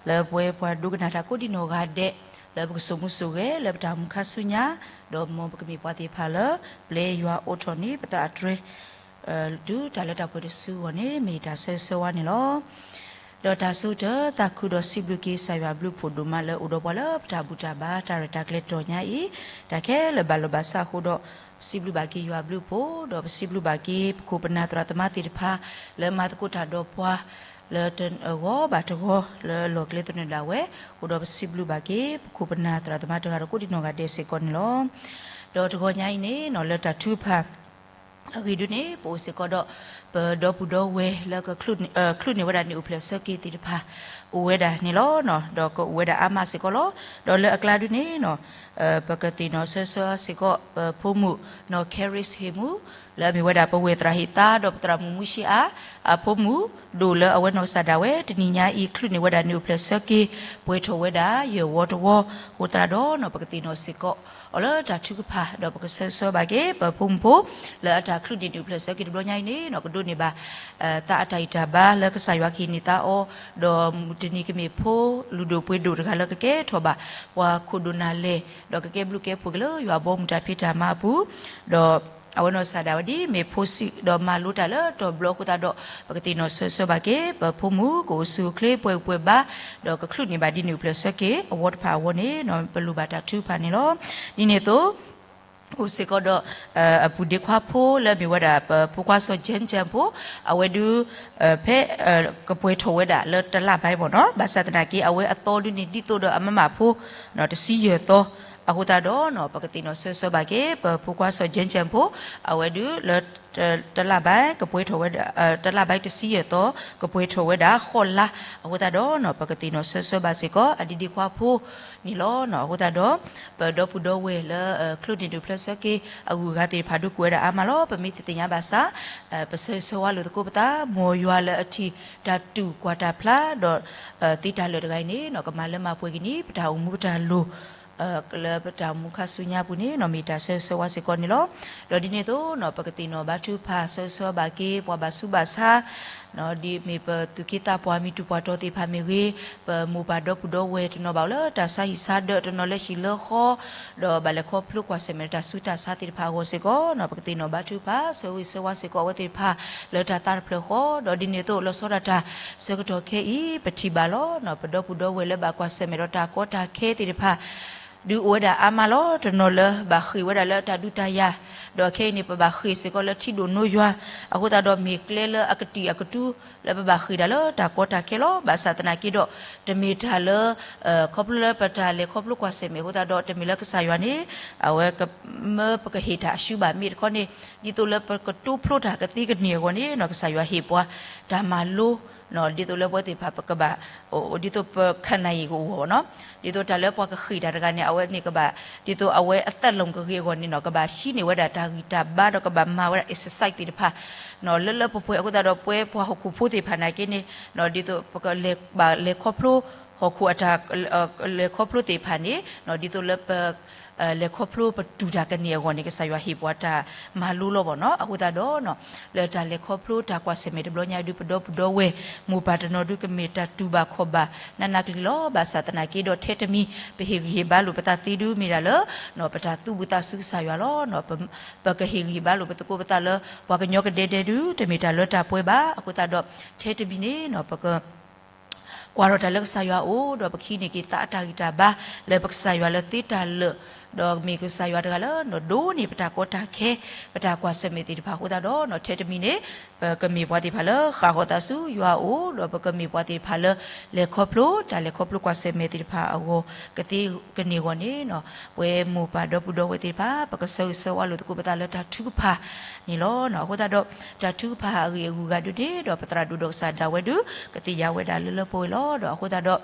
လၢပဝဲပှၤဒိကနၣ်တၢ်ကိးဒံနီၢ်ဂၤဒဲး, လၢပကစိာ်မူစိာ်ဂဲၤလၢပတၢ်အိၣ်မူခါဆူညါ, ဒီးမ်ပကမ့ၢ်ပှၤသ့ၣ်တဖၣ်လၢ ပျဲယွၤအိးထီၣ်န့ၢ်ပသးအတြဲၤ တုၤတၢ်လၢတၢ်ပှဲၤတစုအဂီၢ်န့ၣ် မ့ၢ်တၢ်ဆၢဂ့ၤဆၢဝါန့ၣ်လီၤ. ဒီးတၢ်ဆိကတၢၢ်သးခုဒီးစံးဘျုးက့ၤကစၢ်ယွၤဘျုးဖှိၣ်ဒိၣ်မးလၢအိၣ်ဒီးပှၤလၢပတၢ်ဘူၣ်တၢ်ဘါတၢ်ရဲၣ်တၢ်ကျဲၤတီၢ်ညါအံၤ, တၢ်ခဲလၢာ်ဘၣ်လီၤဘၣ်ဆးအဃိဒီး, ပစံးဘျုးဘၣ်က့ၤယွၤဘျုးဖှိၣ်, ဒီးပစံးဘျုးဘၣ်က့ၤပခိၣ်ပနၢ်သရၣ်သမါသ့ၣ်တဖၣ် လၢမၤသကိးတၢ်ဒီးပှၤ လၢတဂီၤဘၣ်တဂီၤလၢအလီၢ်ကျဲသနၢၣ်ဒၣ်ဝဲ, အဃိဒီးပစံးဘျုးဘၣ်က့ၤပခိၣ်ပနၢ်သရၣ်သမါတဂၤဒီးကိးဒံနီၢ်ဂၤဒဲးစ့ၢ်ကီးန့ၣ်လီၤ. ဒီးတဂီၤညါအံၤန့ၣ် လၢတၢ်ထုကဖၣ် အဂ့ၢ်ဒ်န့ၣ် ပအိၣ်စ့ၢ်ကီးဒီး ပဒီပုၢ်ဒီဝဲၢ်လၢ ချုးန့ၢ်ဝဲဒၣ်န့ၣ်အိၣ်ဖျဲၣ်ဆၢက့ၤသ့ၣ်တဖၣ် အိၣ်ဝဲဒၣ်န့ၣ်လီၤ. ဒီးကအိၣ်ဝဲဒၣ်အါမးစ့ၢ်ကီးလီၤ. ဒီးလၢအကျါဒ်န့ၣ် ပကသ့ၣ်နီၣ်ဆၢဆၢစ့ၢ်ကီး ပဖိမုၣ် နီၢ် Charis ဟ့ၣ်မူ လၢအမ့ၢ်ဝဲဒၣ်ပဝဲၢ်သရၣ်ဟ့ၣ်သါ ဒီးပသရၣ်မုၣ်မူၡ့အါ အဖိမုၣ်ဒိၣ်လၢအဝဲနီၢ်ကစၢ်ဒၣ်ဝဲ တနံၤညါအံၤ ချုးန့ၢ်ဝဲဒၣ်န့ၣ်အိၣ်ဖျဲၣ်ဆၢက့ၤ ပှဲၤထီၣ်ဝဲဒၣ်ယဲၢ်ဝီတဝီ, အဃိသတးဒီး ပကသ့ၣ်နီၣ်စ့ၢ်ကီး အီၤလၢတၢ်ထုကဖၣ် ဒီးပကဆၢဂ့ၤဆၢဝါဘၣ်က့ၤ ပဖိမုၣ်ဖိ လၢအတၢ်ချုးန့ၢ်န့ၣ်အိၣ်ဖျဲၣ်ဆၢက့ၤတဘျီညါအံၤန့ၣ် ကဒိးန့ၢ်ဘၣ် သးအတၢ်ဂံၢ်တၢ်ဘါလၢကစၢ်ယွၤကဟ့ၣ်န့ၢ်သးအီၤ, ဒီးမုၢ်တနံၤကမ့ၢ်ဖိလုၢ်ဒိၣ်ပှ့ၤဒိၣ်တဂၤလၢကကဲထီၣ်ဘၣ် ပှၤခိၣ်ဒိၣ်နၢ်လဲၢ်, ဒီးကကဲဘျုးကဲဖှိၣ်က့ၤလၢယွၤဘီမုၢ်တၢ်ဖံးတၢ်မၤအပူၤ, ဒီး အဝဲနီၢ်ကစၢ်ဒၣ်ဝဲဒ်မ့ၢ်ဖိဆံး ဒီးမၤလိတၢ်လၢတီၢ်ဘျီအဃိသတးဒီး ပကသ့ၣ်နီၣ်ဆၢဂ့ၤဆၢဝါဘၣ်က့ၤ ပဖိမုၣ်ကအိၣ်ဆူၣ်အိၣ်ချ့ပှဲၤဂံၢ်ပှဲၤဘါ, ဒီးကချုးန့ၢ်ဘၣ်ဒ်န့ၣ်အိၣ်ဖျဲၣ်ဆၢက့ၤ အဝီတဖၣ်အဂီၢ်န့ၣ် ပလိၣ်ဘၣ်တၢ်ထုကဖၣ်န့ၣ်လီၤ. ဒ်န့ၣ်အသိး အိၣ်စ့ၢ်ကီးဒီး အပုၢ်ဒ့ခွါဖိလၢအမ့ၢ်ဝဲဒၣ် ပဖိခွါစီၤ Jen Jen ဖိ, အဝဲဒုး ဖဲ ကပှဲၤထီၣ်ဝဲဒၣ်လၢတလါဘၣ်အံၤဘၣ်နီၤ, ဘၣ်ဆၣ်သနာ်က့ အဝဲအသီဒုးန့ၣ် ဒ်သိးဒီးအမမၣ်ဖိ တဆံယဲၢ်သီ, အဃိသတးဒီး ပကသ့ၣ်နီၣ်ဆၢဂ့ၤဆၢဝါဘၣ်က့ၤ ပဖိခွါစီၤ Jen Jen ဖိ, အဝဲဒုးလၢ တလါဘၣ် ကပှဲၤထီၣ်ဝဲဒၣ် တလါဘၣ်တဆံယဲၢ်သီ, ကပှဲၤထီၣ်ဝဲဒၣ်ဃိးလါ, အဃိသတးဒီး ပကသ့ၣ်နီၣ်ဆၢဂ့ၤဆၢဝါဘၣ်စ့ၢ်ကီး အဒ့ဒ့ခွါဖိန့ၣ်လီၤ. အဃိသတးဒီး ပဒီပုၢ်ဒီဝဲၢ်လၢ ချုးန့ၢ်န့ၣ်အိၣ်ဖျဲၣ်ဆၢက့ၤ အဂုၤအဂၤသ့ၣ်တဖၣ်ဒုးကအိၣ်ဝဲဒၣ်အါမးလီၤ. ပမ့ၢ်တသ့ၣ်ညါဘၣ်ဆၣ် ပဆၢဂ့ၤဆၢဝါလိာ်သကိးပသး မ်ယွၤလၢအထံၣ်တၢ်တူၢ်ကွၢ်တၢ်ဖျါ ဒီး သ့တၢ်လၢာ်တဂၤအံၤန့ၣ် ကမၤလၢမၤပှဲၤက့ၤန့ၣ် ပတၢ်အိၣ်မူပတၢ်လိၤ လၢပတၢ်အိၣ်မူခါဆူညါအပူၤန့ၣ် မ့ၢ်တၢ်ဆၢဂ့ၤဆၢဝါစ့ၢ်ကီးန့ၣ်လီၤ. ဒီးဒ်န့ၣ်အသိး ပကသ့ၣ်နီၣ်ဘါထုကဖၣ် ဆၢဂ့ၤဆၢဝါဘၣ်က့ၤ ပှၤဘၣ်ဆူးဘၣ်ဆါ ဒ်မ့ၢ်ပသူၣ်က့သးပှၢ်မံၤတူၢ်ပှၤတီၤသ့ၣ်တဖၣ်မ့ၢ်ဂ့ၤ, ပမိၢ်ပၢ်ဒီပုၢ်ဒီဝဲၢ်တနီၤဘၣ်အိၣ်လၢတၢ်ဆါဟံၣ်ဆါဒၢး တနီၤလၢဟံၣ်လၢဃီ, ဒီးဘၣ်လဲၤခီဖျိကွၢ်ဆၢၣ်မဲာ်ဒီးတၢ်ဆူးတၢ်ဆါသ့ၣ်တဖၣ်အဂီၢ်စ့ၢ်ကီး ပကသ့ၣ်နီၣ်ဘါထုကဖၣ် ဆၢဂ့ၤဆၢဝါစ့ၢ်ကီးအဝဲသ့ၣ်တဖၣ် လၢတၢ်သးတဖျၢၣ်ဃီ, ဒီးဒ်န့ၣ်အသိး လီၤဆီဒၣ်တၢ်ဆၢကတီၢ်ခဲအံၤ ပထံၣ်ဘၣ်လီၤ. ပဒီပုၢ်ဒီဝဲၢ်လၢဘၣ်ကွၢ်ဆၢၣ်မဲာ်ဒီးတၢ်ကီတၢ်ခဲသ့ၣ်တဖၣ် ဒုးအိၣ်ဝဲဒၣ်အါမးလီၤ. တနီၤလၢဘၣ်ဃ့ၢ်ဝဲဒၣ်လၢတၢ်ဒုးတၢ်ယၤ, ဒီးခဲအံၤန့ၣ် ပဘၣ်ဃ့ၢ်စ့ၢ်ကီးလၢထံဒိၣ်နိယွၤ, အဃိသတးဒီးမ့ၢ်ကျဲလၢအကတံာ်အကတူၢ် လၢပဘၣ်ဃ့ၢ်ဒၣ်လၢတၢ်ကီတၢ်ခဲလီၤ. ဘၣ်ဆၣ်သနာ်က့ဒီး တမ့ၢ်တၢ်လၢ ခီဖျိလၢပတၢ်လဲၤခီဖျိကွၢ်ဆၢၣ်မဲာ်အဃိသတးဒီး တမ့ၢ်လၢကစၢ်ယွၤန့ၣ် အဝဲ မၢပကဟ့ၣ်တၢ်အရှုံးဘၣ်. မ့ၢ်တခီန့ၣ် ဒ်သိးလၢပကတိဖျိတၢ်ကသ့ကန့ၢ်အဂီၢ်န့ၣ် ကစၢ်ယွၤဟ့ၣ်ပှၤတၢ်မၤလိ ဒ်သိးလၢပဝဲသ့ၣ်တဖၣ်ပကဘၣ် ဒ်သိးပခၢၣ်နၢ်အံၤကအိၣ်အဂီၢ်နီၤ, ဒ်သိးတၢ်လၢပှၤကဃ့ၢ်တၢ်တဂၤန့ၣ် အဝဲန့ၣ်ကဘၣ် ဒ်သိးအဝဲအသးလီၤကဂ့ၤအဂီၢ်န့ၣ်နီၤ ကဘၣ်ဟံးန့ၢ်ဝဲဒၣ်တၢ်ဂံၢ်တၢ်ဘါဒီးကဘၣ်မၤဝဲဒၣ် exercise သ့ၣ်တဖၣ် လၢလၢပှဲၤပှဲၤအဃိသတးဒီး ပဝဲပှၤဟီၣ်ခိၣ်ဖိသ့ၣ်တဖၣ်နာ်က့န့ၣ် ဒ်သိးပကလဲၤဘၣ်လဲၤခီဖျိ ဟီၣ်ခိၣ်အတၢ် လဲၤခီဖျိသ့ၣ်တဖၣ်န့ၣ် ဒ်သိးလၢပ လဲၤခီဖျိပတူၢ်တၢ်ကန့ၢ်အဂီၢ်န့ၣ် ကစၢ်ယွၤဟ့ၣ်ပှၤတၢ်မၤလိလီၤဘၣ်နီၤ. အဃိသတးဒီး လၢတၢ်လဲၤခီဖျိတၢ်ကွၢ်ဆၢၣ်မဲာ်တဘျီညါဒုး ပဒီပုၢ်ဒီဝဲၢ် မိၢ်ပၢ်တနီၤဒုးကမ့ၢ်တၢ်တူၢ်ဘၣ်ခီၣ်ဘၣ် နးနးကျံၤလီၤ. ဘၣ်ဆၣ်သနာ်က့ဒီး ထဲတမံၤ ပဟ့ၣ်ဂံၢ်ဟ့ၣ်ဘါလိာ်ပသးသ့ဒုးမ့ၢ်ဒၣ်လၢ ပတၢ်သူၣ်ဘၣ်သးဆူကစၢ်ယွၤလီၤ. ပကဟ့ၣ်ဂံၢ်ဟ့ၣ်ဘါလိာ်ပသကိးပသးလၢ ပှၤကညီကဒဲဒဲဒုး တမ့ၢ်တၢ်လၢတၢ်ပှဲၤဘၣ်. အဃိသတးဒီး ထဲတမံၤန့ၣ် ပက ကွၢ်ထီၣ်တၢ်လၢကစၢ်ယွၤအအိၣ် ဒီးပကဟံးန့ၢ်က့ၤသးအတၢ်ဂံၢ်တၢ်ဘါ လၢပကစၢ်ယွၤလၢသ့တၢ်လၢာ် ဒီးမ့ၢ်ကစၢ်ယွၤတဂၤလၢ ဒိးန့ၢ်ပတၢ်ကီတၢ်ခဲ ပတၢ်ကွၢ်ဆၢၣ်မဲာ်သ့ၣ်တဖၣ်အဃိသတးဒီး ထဲတမံၤန့ၣ် ပကမ့ၢ်ပှၤသ့ၣ်တဖၣ်လၢဃၣ်ဃီၤသးဆူယွၤအအိၣ် ဒီးပကမ့ၢ်ပှၤသ့ၣ်တဖၣ်လၢ လဲၤခီဖျိတၢ်လဲၤခီဖျိကွၢ်ဆၢၣ်မဲာ်သ့ၣ်တဖၣ်အဂီၢ် ကသ့ကန့ၢ်အဂီၢ်န့ၣ် ပဝဲမိၢ်ပၢ်ဒီပုၢ်ဒီဝဲၢ်သ့ၣ်တဖၣ် ပကဆၢဂ့ၤဆၢဝါလိာ်သကိးပသးလၢတၢ်ထုကဖၣ်န့ၣ်လီၤ. အဃိသတးဒီး တၢ်ထုကဖၣ်အဂ့ၢ်အဂုၤအဂၤဒုန့ၣ်ဒီး ပသရၣ်ဒိၣ်ဒီးကစၢ်ဒၣ်ဝဲဒု ကသ့ၣ်ညါဝဲဒၣ်လၢလၢပှဲၤပှဲၤလီၤ. ဒီးအဃိသတးဒီး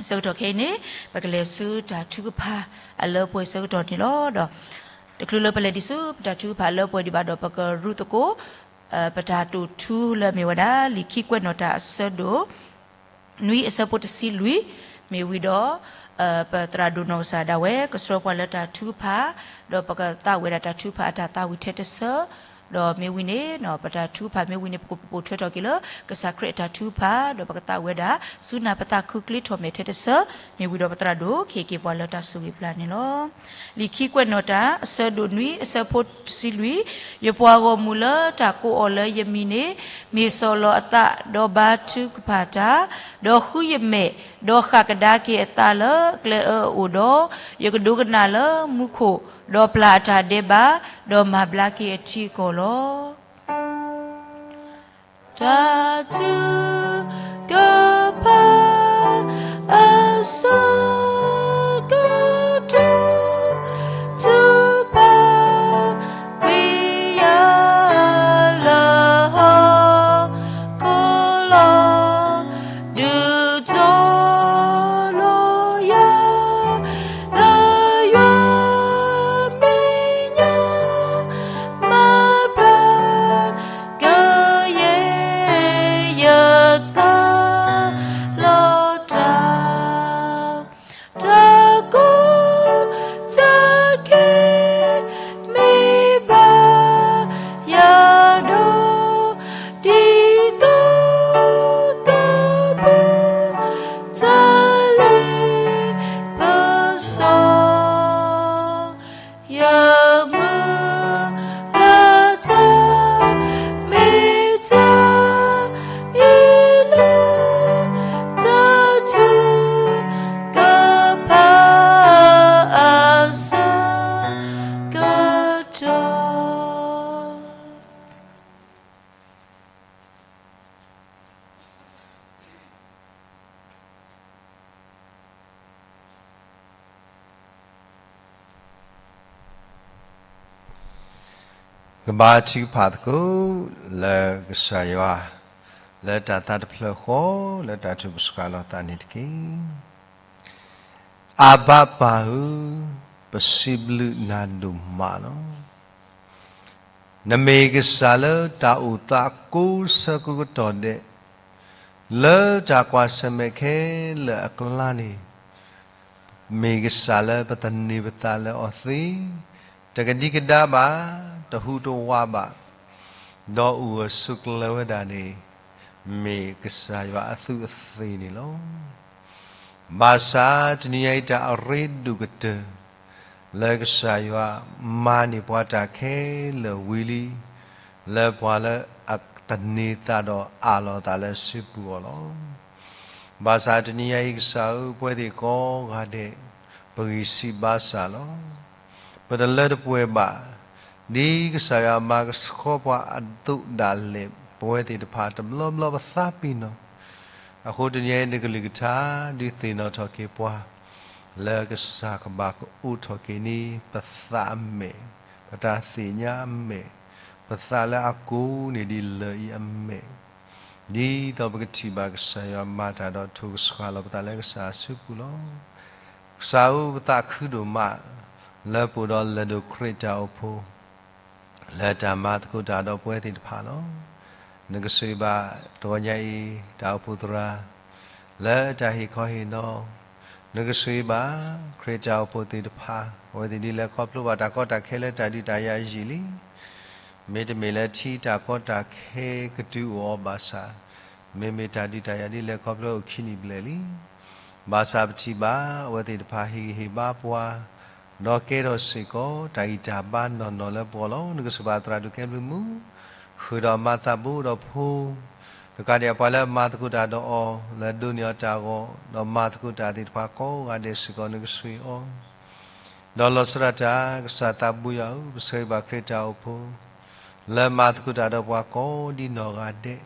ဆၢကတီၢ်ခဲအံၤန့ၣ် ပကလဲၤဆူတၢ်ထုကဖၣ်အလၢပှဲၤဆၢကတီၢ်န့ၣ်လီၤ. ဒီး တချုးလၢပလဲၤဒံးဆူ ပတၢ်ထုကဖၣ်အလၢပှဲၤဒံးဘၣ်ဒီး ပကရူၢ်သကိး ပတၢ်တိာ်ထူလၢအမ့ၢ်ဝဲဒၣ် လံာ်ခံကွဲးနီၣ်တၢ်အဆၢဒိၣ် နွံအဆၢဖိတဆံလွံၢ်, မ့ၢ်ဝံၤဒီး ပသရၣ်ဒိၣ်နီၢ်ကစၢ်ဒၣ်ဝဲ ကဆှၢပှၤလၢတၢ်ထုကဖၣ်, ဒီးပကသးဝဲဒၣ်တၢ်ထုကဖၣ်အတၢ်သးဝံၣ်ထဲတဆၢ, ဒီးမ့ၢ်ဝံၤန့ၣ် ပတၢ်ထုကဖၣ်မ့ၢ်ဝံၤန့ၣ် ပကပိာ်ထွဲထီၣ်က့ၤလၢ ကစၢ်ခရံာ်အတၢ်ထုကဖၣ်, ဒီးပကသးဝဲဒၣ် ဆူနၢ်ပသးခုချ့ထီၣ်မဲာ်ထဲတဆၢ, မ့ၢ်ဝံၤဒီးပသရၣ်ဒိၣ် ကဟ့ၣ်က့ၤပှၤလၢတၢ်ဆိၣ်ဂ့ၤပျၢ်န့ၣ်လီၤ. လံာ်ခံကွဲးနီၣ်တၢ် အဆၢဒိၣ်နွံ အဆၢဖိတဆံလွံၢ်, ယပှၤဂီၢ်မုၢ်လၢတၢ်ကိးအီၤလၢယမံၤန့ၣ် မ့ၢ်ဆီၣ်လီၤအသး ဒီးဘါထုကဖၣ်တၢ်, ဒီးဃုယမဲာ်, ဒီးဃၣ်ကဒါက့ၤအသးလၢအကျဲအၢအအိၣ်ဒီး, ယကဒိကနၣ်လၢမူခိၣ်, ဒီးပျၢ်အတၢ်ဒဲးဘး, ဒီးမၤဘျါက့ၤအထံအကီၢ်လီၤ. တၢ်ထုကဖၣ် အဆၢကတီၢ် ထုကဖၣ်ကွံာ်ယၤလၢဟီၣ်ခိၣ်လီၤ. ဒုးတီၤလီၤယၤ လၢယွၤမဲာ်ညါ မၤဘျါကယဲၢ်ယသးလီၤတၢ်. တၢ်ကီတၢ်ခဲ မ့ၢ်ဘၣ်ယၤဒီး ဒ်သိးကဘၣ်တၢ်လ့ပစီ ယမုၢ်လၢ်တၢ် မ့ၢ်တၢ်အ့ၣ်လိာ် တၢ်ထုကဖၣ် အဆၢကတီၢ်. ကဘါထုကဖၣ်သကိးလၢကစၢ်ယွၤ လၢတၢ်သးတဖျၢၣ်ဃီ လၢတၢ်ထုကဖၣ်လိာ်သးန့ၣ်တက့ၢ်. အၤဘၣ်ပၢ်ဧၢ, ပစံးဘျုးနၤဒိၣ်မးလီၤ. နမ့ၢ်ကစၢ်လၢတၢ်အိၣ်သးကိးဆၢကိးကတီၢ်ဒဲး, လၢတၢ်ကွၢ်ဆၢၣ်မဲာ်ခဲလၢာ်အကျါန့ၣ်, မ့ၢ်ကစၢ်လၢပသန့ၤပသးလၢအီၤသ့, တကဒံကဒါဘၣ်, တဟူးတဝးဘၣ်, ဒီးအိၣ်ဂၢၢ်ဆိးကျၢၤဝဲဒၣ်န့ၣ်, မ့ၢ်ကစၢ်ယွၤအသူးအသ့ၣ်န့ၣ်လီၤ. ဘၣ်ဆၣ်တနံၤညါအံၤ တၢ်အရ့ဒိၣ်ကတၢၢ် လၢကစၢ်ယွၤမၤန့ၢ်ပှၤတၢ်ခဲလၢာ်ဝံၤလံ, လၢပှၤလၢအသန့ၤသးဒီးအးလီၤသးလၢစုပူၤအီၤလီၤ. ဘၣ်ဆၣ်တနံၤညါအံၤ ကစၢ်ဧၢ, ပဝဲသ့ၣ်ကိးဂၤဒဲး ပဂံၢ်ဆံးဘါစၢ်လီၤ. ပတလၢတပှဲၤဘၣ်, ဒ်ကစၢ်ယွၤမၤကဆှီပှၤအသိးဒၣ်လဲာ် ပဝဲသ့ၣ်တဖၣ်တဘျီဘျီပသးပ့ၤနီၣ်. အဃိတနံၤညါအံၤ နကလုၢ်ကထါ ဒုးသ့ၣ်နီၣ်ထီၣ်က့ၤပှၤ လၢကစၢ်ကဘၣ်ကအိးထီၣ်က့ၤန့ၢ် ပသးအမဲာ်, ပတၢ်သ့ၣ်ညါအမဲာ်, ပသးလၢအကိးန့ၢ်ဒ်လၢၢ်အံၤအမဲာ်, ဒ်သိးပကထံၣ်ဘၣ်ကစၢ်ယွၤမၤတၢ်ဒီးထိၣ်ကဆှီလီၤပသးလၢကစၢ်အစုပူၤလီၤ. ကစၢ်ဧၢ, ပသးခုဒိၣ်မး လၢပအိၣ်ဒီးလဲၤဒိးခရံာ်တၢ်အိၣ်ဖှိၣ် လၢတၢ်မၤသကိးတၢ်ဒီးပဝဲသ့ၣ်တဖၣ်လီၤ. နကဆိၣ်ဂ့ၤဘၣ် တဂီၤညါအံၤ တၢ်အိၣ်ဖှိၣ်သရၣ် လၢတၢ်ဟ့ၣ်ခီဟ့ၣ်နီၤ, နကဆိၣ်ဂ့ၤဘၣ် ခရံာ်တၢ်အိၣ်ဖှိၣ်သ့ၣ်တဖၣ် အဝဲသ့ၣ်ဒ်လဲၤခီဖျိဘၣ်တၢ်ကီတၢ်ခဲလၢတၢ်ဒုးတၢ်ယၤအယံာ်လံ. မ့တမ့ၢ်လၢထံတၢ်ကီတၢ်ခဲကတုၤအိၣ်အီၤဘၣ်ဆၣ်, မ့မ့ၢ်တၢ်ဒုးတၢ်ယၤဒ်လဲၤခီဖျိအိၣ်ခံနံၣ်ဘျဲၣ်လံ. ဘၣ်ဆၣ်ပထံၣ်ဘၣ် အဝဲသ့ၣ်တဖၣ်ဟ့ၣ်ဂံၢ်ဟ့ၣ်ဘါပှၤ ဒီးကဲထီၣ်စ့ၢ်ကီး တၢ်ဂံၢ်တၢ်ဘါနီၢ်နီၢ်လၢပဂီၢ်လီၤ. နကဆိၣ်ဂ့ၤဘၣ်သရၣ်ဒိၣ်ကဲဘျုးမုၢ်, ဃုာ်ဒီးမၤသးဘိဒီးဖိ, တကးဒံးပှၤလၢမၤသကိးတၢ်ဒီးအီၤ လၢဒိးန့ၢ်အီၤတၢ်ဂီၤ ဒီးမၤသကိးတၢ်သ့ၣ်တဖၣ်ကိးဂၤဒဲးစ့ၢ်ကီး နကဆိၣ်ဂ့ၤအီၤ. ဒီးလီၤဆီဒၣ်တၢ်, ကစၢ်သးဘိယွၤဧၢ, ပဆၢဂ့ၤဘၣ်ခရံာ်တၢ်အိၣ်ဖှိၣ် လၢမၤသကိးတၢ်ဒီးပှၤကိးဒ်နီၢ်ဂၤဒဲး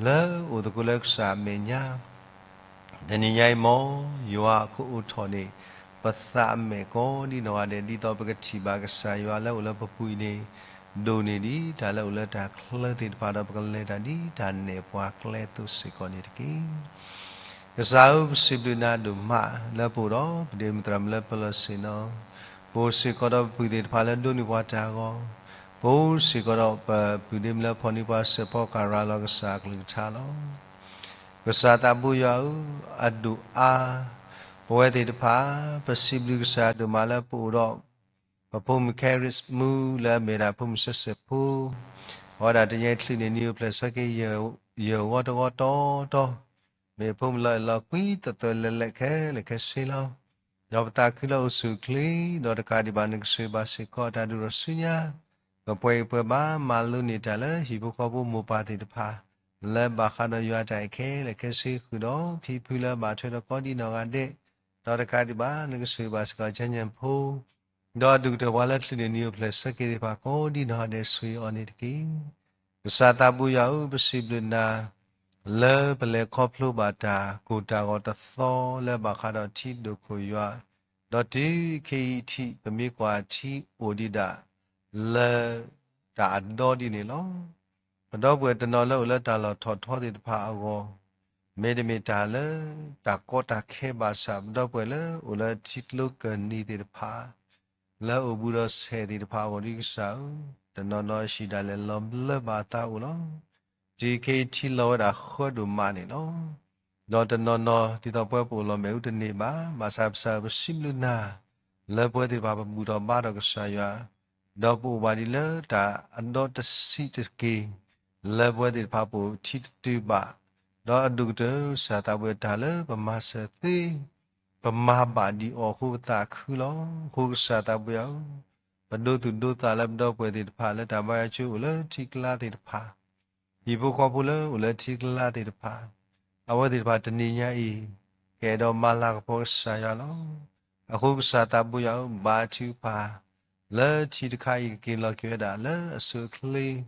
လၢအိၣ်သကိးလၢကစၢ်အမဲာ်ညါ တနံၤညါအံၤ မ်ယွၤကအိးထီၣ်န့ၢ် ပသးအမဲာ်ကိးဒ်နီၢ်ဂၤဒဲး ဒ်သိးပကထံၣ်ဘၣ်ကစၢ်ယွၤလၢအိၣ်လၢပပူၤအံၤန့ၣ် ဒိၣ်န့ၢ်ဒံးတၢ်လၢအိၣ်လၢတၢ်ချၢသ့ၣ်တဖၣ် ဒီးပကလဲၤတၢ်ဒ်တၢ်နဲၣ်ပှၤကျဲအသိးစ့ၢ်ကီးန့ၣ်တက့ၢ်. ကစၢ်ဧၢ, ပစံးဘျုးနၤဒိၣ်မး လၢပအိၣ်ဒီးပဒ့မုၣ်သရၣ်မုၣ်လၢပလီၢ်ဆ့ၣ်နီၤ, ပအိၣ်စ့ၢ်ကီးဒီးပပုၢ်သ့ၣ်တဖၣ်လၢဒိးန့ၢ်ပှၤတၢ်ဂီၤ, ပအိၣ်စ့ၢ်ကီးဒီးပပုၢ်ဒ့မုၣ်လၢဖီၣ်န့ၢ်ပှၤစဲးဖီကၤရၤလီၤကစၢ်အကလုၢ်ကထါလီၤ. ကစၢ်သးဘိယွၤဧၢ, အဒိၣ်အါ, ပဝဲသ့ၣ်တဖၣ် ပစံးဘျုးကစၢ်ဒိၣ်မးလၢပအိၣ်ဒီး ပဖိမုၣ်ခဲရံးမူလၢအမ့ၢ်ဒၣ်ဖိမုၣ်စဲးစဲးဖိ, အဝဲဒၣ်တနံၤအံၤချုးန့ၢ်နံၣ်အိၣ်ဖျဲၣ်ဆၢက့ၤ ယဲၢ်ဂီၤတဂီၤတီတီ, မ့ၢ်ဖိမုၣ်လီၤအဲၣ်လီၤကွံ သၢသၢလဲၤလဲၤခဲလၢာ်ခဲဆ့လီၤ. ဒီးပသးခုလၢအိၣ်ဆူၣ်အိၣ်ချ့, ဒီးတကးဒံးဘၣ်နကဆိၣ်ဂ့ၤဘၣ်စ့ၢ်ကီးတၢ်ဒုးဒီးဆူညါ, ကပှဲၤဂံၢ်ပှဲၤဘါ မၤလိန့ၢ်တၢ်လၢဟံၣ်ဖိဃီဖိမိၢ်ပၢ်သ့ၣ်တဖၣ် လၢဘၣ်ဃးဒီးယွၤတၢ်အဲၣ်ခဲလၢာ်ခဲဆ့ဃုာ်ဒီး ဖံဖုလၢအဘၣ်ထွဲဒီးကိးဒ်နီၢ်ဂၤဒဲး, ဒီးတကးဒံးဘၣ် နကဆိၣ်ဂ့ၤဘၣ်စ့ၢ်ကီးကၠၢ်ညၣ်ဖိ ဒီးဒုၣ်ကတၢၢ်ပှၤလၢချုးန့ၢ်နံၣ်အိၣ်ဖျဲၣ်ဆၢက့ၤသ့ၣ်တဖၣ် ကိးဒ်နီၢ်ဂၤဒဲးဆိၣ်ဂ့ၤအီၤန့ၣ်တက့ၢ်. ကစၢ်သးဘိယွၤဧၢ, ပစံးဘျုးနၤ လၢပလဲၤခီဖျိဘၣ်တၢ်ကိၢ်တၢ်ဂီၤတသီလၢဘၣ်ဃးဒီးထံဒိၣ်ခိၣ်ယွၤ, ဒီးတုၤခဲအံၤအထံး ပမ့ၢ်ကွၢ်ထံအိၣ်ဒံးဒၣ် လၢတၢ်အဒီဒ်န့ၣ်လီၤ. ပဒီပုၢ်ဝဲၢ်တနီၤလၢအိၣ်လၢတၢ်လီၢ်ထီၣ်ထီသ့ၣ်တဖၣ်အဂီၢ်, မ့တမ့ၢ်တၢ်လၢတၢ်ကီတၢ်ခဲဘၣ်ဆၣ် ပဒီပုၢ်ဝဲၢ်လၢအိၣ်လၢထံကျိကၢၢ်နံၤသ့ၣ်တဖၣ် လၢအိၣ်ဘူးဒီးဆဲးသ့ၣ်တဖၣ်အဂီၢ်ဒ်ကစၢ်ဧၢ, တနီၤနီၤဟံၣ်ဒၣ်လဲာ်လီၤဘျၢဘၣ်အသးအိၣ်လီၤ. တုၤခဲအံၤထံလီၤဝဲဒၣ်ဃၢဒိၣ်မးန့ၣ်လီၤ. ဒီးတနီၤနီၤဒ်သိးပဝဲပအိၣ်လီၤမ့ၣ်အူတန့ၢ်ဘၣ်, ဘၣ်ဆၣ်ပစၢၤပစံးဘျုးနၤ လၢပဝဲသ့ၣ်တဖၣ်ပဘူၣ်ထီၣ်ဘါထီၣ်ကစၢ်ယွၤ, ဒီးပအိၣ်ဘၣ်ဒ်လၢတၢ်အဒီတဆံးတက့ၢ်, လၢပဝဲသ့ၣ်တဖၣ်ပအိၣ်ထံတတုၤဘၣ်, ဒီးအဒိၣ်ကတၢၢ်ကစၢ်သးဘိယွၤတၢ်လၢပမၤစၢၤသ့ ပမၤဘၣ်ဒံးအီၤအဃိပသးခုလီၤ. အဃိကစၢ်သးဘိယွၤဧၢ, ပဒိသူၣ်ဒိသးလၢပဒီပုၢ်ဝဲၢ်သ့ၣ်တဖၣ်လၢတၢ်ဘါယွၤကၠိအိၣ်လၢထံကျါသ့ၣ်တဖၣ်, ဟံၣ်ဖိဃီဖိလၢအိၣ်လၢထံကျါသ့ၣ်တဖၣ်, အဝဲသ့ၣ်တဖၣ်တနံၤညါအံၤ ကအဲၣ်ဒိးမၤလၤကပီၤကစၢ်ယွၤလီၤ. အဃိကစၢ်သးဘိယွၤဧၢ, ဘါထုကဖၣ် လၢထံတခါအံၤကက့ၤလီၤက့ၤဝဲဒၣ်လၢအဆိအချ့ ဒီး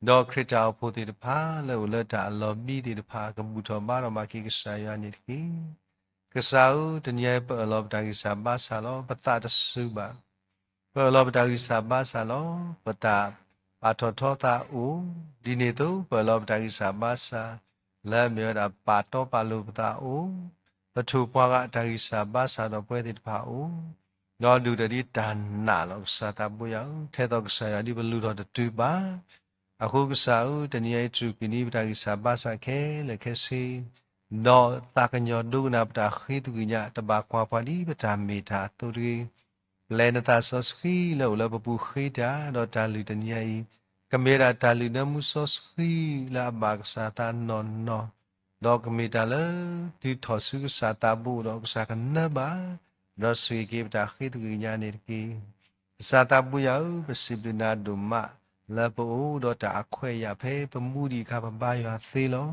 ခရံာ်တၢ်အိၣ်ဖှိၣ်သ့ၣ်တဖၣ်လၢအိၣ်လၢတၢ်အလီၤဘံးသ့ၣ်တဖၣ် ကဘူၣ်ထီၣ်ဘါထီၣ်ဘၣ်က့ၤကစၢ်ယွၤန့ၣ်တက့ၢ်. ကစၢ်ဧၢ, တနံၤအံၤပအၢၣ်လီၤပတၢ်ဂံၢ်စၢ်ဘါစၢ်လီၤ. ပသးတစူၤဘၣ်. ပအၢၣ်လီၤပတၢ်ဂံၢ်စၢ်ဘါစၢ်လီၤ. ပတၢ်ပာ်ထီၣ်ထီသးအိၣ်, ဒ်န့ၣ်အသိး ပအၢၣ်လီၤပတၢ်ဂံၢ်စၢ်ဘါစၢ် လၢအမ့ၢ်ဝဲဒၣ်ပာ်တီပာ်လိၤပသးအိၣ်, ပထိၣ်ပှၤဂၤတၢ်ဂံၢ်စၢ်ဘါစၢ်ဒီးပဝဲသ့ၣ်တဖၣ်အိၣ်, ဒီးဒုၣ်ကတၢၢ်ဒ်တၢ်နာ်လီၤ. ကစၢ်သးဘိယွၤဧၢ, ထဲသိးကစၢ်ယွၤဒ်ပလူၤထီၣ်တတုၤဘၣ်. အဃိကစၢ်ဧၢ, တနံၤအံၤတြူာ်ကွံာ်န့ၢ်ပတၢ်ဂံၢ်စၢ်ဘါစၢ်ခဲလၢာ်ခဲဆ့, ဒီးသးကညီၤဒိကနၣ်ပတၢ်ဃ့သကွံာ်ညါ, တဘၣ်ကွၢ်ပှၤဒ်ပတၢ်မ့ၢ်တၢ်အသိးတဂ့ၤ. ပျဲနသးစီဆှံလၢအိၣ်လၢပပူၤဃ့တၢ်, ဒီးတၢ်လုၢ်တနံၤအံၤ ကမ့ၢ်ဝဲဒၣ်တၢ်လုၢ်နၢမူစီဆှံလၢအဘၣ်ကစၢ်သးနီၢ်နီၢ်, ဒီးကမ့ၢ်တၢ်လၢ တုၤထီၣ်ဆူကစၢ်သးဘိဒီးကစၢ်ကနၢဘၣ်, ဒီးဆိၣ်ဂ့ၤက့ၤပတၢ်ဃ့သကွံာ်ညါန့ၣ်တက့ၢ်. ကစၢ်သးဘိယွၤဧၢ, ပစံးဘျုးနၤဒိၣ်မး လၢပအိၣ်ဒီးတၢ်အခွဲးအယာ်ဖဲပမူဒံးအခါပဘါယွၤသ့လီၤ.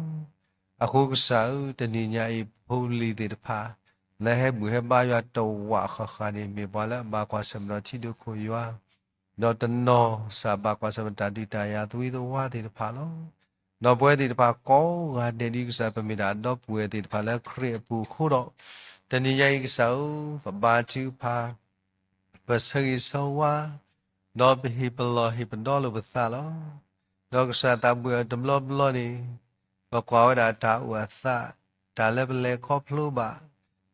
အဃိကစၢ်ဧၢ, တနံၤညါအံၤဖိလံၤသ့ၣ်တဖၣ် လၢဟဲဘူၣ်ဟဲဘါယွၤတဝးဃၣ်ဃၣ်န့ၣ် မ့ၢ်ပှၤလၢအဘၣ်ကွၢ်ဆၢၣ်မဲာ်ဒီးထံဒိၣ်ခိၣ်ယွၤ, ဒီးတနီၤစၢ်ဘၣ်ကွၢ်ဆၢၣ်မဲာ်တၢ်ဒုးတၢ်ယၤသဝံသဝါသ့ၣ်တဖၣ်လီၤ. ဒီးပဝဲသ့ၣ်တဖၣ်ကိးဂၤဒဲးဒ်ကစၢ် ပမ့ၢ်ဒၣ်အဒီပုၢ်ဝဲၢ်သ့ၣ်တဖၣ်လၢခရံာ်အပူၤအဃိဒီး, တနံၤညါအံၤကစၢ်ဧၢ, ပဘါထုကဖၣ် ပဆၢဂ့ၤဆၢဝါ, ဒီးပဟ့ၣ်ပလီၢ်ဟ့ၣ်ပဒီလိာ်ပသးလီၤ. ဒီးကစၢ်သးဘိယွၤဧၢ, တဘျီဘျီန့ၣ် ပကွၢ်ဝဲဒၣ်တၢ်အိၣ်အသး, တၢ်လၢပလဲၤခီဖျိဘၣ်,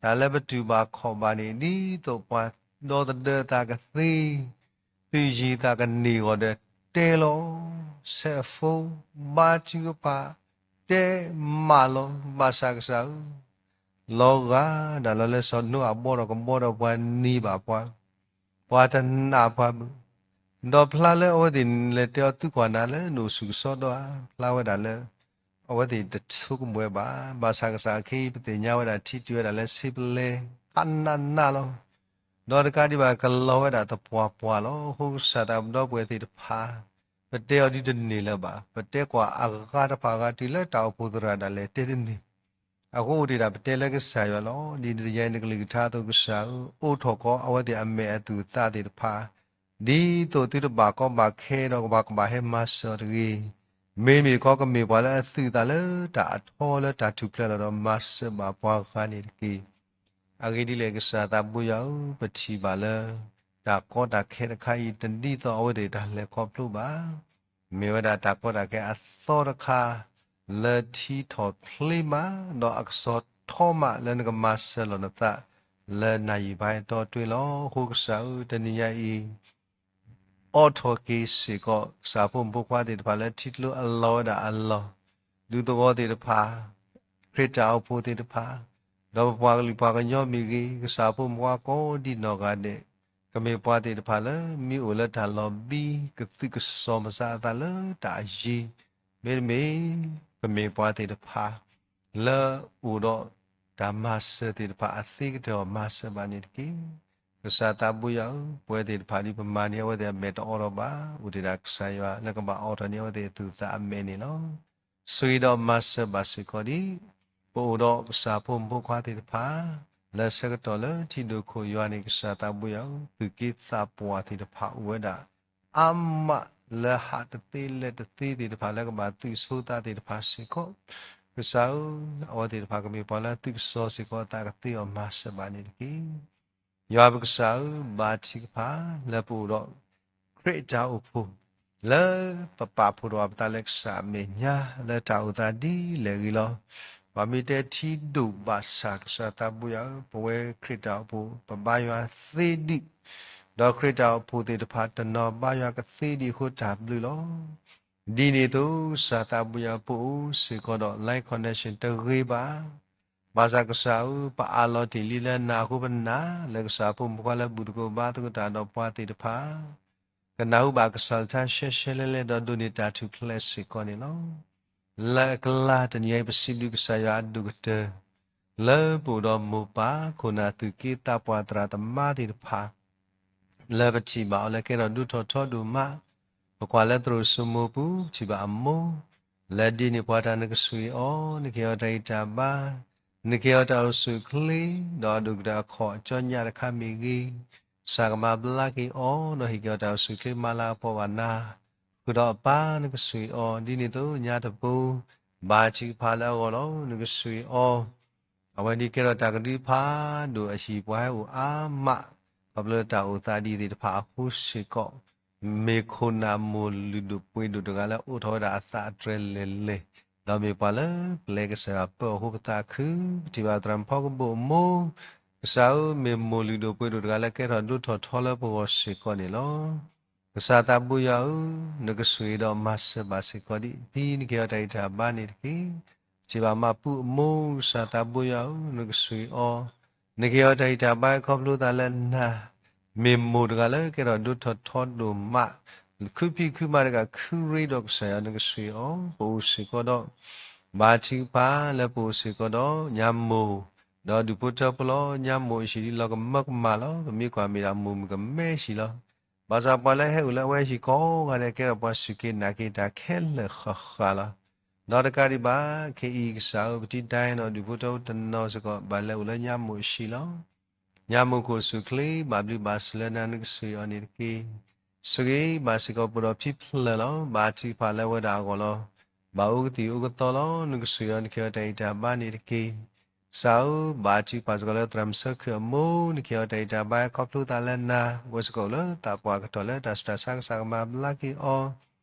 တၢ်လၢပတူၢ်ဘၣ်ခီၣ်ဘၣ်န့ၣ် ဒ်သိးပှၤဒီသဒၢသးကသ့, သုးယံၤသးကန့ၢ်ဂီၤဒီးတဲလီၤ, ဆဲးအဖိ, ဘါထုကဖၣ်, တဲမးလီၤ. ဘၣ်ဆၣ်ကစၢ်ဧၢ, လီၤဂာ်ဒၣ်လီၤလၢစီၤနိအၤဘီဒီးကဘီဒီးပှၤန့ၢ်ဘၣ်ပှၤ, ပှၤတနာ်ပှၤဘၣ်. ဒီးဖျါလၢအဝဲသ့ၣ်လဲၤတဲအီၤသုကွၢ်နၤလၢနအိၣ်ဆူၣ်ကဆှီဒီးဧါ, ဖျါဝဲဒၣ်လၢ အဝဲသ့ၣ်တဆိကမိၣ်ဝဲဘၣ်. ဘၣ်ဆၣ်ကစၢ်အခဲအံၤ ပသ့ၣ်ညါဝဲဒၣ်ထံတုၤဝဲဒၣ်လၢဆ့ပလဲခါနးနးလီၤ. ဒီးတကးဒံးဘၣ်ကလီၤဝဲဒၣ်သပှၢ်ပှၢ်လီၤ. အဃိကစၢ်သးပဒီပုၢ်ဝဲၢ်သ့ၣ်တဖၣ် ပတဲအီၤဒ်တန့ၢ်လၢၤဘၣ်. ပတဲကွၢ်အဂၤတဖၣ်အဂၤတုၤလၢတၢ်အိၣ်ဖှိၣ်သရၣ်ဒၣ်လဲာ်တဲတန့ၢ် အဃိအိၣ်တ့ၢ်ဒၣ်ပတဲလၢကစၢ်ယွၤလီၤ. ဒ်နတယါအံၤနကလုၢ်ကထါအသိးကစၢ်ဧၢ, အိးထီၣ်ကီးအဝဲသ့ၣ်အမဲာ်အသူၣ်အသးသ့ၣ်တဖၣ်, ဒ်သိးသုတဘၣ်ကီဘၣ်ခဲဒီးကဘၣ်ကဘၣ်ဟဲမၤစၢၤအီၤတဂ့ၤ. မ့မ့ၢ်တခီကမ့ၢ်ပှၤလၢအသုးသးလၢတၢ်အထီလၢတၢ်ထူၣ်ဖျဲးလီၤဒီးမၤစၢၤဘၣ်ပှၤဂၤန့ၣ်တက့ၢ်. အဂ့ၢ်ဒ်လဲၣ်ကစၢ်သးဘိယွၤဧၢ, ပထံၣ်ဘၣ်လၢ တၢ်ကီတၢ်ခဲတခါအံၤ တဒ်သိးအဝဲသ့ၣ်တၢ်လဲၤခီဖျိဘၣ်. မ့ၢ်ဝဲဒၣ်တၢ်ကီတၢ်ခဲအသီတခါ လၢထံထီၣ်ချ့မး, ဒီးအကစီၤထီမးလၢနကမၤစၢၤလီၤနသး လၢနၤယံာ်ဘါယံာ်တီတ့ၢ်လီၤ. အဃိကစၢ်ဧၢ, တနံၤညါအံၤ အိးထီၣ်က့ၤစ့ၢ်ကီး ကစၢ်ဖိမုၣ်ဖိခွါသ့ၣ်တဖၣ်လၢထံကျိအလီၢ်ဝဲဒၣ်အလီၢ်, ဒူသဝီသ့ၣ်တဖၣ်, ခရံာ်တၢ်အိၣ်ဖှိၣ်သ့ၣ်တဖၣ်, ဒီးပပှၤကလုာ်ပှၤကညီမ့ၢ်ဂ့ၤ, ကစၢ်ဖိမုၣ်ဖိခွါကိးဒံနီၢ်ဂၤဒဲး, ကမ့ၢ်ပှၤသ့ၣ်တဖၣ်လၢမ့ၢ်အိၣ်လၢတၢ်လီၤဘံ ကသုးကစီၣ်မစါအသးလၢတၢ်အယံၤ, မ့တမ့ၢ် ကမ့ၢ်ပှၤသ့ၣ်တဖၣ် လၢအိၣ်ဒီးတၢ်မၤစၢၤသ့ၣ်တဖၣ်အသ့ကတၢၢ်အီၤ မၤစၢၤဘၣ်န့ၣ်တက့ၢ်. ကစၢ်သးဘိယွၤဧၢ, ပဝဲသ့ၣ်တဖၣ်ဒ်ပမၤန့ၣ် အဝဲသ့ၣ်အမဲာ်တအိးထီၣ်ဘၣ်, အိၣ်တ့ၢ်ဒၣ်ကစၢ်ယွၤလၢကဘၣ်အိးထီၣ်န့ၢ်အဝဲသ့ၣ်အသူၣ်အသးအမဲာ်န့ၣ်လီၤ. ဆိၣ်ဂ့ၤဒီးမၤစၢၤဘၣ်စ့ၢ်ကီးဒ် ပအိၣ်ဒီးကစၢ်ဖိမုၣ်ဖိခွါသ့ၣ်တဖၣ် လၢဆၢကတီၢ်လၢထံဒိၣ်ခိၣ်ယွၤန့ၣ် ကစၢ်သးဘိယွၤဧၢ, သူၣ်က့သးပှၢ်သ့ၣ်တဖၣ်အိၣ်ဝဲဒၣ် အါမးလၢဟးတသ့လဲၤတသ့သ့ၣ်တဖၣ်လၢကဘၣ်သုးဆိသးသ့ၣ်တဖၣ်စ့ၢ်ကီး, ကစၢ်ဧၢ, အဝဲသ့ၣ်တဖၣ်ကမ့ၢ်ပှၤလၢသုးကစီၤစ့ၢ်ကီးအသးကသ့အီၤ မၤစၢၤဘၣ်န့ၣ်တက့ၢ်. ယွၤပကစၢ်ဧၢ, ဘါထုကဖၣ်လၢပအိၣ်ဒီး ခရံာ်တၢ်အိၣ်ဖှိၣ် လၢပပာ်ဖှိၣ်ထီၣ်ဘၣ်ပသးလၢကစၢ်အမဲာ်ညါ လၢတၢ်အိၣ်သးဒ်လဲၣ်ဂ့ၤလီၤ. ပှၤမ့ၢ်တဲထံဒိၣ်ဘၣ်ဆၣ် ကစၢ်သးဘိယွၤဧၢ, ပဝဲခရံာ်တၢ်အိၣ်ဖှိၣ် ပဘါယွၤသ့ဒံး, ဒီးခရံာ်တၢ်အိၣ်ဖှိၣ်သ့ၣ်တဖၣ်တနီၤဘါယွၤကသ့ဒံးအဃိတၢ်ဘျုးလီၤ. ဒ်န့ၣ်အသိး ကစၢ်သးဘိယွၤ ပအိၣ်စ့ၢ်ကီးဒီး line connection တဂ့ၤဘၣ်. ဘၣ်ဆၣ်ကစၢ်ဧၢ, ပအးလီၤတ့ၢ်လံလၢနၤအဃိ ပနာ်လၢကစၢ်ဖိမုၣ်ဖိခွါလၢဘူၣ်သကိးဘါသကိးတၢ်ဒီးပှၤသ့ၣ်တဖၣ် ကနၢ်ဟူဘၣ်ကစၢ်အကလုၢ်ကထါရှဲရှဲလဲၤလဲၤ ဒီးဒိးန့ၢ်တၢ်ထူၣ်ဖျဲးစ့ၢ်ကီးန့ၣ်လီၤ. လၢအကလၤတနံၤအံၤ ပစံးဘျုးကစၢ်ယွၤအဒိၣ်ကတၢၢ် လၢပအိၣ်ဒီးမိၢ်ပၢ် ခိၣ်နၢ်သူၣ်က့သးပှၢ်သရၣ်သမါသ့ၣ်တဖၣ် လၢပထံၣ်ဘၣ်အီၤလၢကဲထီၣ်ဒိၣ်ထီၣ်ထီဒိၣ်မး, ပကွၢ်လၢသရိာ်စိမိၤပူၤ ပထံၣ်ဘၣ်အမိၢ် လၢဒ်န့ၣ်ပှၤတၢ် နကဆိၣ်ဂ့ၤအီၤ, နကဟ့ၣ်အီၤတၢ်ဂံၢ်တၢ်ဘါ, နကဟ့ၣ်အီၤတၢ်အိၣ်ဆူၣ်အိၣ်ချ့, ဒီးအဒိၣ်ကတၢၢ်အခီၣ်အကၠီညၣ်တခါမ့ၢ်ဂ့ၤ, ကစၢ်ကမၤဘျါက့ၤအီၤ, ဒီးဟ့ၣ်က့ၤအီၤတၢ်အိၣ်ဆူၣ်အိၣ်ချ့မၤလၤကပီၤဘၣ်နၤ, ဃုာ်ဒီးအပၢ် နကဆိၣ်ဂ့ၤအီၤ, ဒ်န့ၣ်အသိးညါတပူၤ ဘါထုကဖၣ်လၢအဂီၢ်လီၤ နကဆိၣ်ဂ့ၤအီၤ အဝဲန့ၣ်ကဲထီၣ်တၢ်ကဒုဖးဒိၣ်အဟံၣ် ပှၤဟဲအိၣ်အါမး, ခီဖျိလၢတၢ်အိၣ်သးဒ်အံၤသ့ၣ်တဖၣ်အဃိစ့ၢ်ကီး, မ့ၢ်ခိၣ်နၢ်မိၢ်လုၢ်ဒိၣ်ပှ့ၤဒိၣ်တဂၤလၢအိးထီၣ်ဝဲဒၣ်အသးအတြဲၤလဲၤလဲၤ, ဒီးမ့ၢ်ပှၤလၢပျဲကစၢ်ယွၤပၢအဃိပသးခု, ပထံၣ်ဘၣ်သရၣ်မုၣ်ဖီကဘိၣ်အမိၢ်, ကစၢ်ဧၢ, မ့ၢ်မိၢ်လုၢ်ဒိၣ်ပှ့ၤဒိၣ်တဂၤလၢကဲထီၣ်ဒိၣ်ထီၣ်ထီလၢပဂီၢ်စ့ၢ်ကီးန့ၣ်လီၤ. ကစၢ်သးဘိယွၤဧၢ, နကဆိၣ်ဂ့ၤဒီးမၤစၢၤဘၣ်စ့ၢ်ကီးဒ်အံၤ, ဖဲနကဟ့ၣ်အီၤတၢ်ဂံၢ်တၢ်ဘါန့ၣ်တက့ၢ်. ပထံၣ်ဘၣ်မၤပူအမိၢ်, ကစၢ်သးဘိယွၤဧၢ, နကဆိၣ်ဂ့ၤအီၤ, နကဟ့ၣ်အီၤတၢ်ဂံၢ်တၢ်ဘါခီဖျိသးလၢနၤ, မ့ၢ်မိၢ်တဂၤလၢကဲထီၣ်ဒိၣ်ထီၣ်ထီဒိၣ်မး, ခုဖံးခုမၤတဂၤ ခုရ့ဒီးကစၢ်ယွၤ နကဆိၣ်ဂ့ၤအီၤ, ပအိၣ်စ့ၢ်ကီးဒီး ဘါထုကဖၣ်လၢပအိၣ်စ့ၢ်ကီးဒီးညါမိၢ်, ဒီးဒူၣ်ဖိထၢဖိလီၤ. ညါမိၢ်အဟံၣ်ဒ်လီၤကမၢကမၣ်လီၤ. ပမ့ၢ်ကွၢ်မ့ၢ်ဒၣ်မိၢ်မုၣ်ကမဲဟံၣ်လီၤ. ဘၣ်ဆၣ်ပှၤလၢဟဲအိၣ်လၢအဝဲဟံၣ်ကိးဂၤဒဲး ကဲထီၣ်ပှၤစူၢ်က့ၤနာ်က့ၤတၢ်ခဲလၢာ်ဃၣ်ဃၣ်လီၤ. ဒီးတကးဒံးဘၣ် ခဲအံၤကစၢ်ဧၢ, ပထံၣ်ဒၣ်အံၤဒီးဒူၣ်ဖိထၢဖိတနီၤစ့ၢ်ကီး ဘၣ်လဲၤအိၣ်လၢညါမိၢ်အဟံၣ်လီၤ. ညါမိၢ်ကအိၣ်ဆူၣ်အိၣ်ချ့ ဘၣ်ဘျုးဘၣ်ဆိၣ်လၢနၤ နကဆိၣ်ဂ့ၤအီၤန့ၣ်တက့ၢ်. ဆိၣ်ဂ့ၤဘၣ်စ့ၢ်ကီးပှၤဒီးဖံဖျၢၣ်လီၤ. ဘါထုကဖၣ်လၢအဝဲဒၣ်အဂီၢ်လီၤ. ဘၣ်အိၣ်ကသံၣ်အိၣ်ကသီလီၤ. နကဆိၣ်ဂ့ၤအီၤ နကဟ့ၣ်အီၤတၢ်ဂံၢ်တၢ်ဘါန့ၣ်တက့ၢ်. ကစၢ်ဧၢ, ဘါထုကဖၣ်စ့ၢ်ကီးလၢသရၣ်မုၣ်ဆၢခုၣ်အမိၢ်, နကဟ့ၣ်အီၤတၢ်ဂံၢ်တၢ်ဘါခီဖျိသးလၢနၤ, အဝဲစ့ၢ်ကီးအိၣ်လၢသးပှၢ်ကတီၢ်လၢတၢ်ဆူးတၢ်ဆါ ကစၢ်ကမၤဘျါက့ၤအီၤ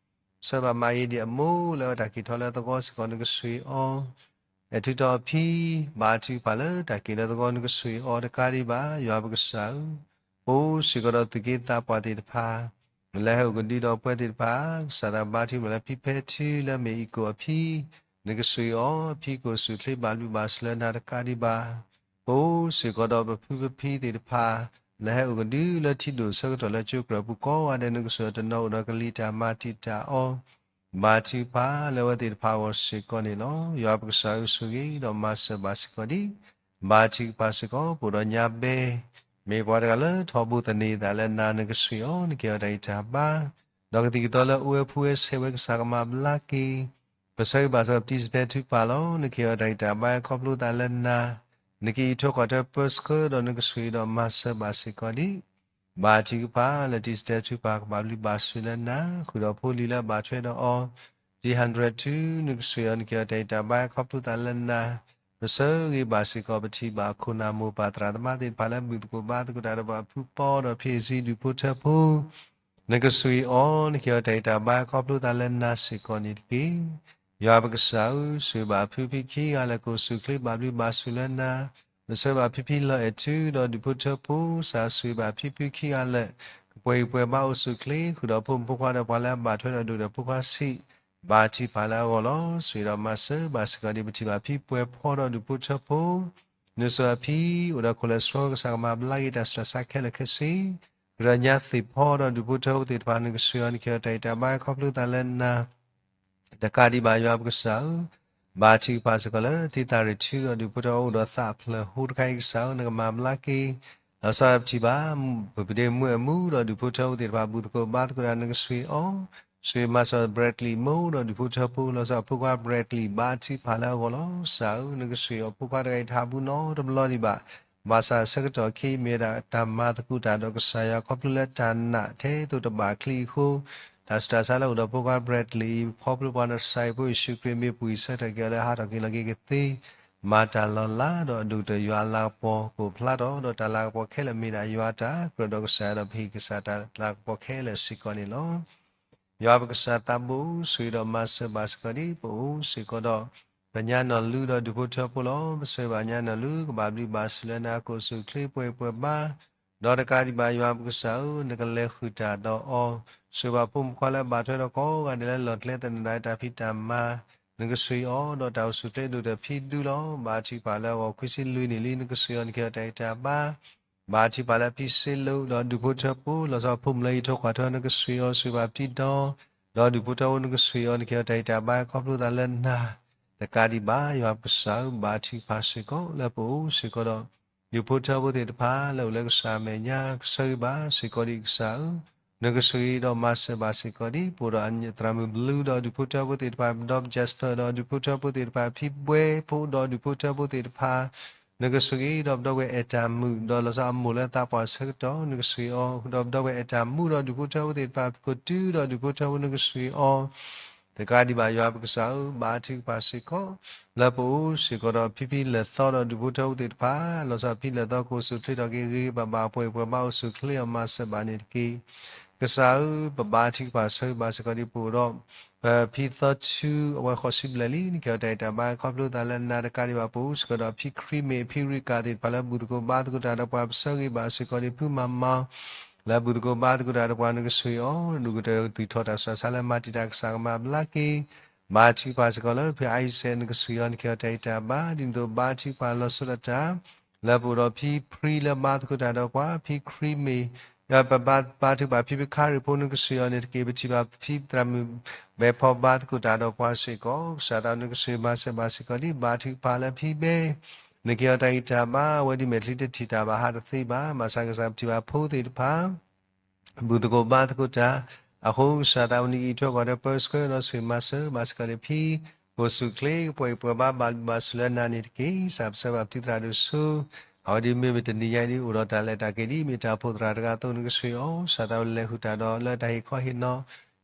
ဆၢဘၣ်မၤယံၤဒံးအမိၢ်လၢအဝဲတၢ်က့ၤထီၣ်လၢသဝီစ့ၢ်ကီး နကဆိၣ်ဂ့ၤအီၤ, အဲၣ်ထုးထီၣ်အဖံ, ဘါထုကဖၣ်လၢတၢ်က့ၤလၢသဝီ နကဆိၣ်ဂ့ၤအီၤတကးဒံးဘၣ်. ယွၤပကစၢ်ဧၢ, ပအိၣ်စ့ၢ်ကီးဒီးသူၣ်က့သးပှၢ်သ့ၣ်တဖၣ် လၢဟဲအိၣ်ကဒုဒီးပှၤသ့ၣ်တဖၣ်, ကစၢ်သးဘါထုကဖၣ်လၢဖံဖဲထုလၢမ့ၢ်အံၤကိၣ်အဖံ, နကဆိၣ်ဂ့ၤအီၤ, အဖံကအိၣ်ဆူၣ်အိၣ်ချ့ ဘၣ်ဘျုးဘၣ်ဆိၣ်လၢနၤတကးဒံးဘၣ်. ပအိၣ်စ့ၢ်ကီးဒီးပဖုပဖံသ့ၣ်တဖၣ် လၢဟဲအိၣ်ကဒုလၢထံဒိၣ်ဆၢကတီၢ်လၢကၠိကြၢးပူၤကိးဂၤဒဲး နကဆိၣ်ဂ့ၤအီၤတနီၤအိၣ်ဒီးကလံၤတၢ်မၤတံာ်တာ်အီၤ, ဘါထုကဖၣ်လၢအဝဲသ့ၣ်တဖၣ်အဂီၢ်စ့ၢ်ကီးန့ၣ်လီၤ. ယွၤပကစၢ်ဧၢ, ဆိၣ်ဂ့ၤဒီးမၤစၢၤဘၣ်စ့ၢ်ကီးဒံး, ဘါထုကဖၣ်စ့ၢ်ကီး ပအိၣ်ဒီးညါဘဲ, မ့ၢ်ပှၤတဂၤလၢထီဘိသန့ၤအသးလၢနၤ နကဆိၣ်ဂ့ၤအီၤ, နကဟ့ၣ်အီၤတၢ်ဂံၢ်တၢ်ဘါ, ဒီးကသံၣ်ကသီလၢအအိၣ်ဝဲဖှူဝဲဆဲးဝဲ ကစၢ်ကမၤဘျါက့ၤ ပဆၢဂ့ၤဘၣ်စ့ၢ်ကီးပတံၤစတဲထုကဖၣ်လီၤ. နကဟ့ၣ်အီၤတၢ်ဂံၢ်တၢ်ဘါခီဖျိသးလၢနၤ, နကအံးထွဲကွၢ်ထွဲပၢဆှၢဒီးနကဆှၢဒီးမၤစၢၤဘၣ်စ့ၢ်ကီးဒံး ဘၣ်ထံကဖၣ်လၢတံၤစတဲထုကဖၣ် ကဘၣ်ဘျုးဘၣ်ဆိၣ်လၢနၤ, ဃုာ်ဒီးဖိလံၤလၢအဘၣ်ထွဲဒီးအီၤ, တံၤ hundred two နကဆှၢအီၤ နကဟ့ၣ်အီၤတၢ်ဂံၢ်တၢ်ဘါခီဖျိသးလၢနၤ, ပဆၢဂ့ၤဘၣ်စ့ၢ်ကီးပထံၣ်ဘၣ်ခိၣ်နၢ်မိၢ်ပၢ်သရၣ်သမါသ့ၣ်တဖၣ်လၢဘူၣ်သကိးဘါသကိးတၢ်ဒီးပှၤဖုပီဒီးဖံးစံဒူၣ်ဖိထၢဖိ နကဆှၢအီၤ နကဟ့ၣ်အီၤတၢ်ဂံၢ်တၢ်ဘါခီဖျိသးလၢနၤစ့ၢ်ကီးန့ၣ်တက့ၢ်. ယွၤပကစၢ်ဧၢ, ဆှၢဘၣ်ဖုဖံခံဂၤလၢာ် ကအိၣ်ဆူၣ်ချ့ဘၣ်ဘျုးဘၣ်ဆိၣ်လၢနၤ, ပဆၢဘၣ်ဖံဖံလီၤအဲၣ်ထုဒီးဒူၣ်ဖိထၢဖိ, ကစၢ်ဆှၢဘၣ်ဖံဖုခံဂၤလၢာ် ကပှဲၤဂံၢ်ပှဲၤဘါအိၣ်ဆူၣ်ချ့, ဃုာ်ဒီးဖိမုၣ်ဖိခွါဒီးပှၤလၢအဘၣ်ထွဲဒီးဒိၣ်ဒီးဖိခွါဆံး, ဘၣ်ထံကဖၣ်လၢအဂီၢ်လီၤ. ဆှၢဒီးမၤစၢၤဘၣ်စ့ၢ်ကီးဒံး ပထံၣ်ဘၣ်ဖံပှဲၤဖီဒီးဒူၣ်ဖိထၢဖိ နဆိၣ်အဖံ အိၣ်ဒီးခိၣ်လၢဆှီ ကစၢ်ကမၤဘျါက့ၤတၢ်ဆူးတၢ်ဆါခဲလၢာ်ခဲဆ့, ကရၢညါသ့ၣ်ဖီဒီးဒူၣ်ဖိထၢဖိသ့ၣ်တဖၣ် နကဆှၢအီၤ နကဟ့ၣ်အီၤတၢ်ဂံၢ်တၢ်ဘါခီဖျိသးလၢနၤ, တကးဒံးဘၣ်ယွၤပကစၢ်ဧၢ, ဘၣ်ထံကဖၣ်စ့ၢ်ကီးလၢ တံၤသၣ်ရ့ၣ်ထုဒီးဒူၣ်ဖိထၢဖိအိၣ်ဒီးသးဖျၢၣ်ဟိတခါအံၤကစၢ်ဧၢ, နကမၤဘျါက့ၤ, လီၤဆီဒၣ်ပထံၣ်ဘၣ် ပဒ့မုၣ်အမုၣ်ဒီးဒူၣ်ဖိထၢဖိသ့ၣ်တဖၣ် ဘူၣ်သကိးဘါသကိးတၢ် နကဆှၢအီၤ, ဆှၢမၤစၢၤ Bradley မိၢ်ဒီးဒူၣ်ဖိထၢဖိ လီၤဆီဖိခွါ Bradley ဘၣ်ထံကဖၣ်လၢအဂီၢ်လီၤ. ကစၢ်ဧၢ, နကဆှၢအီၤဖိခွါတဂၤအံၤတဟးဘူးနီတဘျီဒံးဘၣ် ဘၣ်ဆၣ်ဆၢကတီၢ်ခဲအံၤမ့ၢ်ဒၣ်တၢ်မၤသကိးတၢ်ဒီးကစၢ်ယွၤခီဖျိလၢတၢ်နာ်ထဲသိးတဘၣ်ချံအဃိ, တၢ်ဆူးတၢ်ဆါလၢအိၣ်ဒီးဖိခွါ Bradley အံၤ ခီဖျိပှၤနီၢ်ကစၢ်အံၤဖိယ့ၣ်ၡူးခရံာ်မ့ၢ်ပှံၢ်ဆၢထၢၣ်က့ၤအီၤလၢဟးထီၣ်က့ၤလီၤက့ၤကသ့, မၤတၢ်လီၤလးဒီးအဒိၣ်ကတၢၢ်ယွၤအလၤကပီၤကအိၣ်ဖျါထီၣ် ဒီးတၢ်လၤကပီၤခဲလၢာ်မ့ၢ်ဒၣ်ယွၤအတၢ်ကြၢးဒီးကစၢ်ယွၤဒီး ပဟ့ၣ်ကစၢ်တၢ်လၤကပီၤခဲလၢာ်စ့ၢ်ကီးန့ၣ်လီၤ. ယွၤပကစၢ်သးဘိ ဆှၢဒီးမၤစၢၤဘၣ်စ့ၢ်ကီးဒံး ပအိၣ်စ့ၢ်ကီးဒီး ပညါနီၢ်လူဒီးဒူၣ်ဖိထၢဖိလီၤ. ပဆၢဘၣ်ညါနီၢ်လူ ကဘၣ်ဘျုးဘၣ်ဆိၣ်လၢနၤ ကအိၣ်ဆူၣ်ချ့ပှဲၤပှဲၤဘါ, ဒီးတကးဒံးဘၣ်ယွၤပကစၢ်ဧၢ, နကလဲၤဃုာ်တၢ်ဒီးအီၤ, ဆှၢဘၣ်ဖိမုၣ်ဖိခွါလၢအဘၣ်ထွဲဒီးကိးဂၤဒဲးလၢလီၢ်ကျဲသနၢၣ်ဒၣ်တၢ်ဖံးတၢ်မၤ, နကဆှၢအီၤ ဒီးတၢ်အိၣ်ဆူၣ်ချ့ဒိၣ်ဒီးဖံဒူလီၤ. ဘၣ်ထံကဖၣ်လၢအဂီၢ် ခွံဆံလွံၢ်နံၣ်လံ နကဆှၢအီၤ နကဟ့ၣ်အီၤတၢ်ဂံၢ်တၢ်ဘါ ဘၣ်ထံကဖၣ်လၢဖံစ့လိာ်ဒီးဒူၣ်ဖိထၢဖိ လီၤဆီဖိမုၣ်လၢအံးထွဲကွၢ်ထွဲ နကဆှၢအီၤ ဆှၢဘၣ်ဖံဒီ ဒီးဒူၣ်ဖိထၢဖိ နကဆှၢအီၤ နကဟ့ၣ်အီၤတၢ်ဂံၢ်တၢ်ဘါခီဖျိသးလၢနၤ, တကးဒံးဘၣ် ယွၤပကစၢ်ဧၢ, ဘၣ်ထံကဖၣ်စ့ၢ်ကီးလၢပအိၣ်စ့ၢ်ကီးဒီး ဒူၣ်ဖိထၢဖိသ့ၣ်တဖၣ်လၢအိၣ်လၢကစၢ်အမဲာ်ညါ ကဆၢဂ့ၤဘၣ်စ့ၢ်ကီးဒံးကစၢ်ဧၢ, နကဆှၢဒီးမၤစၢၤဘၣ်စ့ၢ်ကီးဒံး ပအိၣ်ဒီးသရၣ်မုၣ်ဘျုးဒီးဒူၣ်ဖိထၢဖိသ့ၣ်တဖၣ် ဒီး Jasper ဒီးဒူၣ်ဖိထၢဖိသ့ၣ်တဖၣ် ဖံဘှဲဖိဒီးဒူၣ်ဖိထၢဖိသ့ၣ်တဖၣ် နကဆှၢက့ၤဒီးပဒီပုၢ်ဝဲၢ်အဲၣ်တၢ်မုၣ် ဒီးလီၤဆီအမိၢ်လၢသးပှၢ်ဆၢကတီၢ် နကဆှၢအီၤ ဒီးပဒီပုၢ်ဝဲၢ်အဲၣ်တၢ်မုၣ်ဒီးဒူၣ်ဖိထၢဖိသ့ၣ်တဖၣ် ဖံကိးတုဒီးဒူၣ်ဖိထၢဖိ နကဆှၢအီၤ တကးဒံးဘၣ်ယွၤပကစၢ်ဧၢ, ဘၣ်ထံကဖၣ်စ့ၢ်ကီး လၢပအိၣ်စ့ၢ်ကီးဒီးဖံဖံလၢာ်သီဒီးဒူၣ်ဖိထၢဖိသ့ၣ်တဖၣ် လီၤဆီဖံလၢာ်သီ ကအိၣ်ဆူၣ်ချ့ထီၣ်က့ၤဂ့ၤဂ့ၤဘၣ်ဘၣ် ပှဲၤပှဲၤဘါ အိၣ်ဆူၣ်ချ့အီၤ မၤစၢၤဘၣ်န့ၣ်တက့ၢ်. ကစၢ်ဧၢ, ပဘၣ်ထံကဖၣ်ဆၢဂ့ၤဘၣ်စ့ၢ်ကီးဒံး ပအိၣ်ဒီး ပဖံသီထူ အဝဲဃိးဆံဘျဲၣ်လံ နကဟ့ၣ်အီၤတၢ်ဂံၢ်တၢ်ဘါခီဖျိသးလၢနၤ တကးဒံးဘၣ် ပအိၣ်စ့ၢ်ကီးဒီးဖံခရံမ့ၢ် ဖံရံကၤသ့ၣ်တဖၣ်လၢဘူၣ်သကိးဘါသကိးတၢ်ဒီးပှၤ ပဆၢဂ့ၤဘၣ်စ့ၢ်ကီးဒံး ဖုမၤမၤ လၢဘူၣ်သကိးဘါသကိးတၢ်ဒီးပှၤ နကဆှၢအီၤ ဒိၣ်ကတၢၢ်သူၣ်ထီၣ်တၢ်ဆူးတၢ်ဆါလၢမၤတံာ်တာ် ကစၢ်ကမၤဘျါက့ၤ ဘၣ်ထံကဖၣ်စ့ၢ်ကီးလၢဖံအံစဲး နကဆှၢအီၤ နကဟ့ၣ်အီၤတၢ်ဂံၢ်တၢ်ဘါ ဒ်သိးဘၣ်ထံကဖၣ်လီၤဆီဒၣ်တၢ် လၢပအိၣ်ဒီးဖံဖရံလၢဘါသကိးတၢ်ဒီးပှၤ ဖံခရံမ့ၢ် ပဘၣ်ဘါထုကဖၣ်ဖံဖံခါရ့ၣ်ဖိ နကဆှၢအီၤန့ၣ်တက့ၢ်. ပထံၣ်ဘၣ်ဖံသရၣ်မုၣ် ဘဲဖီဘါသကိးတၢ်ဒီးပှၤစ့ၢ်ကီး ကစၢ်သး နကဆှၢမၤစၢၤဘၣ်စ့ၢ်ကီးဒံး ဘၣ်ထံကဖၣ်လၢဖံဘဲ နကဟ့ၣ်အီၤတၢ်ဂံၢ်တၢ်ဘါ အဝဲဒ်မဲာ်ချံတထံၣ်တၢ်ဘၣ်ဟးတသ့ဘၣ် ဘၣ်ဆၣ်ကစၢ် ပထံၣ်ဘၣ်ဖိသ့ၣ်တဖၣ် ဘူၣ်သကိးဘါသကိးတၢ် အဃိကစၢ်သး အဝဲန့ၣ်ကအံးထွဲကွၢ်ထွဲပၢဆှၢဒီးဆှၢမၤစၢၤဘၣ်စ့ၢ်ကီးန့ၣ်ဖံ ကအိၣ်ဆူၣ်ချ့ ကပှဲၤကပှဲၤဘါ ဘၣ်ဘျုးဘၣ်ဆိၣ်လၢနၤန့ၣ်တက့ၢ်. ကစၢ်ပဆၢဘၣ်ပတံၤသရၣ်ဒိၣ်စိ အဝဲဒ်မ့ၢ်မ့ၢ်တနံၤညါအံၤဒ်အိၣ်ဒီးတၢ်လဲၤတၢ်က့ၤဒ်မ့ၢ်တၢ်အိၣ်ဖှိၣ်သရၣ်တဂၤအသိး နကဆှၢအီၤ ကစၢ်သး အဝဲလဲၤဃုာ်တၢ်ဒီးလၢတၢ်ဟ့ၣ်ခီဟ့ၣ်နီၤ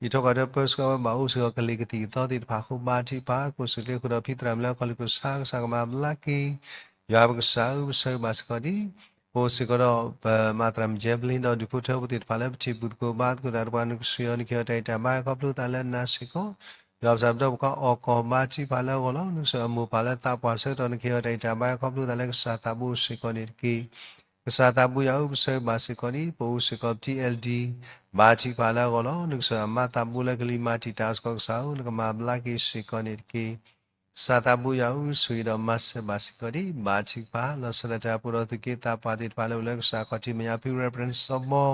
အံးထွဲကွၢ်ထွဲပၢဆှၢဝဲ ဘၣ်အိၣ်စ့ၢ်ကီးကလံၤကသံၣ်ကသီသ့ၣ်တဖၣ်အဃိ ဘါထုကဖၣ် ကအိၣ်ဆူၣ်ချ့ဃုာ်ဒီးဖံသရၣ်မုၣ်လၢအခီၣ်လံၢ်ခိၣ်ဆါ ကစၢ်ကမၤဘျါက့ၤ ယွၤပကစၢ်ဧၢ ပဆၢဂ့ၤဘၣ်စ့ၢ်ကီးဒံး ပအိၣ်စ့ၢ်ကီးဒီး ပမၤသရၣ်မုၣ် Javelin ဒီးဒူၣ်ဖိထၢဖိသ့ၣ်တဖၣ်လၢပထံၣ်ဘူၣ်သကိးဘါသကိးတၢ်ဒီးပှၤ နကဆှၢအီၤ နကဟ့ၣ်အီၤတၢ်ဂံၢ်တၢ်ဘါခီဖျိသးလၢနၤစ့ၢ်ကီး ယွၤပကစၢ် ပဒီပုၢ်ဝဲၢ်ခွါအီၣ်ကီၢ် ဘါထုကဖၣ်လၢအဂီၢ်လီၤ. နကဆှၢအမိၢ်ပၢ်လၢသးပှၢ်ဆၢကတီၢ် နကဟ့ၣ်အီၤတၢ်ဂံၢ်တၢ်ဘါခီဖျိသးလၢ ကစၢ်သးဘိစ့ၢ်ကီးန့ၣ်တက့ၢ်. ကစၢ်သးဘိယွၤဧၢ ပဆၢဂ့ၤဘၣ်စ့ၢ်ကီးဒံး ပအိၣ်စ့ၢ်ကီး T L D ဘါထုကဖၣ်လၢအဂီၢ်လီၤ. နကဆှၢအမါသးဘိလၢကလံၤမၤတံာ်တာ်စ့ၢ်ကီး ကစၢ်ဧၢ နကမၤဘျါက့ၤစ့ၢ်ကီးန့ၣ်တက့ၢ်. ကစၢ်သးဘိယွၤဧၢ ဆှၢဒီးမၤစၢၤဘၣ်စ့ၢ်ကီးဒံး ဘါထုကဖၣ် လီၤဆီဒၣ်တၢ် ပအိၣ်ဒီးသူၣ်က့သးပှၢ်သ့ၣ်တဖၣ်လၢအိၣ်လၢကစၢ်ခီၣ်ထံးမဲာ်ညါ ဖံ Reverend စီၤဘီ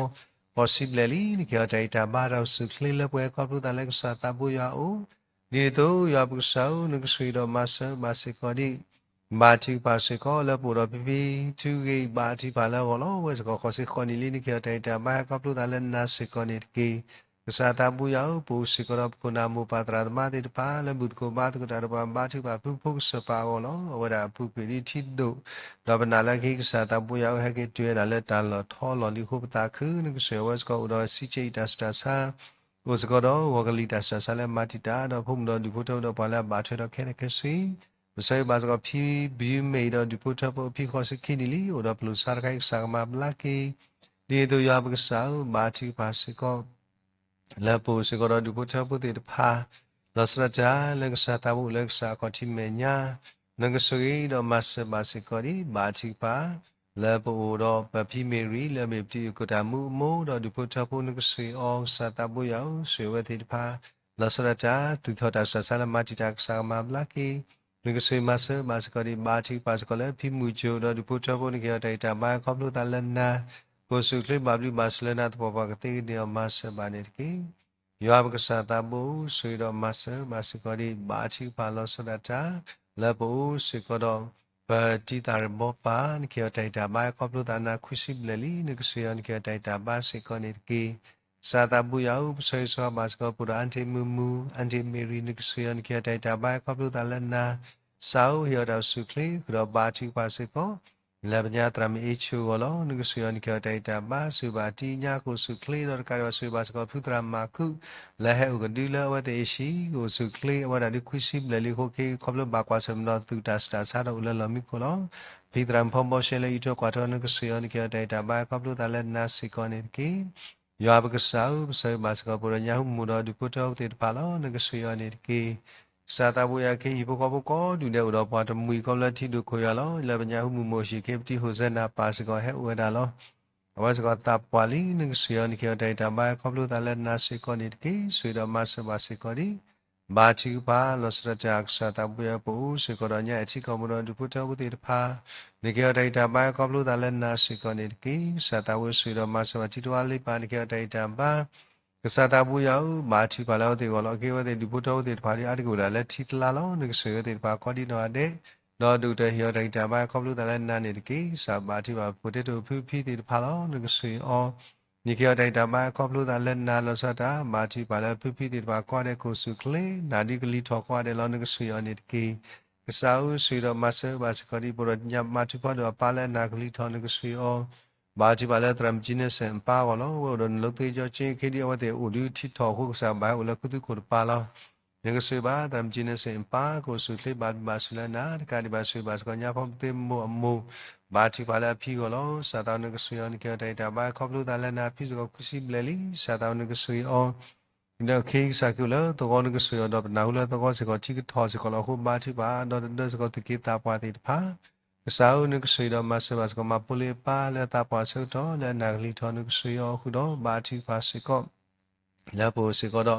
ဃိးဆံဘျဲၣ်လံ နကဟ့ၣ်အီၤတၢ်ဂံၢ်တၢ်ဘါ တၢ်အိၣ်ဆူၣ်ချ့လၢပှဲၤခီဖျိသးလၢကစၢ်သးဘိယွၤအအိၣ် ဒ်န့ၣ်အသိး ယွၤပကစၢ်ဧၢ နကဆှၢဒီးမၤစၢၤဘၣ်စ့ၢ်ကီးဒံး ဘါထုကဖၣ်စ့ၢ်ကီးလၢပအိၣ်ဒီးဖံဖံ ထူဂ့ၤ ဘါထုကဖၣ်လၢအဂီၢ်လီၤ. ဝဲစ့ၢ်ကီးဃိးဆံဃိးနံၣ်လံ နကဟ့ၣ်အီၤတၢ်ဂံၢ်တၢ်ဘါ ဟဲခီဖျိသးလၢနၤစ့ၢ်ကီးန့ၣ်တက့ၢ်. ကစၢ်သးဘိယွၤဧၢ, ပအိၣ်စ့ၢ်ကီးဒီးပခိၣ်နၢ်မိၢ်ပၢ်သရၣ်သမါသ့ၣ်တဖၣ် လၢဘူၣ်သကိးဘါသကိးတၢ်ဒီးပှၤ ဘါထုကဖၣ်ဖုဖိကစၢၢ်ပာ်အဂီၢ်လီၤ. အဝဲဒၣ်အပူၤကွံာ်ဒ်ထံဒိၣ်, ဒီးပနာ်လၢအကဟံးကစၢ်သးဘိယွၤဧၢ ဟဲက့ၤတုၤဝဲဒၣ်လၢတၢ်လီၢ်ထီလီၢ်လံအဃိ ပသးခု နကစၢ်ယွၤ အဝဲစ့ၢ်ကီးအိၣ်ဒီးစံးဆၢအံၤတၢ်ဆူးတၢ်ဆါ အိၣ်စ့ၢ်ကီးဒီးဂီၤကလံၤတၢ်ဆူးတၢ်ဆါလၢမၤတံာ်တာ် ဒီးဖိမုၣ်ဒီးဒူၣ်ဖိထၢဖိဒီးပှၤလၢအဘၣ်ထွဲဒီးခဲလၢာ်ခဲဆ့, ပဆၢဂ့ၤဘၣ်စ့ၢ်ကီးဖံဘံမ့ၢ်အံၤဒီးဒူၣ်ဖိထၢဖိအဖံဃိးဆံခံနံၣ်လံ, အိၣ်ဒီးပလိာ်ဆါတခါအံၤ ကစၢ်ကမၤဘျါက့ၤ ဒ်န့ၣ်အသိးယွၤပကစၢ်ဧၢ, ဘါထုကဖၣ်စ့ၢ်ကီး လၢပအိၣ်စ့ၢ်ကီးဒီးဒူၣ်ဖိထၢဖိသ့ၣ်တဖၣ်, လီၤဆီဒၣ်တၢ်လၢကစၢ်သးဘိအိၣ်လၢကစၢ်အခီၣ်ထံးမဲာ်ညါ, နကဆိၣ်ဂ့ၤဒီးမၤစၢၤဘၣ်စ့ၢ်ကီးဒံး ဘါထုကဖၣ်, လၢပအိၣ်ဒီးပဖံမ့ၢ်ရံ လၢအမ့ၢ်ပတံၤအုၣ်ကတၢ်မူအမိၢ်ဒီးဒူၣ်ဖိထၢဖိ နကဆိၣ်ဂ့ၤအီၤ ကစၢ်သးဘိယွၤဧၢ, ဆိၣ်ဂ့ၤဝဲသ့ၣ်တဖၣ်, လီၤဆီဒၣ်တၢ် သူၣ်ထီၣ်တၢ်ဆူးတၢ်ဆါလၢမၤတံာ်တာ် ကစၢ်ကမၤဘျါက့ၤ နကဆိၣ်ဂ့ၤမၤစၢၤဘၣ်စ့ၢ်ကီးဒံး ဘါထုကဖၣ်စ့ၢ်ကီးလၢဖံမုၢ်ကၠိဒီးဒူၣ်ဖိထၢဖိ နကဟ့ၣ်အီၤတၢ်ဂံၢ်တၢ်ဘါ ခီဖျိသးလၢနၤ, ပအိၣ်ဆူၣ်အိၣ်ချ့ဘၣ်ဘျုးဘၣ်ဆိၣ်လၢနၤသပှၢ်ပှၢ်ကသ့ကန့ၢ်အီၤ မၤစၢၤဘၣ်န့ၣ်တက့ၢ်. ယွၤပကစၢ်သးဘိဧၢ, ဆိၣ်ဂ့ၤဒီးမၤစၢၤဘၣ်စ့ၢ်ကီးဒံး ဘါထုကဖၣ်လီၤဆီဒၣ်တၢ် လၢပအိၣ်စ့ၢ်ကီးဒီး ပတံၤသၣ်ရ့ၣ်ဘီပၢ် နကဟ့ၣ်အီၤတၢ်ဂံၢ်တၢ်ဘါ ခီဖျိသးနၤခွံဆံဘျဲၣ်လံ နကဆိၣ်ဂ့ၤအီၤ နကဟ့ၣ်အီၤတၢ်ဂံၢ်တၢ်ဘါစ့ၢ်ကီးန့ၣ်တက့ၢ်. ကစၢ်သးဘိယွၤဧၢ, ပဆၢဂ့ၤဆၢဝါဘၣ်စ့ၢ်ကီး ပအိၣ်ဒီးအၣ်တံၢ်မုၢ်မုၢ် အၣ်တံၢ်မ့ၢ်ရံ နကဆိၣ်ဂ့ၤအီၤ နကဟ့ၣ်အီၤတၢ်ဂံၢ်တၢ်ဘါ ခီဖျိသးလၢနၤ, ကစၢ်ဧၢ ဟ့ၣ်အီၤတၢ်အိၣ်ဆူၣ်အိၣ်ချ့ ဃုာ်ဒီးဘါထုကဖၣ်စ့ၢ်ကီး လၢပညါသရၣ်မုၣ်အ့ဆိအဂီၢ်လီၤ. နကဆိၣ်ဂ့ၤအီၤ နကဟ့ၣ်အီၤတၢ်ဂံၢ်တၢ်ဘါ ဆိၣ်ဂ့ၤဘၣ်အတံၤအညါ ကအိၣ်ဆူၣ်အိၣ်ချ့ ဒီးတကးဒံးဘၣ် ဆိၣ်ဂ့ၤဘၣ်စ့ၢ်ကီးဖုသရၣ်မၤကူး လၢဟဲအိၣ်ကဒုလၢအဝဲသ့ၣ်အ့ၣ်ဆံ ကအိၣ်ဆူၣ်အိၣ်ချ့ အဝဲဒၣ်ဒုးခွံဆံဘျဲၣ်လံအဃိ ခီဖျိဘၣ်ကွၢ်ဆၢၣ်မဲာ်ဒီးသူၣ်တၢ်ဆူးတၢ်ဆါဒီးအိၣ်လၢလီၢ်မံခိၣ်လီၤ. ဖံသရၣ်မုၣ်ဖီဘီရှဲလၢအံးထွဲကွၢ်ထွဲ နကဆိၣ်ဂ့ၤအီၤ နကဟ့ၣ်အီၤတၢ်ဂံၢ်တၢ်ဘါ ခီဖျိသးလၢနၤစ့ၢ်ကီးန့ၣ်တက့ၢ်. ယွၤပကစၢ်ဧၢ, ပဆၢဂ့ၤဘၣ်စ့ၢ်ကီး ပအိၣ်ဒီးညါဟူမူဒီးဒူၣ်ဖိထၢဖိသ့ၣ်တဖၣ်လီၤ. နကဆိၣ်ဂ့ၤအီၤန့ၣ်တက့ၢ်. ကစၢ်သးဘိယွၤ ကဟံၣ်ဖိဃီဖိကိးဒူၣ်ဒဲး အိၣ်ဒီးပှၤတမှံၤ ခီဖျိလၢထံဒိၣ်ခိၣ်ယွၤလီၤ. လၢပညါဟူမူမိၢ်အိၣ်ဟံၣ် အခ့အပထံ ဟိၣ်စဲနၤပၢ်စ့ၢ်ကီး ဟဲအိၣ်ဝဲဒၣ်လီၤ. အဝဲစ့ၢ်ကီးသးပှၢ်လံ. နကဆိၣ်ဂ့ၤအီၤ နကဟ့ၣ်အီၤတၢ်ဂံၢ်တၢ်ဘါ ခီဖျိသးလၢနၤစ့ၢ်ကီးန့ၣ်တက့ၢ်. ဆိၣ်ဂ့ၤဒီးမၤစၢၤဘၣ်စ့ၢ်ကီးဒံး ဘါထုကဖၣ် လီၤဆီဒၣ်တၢ် ကစၢ်သးဘိယွၤ ပအိၣ်စ့ၢ်ကီးဒီးညါအံၤထံကီၢ်ပူၤဒီးဒူၣ်ဖိထၢဖိသ့ၣ်တဖၣ် နကဟ့ၣ်အီၤတၢ်ဂံၢ်တၢ်ဘါ ခီဖျိသးလၢနၤစ့ၢ်ကီးန့ၣ်တက့ၢ်. ကစၢ်သးဘိဆိၣ်ဂ့ၤဒီးမၤစၢၤဘၣ် ထံတဝါလ့ပၢ် နကဟ့ၣ်အီၤတၢ်ဂံၢ်တၢ်ဘါ ကစၢ်သးဘိယွၤဧၢ, ဘါထုကဖၣ်လၢအဝဲသ့ၣ်အဂီၢ်လီၤ. အက့ၢ်အဝဲသ့ၣ်ဒူၣ်ဖိထၢဖိသ့ၣ်တဖၣ်ဒီး အါတက့ၢ်အိၣ်ဒၣ်လၢထံတလါလီၤ. နကဆိၣ်ဂ့ၤအဝဲသ့ၣ်တဖၣ်ကိးဒံနီၢ်ဂၤဒဲး, ဒီးဒိၣ်ကတၢၢ်ဟ့ၣ်အီၤတၢ်ဂံၢ်တၢ်ဘါ ခီဖျိသးလၢနၤန့ၣ်တက့ၢ်. ကစၢ်ဘါထုကဖၣ် ပဖိတ့တိာ်ဖုဖံသ့ၣ်တဖၣ်လီၤ. နကဆိၣ်ဂ့ၤအီၤ နကဟ့ၣ်အီၤတၢ်ဂံၢ်တၢ်ဘါ ခီဖျိသးလၢနၤ လီၤဆီဒၣ်တၢ် ဘါထုကဖၣ်လၢဖုဖံသ့ၣ်တဖၣ်ကိးဂၤဒဲး ကအိၣ်ဆူၣ်အိၣ်ချ့ နၤဒုးကလံၤထီၣ်ကိးဂၤဒဲးလီၤ. နကဆိၣ်ဂ့ၤအီၤန့ၣ်တက့ၢ်. ကစၢ်ဧၢ, ဆိၣ်ဂ့ၤဒီးမၤစၢၤဘၣ်စ့ၢ်ကီးဒံး ပအိၣ်ဒီးညါမၤထူၣ်ဖီဒိၣ်အပၢ်လၢအနၢ်ကလံၤထီၣ် နကဆိၣ်ဂ့ၤအီၤ ဘါထုကဖၣ်လၢသရၣ်မုၣ်ကၠံနစ့ၣ်အပၢ်အဂီၢ်လီၤ. အဝဲအိၣ်ဒီးနလိသ့ကၠီကၠ့ ခဲဒံးအဝဲသ့ၣ်အိၣ်ဒုးထံထီၣ်အဃိ ကစၢ်ဘၣ်ဟဲအိၣ်လၢခူသူၣ်ခိၣ်တပၤလီၤ. နကဆိၣ်ဂ့ၤဘၣ်သရၣ်မုၣ်ကၠံနစ့ၣ်အပၢ် ကအိၣ်ဆူၣ်အိၣ်ချ့ဘၣ်ဘျုးဘၣ်ဆိၣ်လၢနၤ တကးဒံးဘၣ်ဆိၣ်ဂ့ၤဘၣ်စ့ၢ်ကီးညါဖီပသ့မိၢ်အမိၢ် ဘါထုကဖၣ်လၢအဖံအဂီၢ်လီၤ. ကစၢ်သးဧၢ နကဆိၣ်ဂ့ၤအီၤ နကဟ့ၣ်အီၤတၢ်ဂံၢ်တၢ်ဘါ ခီဖျိသးလၢနၤ ဖံစ့ၢ်ကီးခွံဆံဘျဲၣ်လံ. ကစၢ်သးဧၢနကဆိၣ်ဂ့ၤအီၤ ဒီးခဲအံၤကစၢ်က့ၤအိၣ်လၢသဝီ နကဆိၣ်ဂ့ၤအီၤဒီးပနၢ်ဟူလၢသဝီစ့ၢ်ကီး ထံကထီၣ်စ့ၢ်ကီးလီၤ. အဃိဘါထုကဖၣ် ဒီးတဒၢစ့ၢ်ကီးသူၣ်က့သးပှၢ်သ့ၣ်တဖၣ် ကစၢ်ဧၢ နကဆိၣ်ဂ့ၤဒီးမၤစၢၤဘၣ်စ့ၢ်ကီး မၤဖိလ့အပၢ်လၢအသးပှၢ်အဆၢကတီၢ် လၢအနၢ်ကလံၤထီၣ် နကဆိၣ်ဂ့ၤအီၤအဃိဒီး ဘါထုကဖၣ်စ့ၢ်ကီး လၢပအိၣ်စ့ၢ်ကီး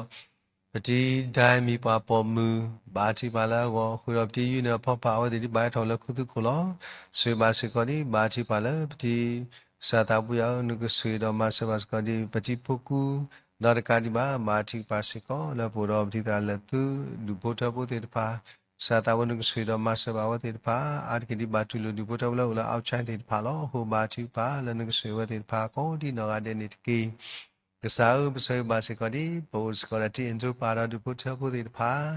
ဒီး ပတံၤဒၢမံၤပှၤပိာ်မုၣ် ဘါထုကဖၣ်လၢအဂီၢ် အဃိဒီးပတံၤယုၢ်န့ၣ်အဖီဖး အဝဲသ့ၣ်ဒ်ဘၣ်ဟဲထီၣ်လၢခူသူၣ်ခိၣ်လီၤ. ဆိၣ်ဂ့ၤဘၣ်စ့ၢ်ကီးဒ် ဘါထုကဖၣ်လၢပတံၤ ကစၢ်သးဘိယွၤဧၢ နကဆိၣ်ဂ့ၤဒီးမၤစၢၤဘၣ်စ့ၢ်ကီးဒ် ပတံၤဖိကူ ဒီးတကးဒံးဘၣ် ဘါထုကဖၣ်စ့ၢ်ကီး လၢပအိၣ်ဒီးပတံၤသရၣ်လၢာ်သု ဒူၣ်ဖိထၢဖိသ့ၣ်တဖၣ် ကစၢ်သးဘိ နကဆိၣ်ဂ့ၤဒီးမၤစၢၤဘၣ်အဝဲသ့ၣ်တဖၣ် အါတက့ၢ်ဒ်ဘၣ်တူၢ်လိာ်ဒူၣ်ဖိထၢဖိလၢအိၣ်လၢ outside သ့ၣ်တဖၣ်လီၤ. အဃိဘါထုကဖၣ်လၢနကဆိၣ်ဂ့ၤဝဲသ့ၣ်တဖၣ် ကိးဒ်နီၢ်ဂၤဒဲးန့ၣ်တက့ၢ်. ကစၢ်ဧၢ ပဆၢဂ့ၤဘၣ်စ့ၢ်ကီးဒ် ပအိၣ်စ့ၢ်ကီးဒီးတံၤ introvert ဒီးဒူၣ်ဖိထၢဖိသ့ၣ်တဖၣ်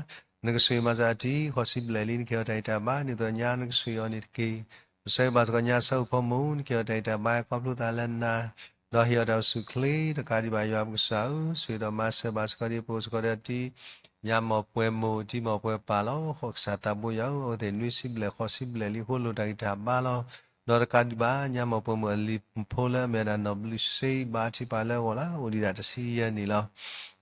နကဆိၣ်ဂ့ၤမၤစၢၤအတံၤ ဃိးဆံဘျဲၣ်လံ နကဟ့ၣ်အီၤတၢ်ဂံၢ်တၢ်ဘါ ဒ်သိးညါနကဆိၣ်ဂ့ၤအီၤန့ၣ်တက့ၢ်. ပဆၢဂ့ၤဘၣ်စ့ၢ်ကီးညါဆၢအိၣ်ဖိမုၣ် နကဟ့ၣ်အီၤတၢ်ဂံၢ်တၢ်ဘါ ခီဖျိသးလၢနၤ ဒီးဟ့ၣ်အီၤတၢ်အိၣ်ဆူၣ်အိၣ်ချ့ တကးဒံးဘၣ်ယွၤပကစၢ်ဧၢ ဆိၣ်ဂ့ၤဒီးမၤစၢၤဘၣ်စ့ၢ်ကီးဒ် ပအိၣ်စ့ၢ်ကီးဒီးတံၤ ညါမီၢ်ပှဲၤမိၢ် တံၤမီၢ်ပှဲၤပၢ်လီၤ. ဃိးကစၢ်သးဘိယွၤဧၢ အဝဲသ့ၣ်နွံဆံဘျဲၣ် ဃိးဆံဘျဲၣ်လံအဃိ လိၣ်တၢ်ဂံၢ်တၢ်ဘါလီၤ. ဒီးတကးဒံးဘၣ် ညါမီၢ်ပှဲၤမိၢ်အလံၤဖိလၢအမ့ၢ်ဝဲဒၣ်နီၢ်ဘျုးစ့ ဘါထုကဖၣ်လၢအဂီၢ်လၢ အိၣ်ဒံးဒၣ်တဆံယဲၢ်နံၣ်လီၤ.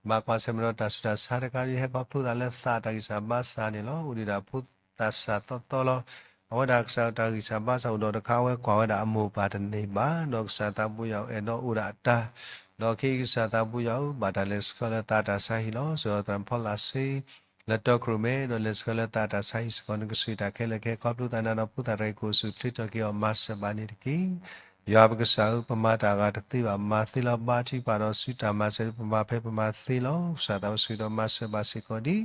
ဘၣ်ကွၢ်ဆၢၣ်မဲာ်ဒီးတၢ်ဆူးတၢ်ဆါတခါ ဟဲခီဖျိသးလၢသးတၢ်ဂံၢ်စၢ်ဘါစၢ်န့ၣ်လီၤ. အိၣ်ဒံးဒၣ်ဖိသၣ်စၢ်သီသီလီၤ. အဝဲဒၣ်ကစၢ်တၢ်ဂံၢ်စၢ်ဘါစၢ်အိၣ်ဒီးတခါ အဝဲကွၢ်ဝဲဒၣ်အမိၢ်ပၢ်တန့ၢ်ဘၣ် ဒီးကစၢ်သးဘိယွၤအဲၣ်ဒိးအိၣ်ဒၣ်အတၢ် ဒီးခဲအံၤကစၢ်သးဘိယွၤဧၢ ဘၣ်တၢ်လဲၤဆှၢလၢသးတၢ်ဆါဟံၣ်လီၤ. စ့ၢ်ကီးသရၣ်ဖီလာ်စ့ လၢတီခိၣ်ရိၣ်မဲ ဒီးလဲၤဆှၢလၢသးတၢ်ဆါဟံၣ်စ့ၢ်ကီး နကဆိၣ်ဂ့ၤတၢ်ခဲလၢာ်ခဲဆ့ ခီဖျိသးနၤဒီးဖိသၣ်တၢ်ဂ့ၢ်ကအိၣ်ဆူၣ်အိၣ်ချ့ထီၣ်က့ၤအီၤ မၤစၢၤဘၣ်န့ၣ်တက့ၢ်. ယွၤပကစၢ်ဧၢ ပမၤတၢ်အဂၤတသ့ဘၣ် မၤသ့လီၤ. ဘါထုကဖၣ်ဒီးစုတၢ်မၤစၢၤ ပမၤဖဲပမၤသ့လီၤ. ကစၢ်သးဘိဆိၣ်ဂ့ၤဒီးမၤစၢၤဘၣ်စ့ၢ်ကီးဒ်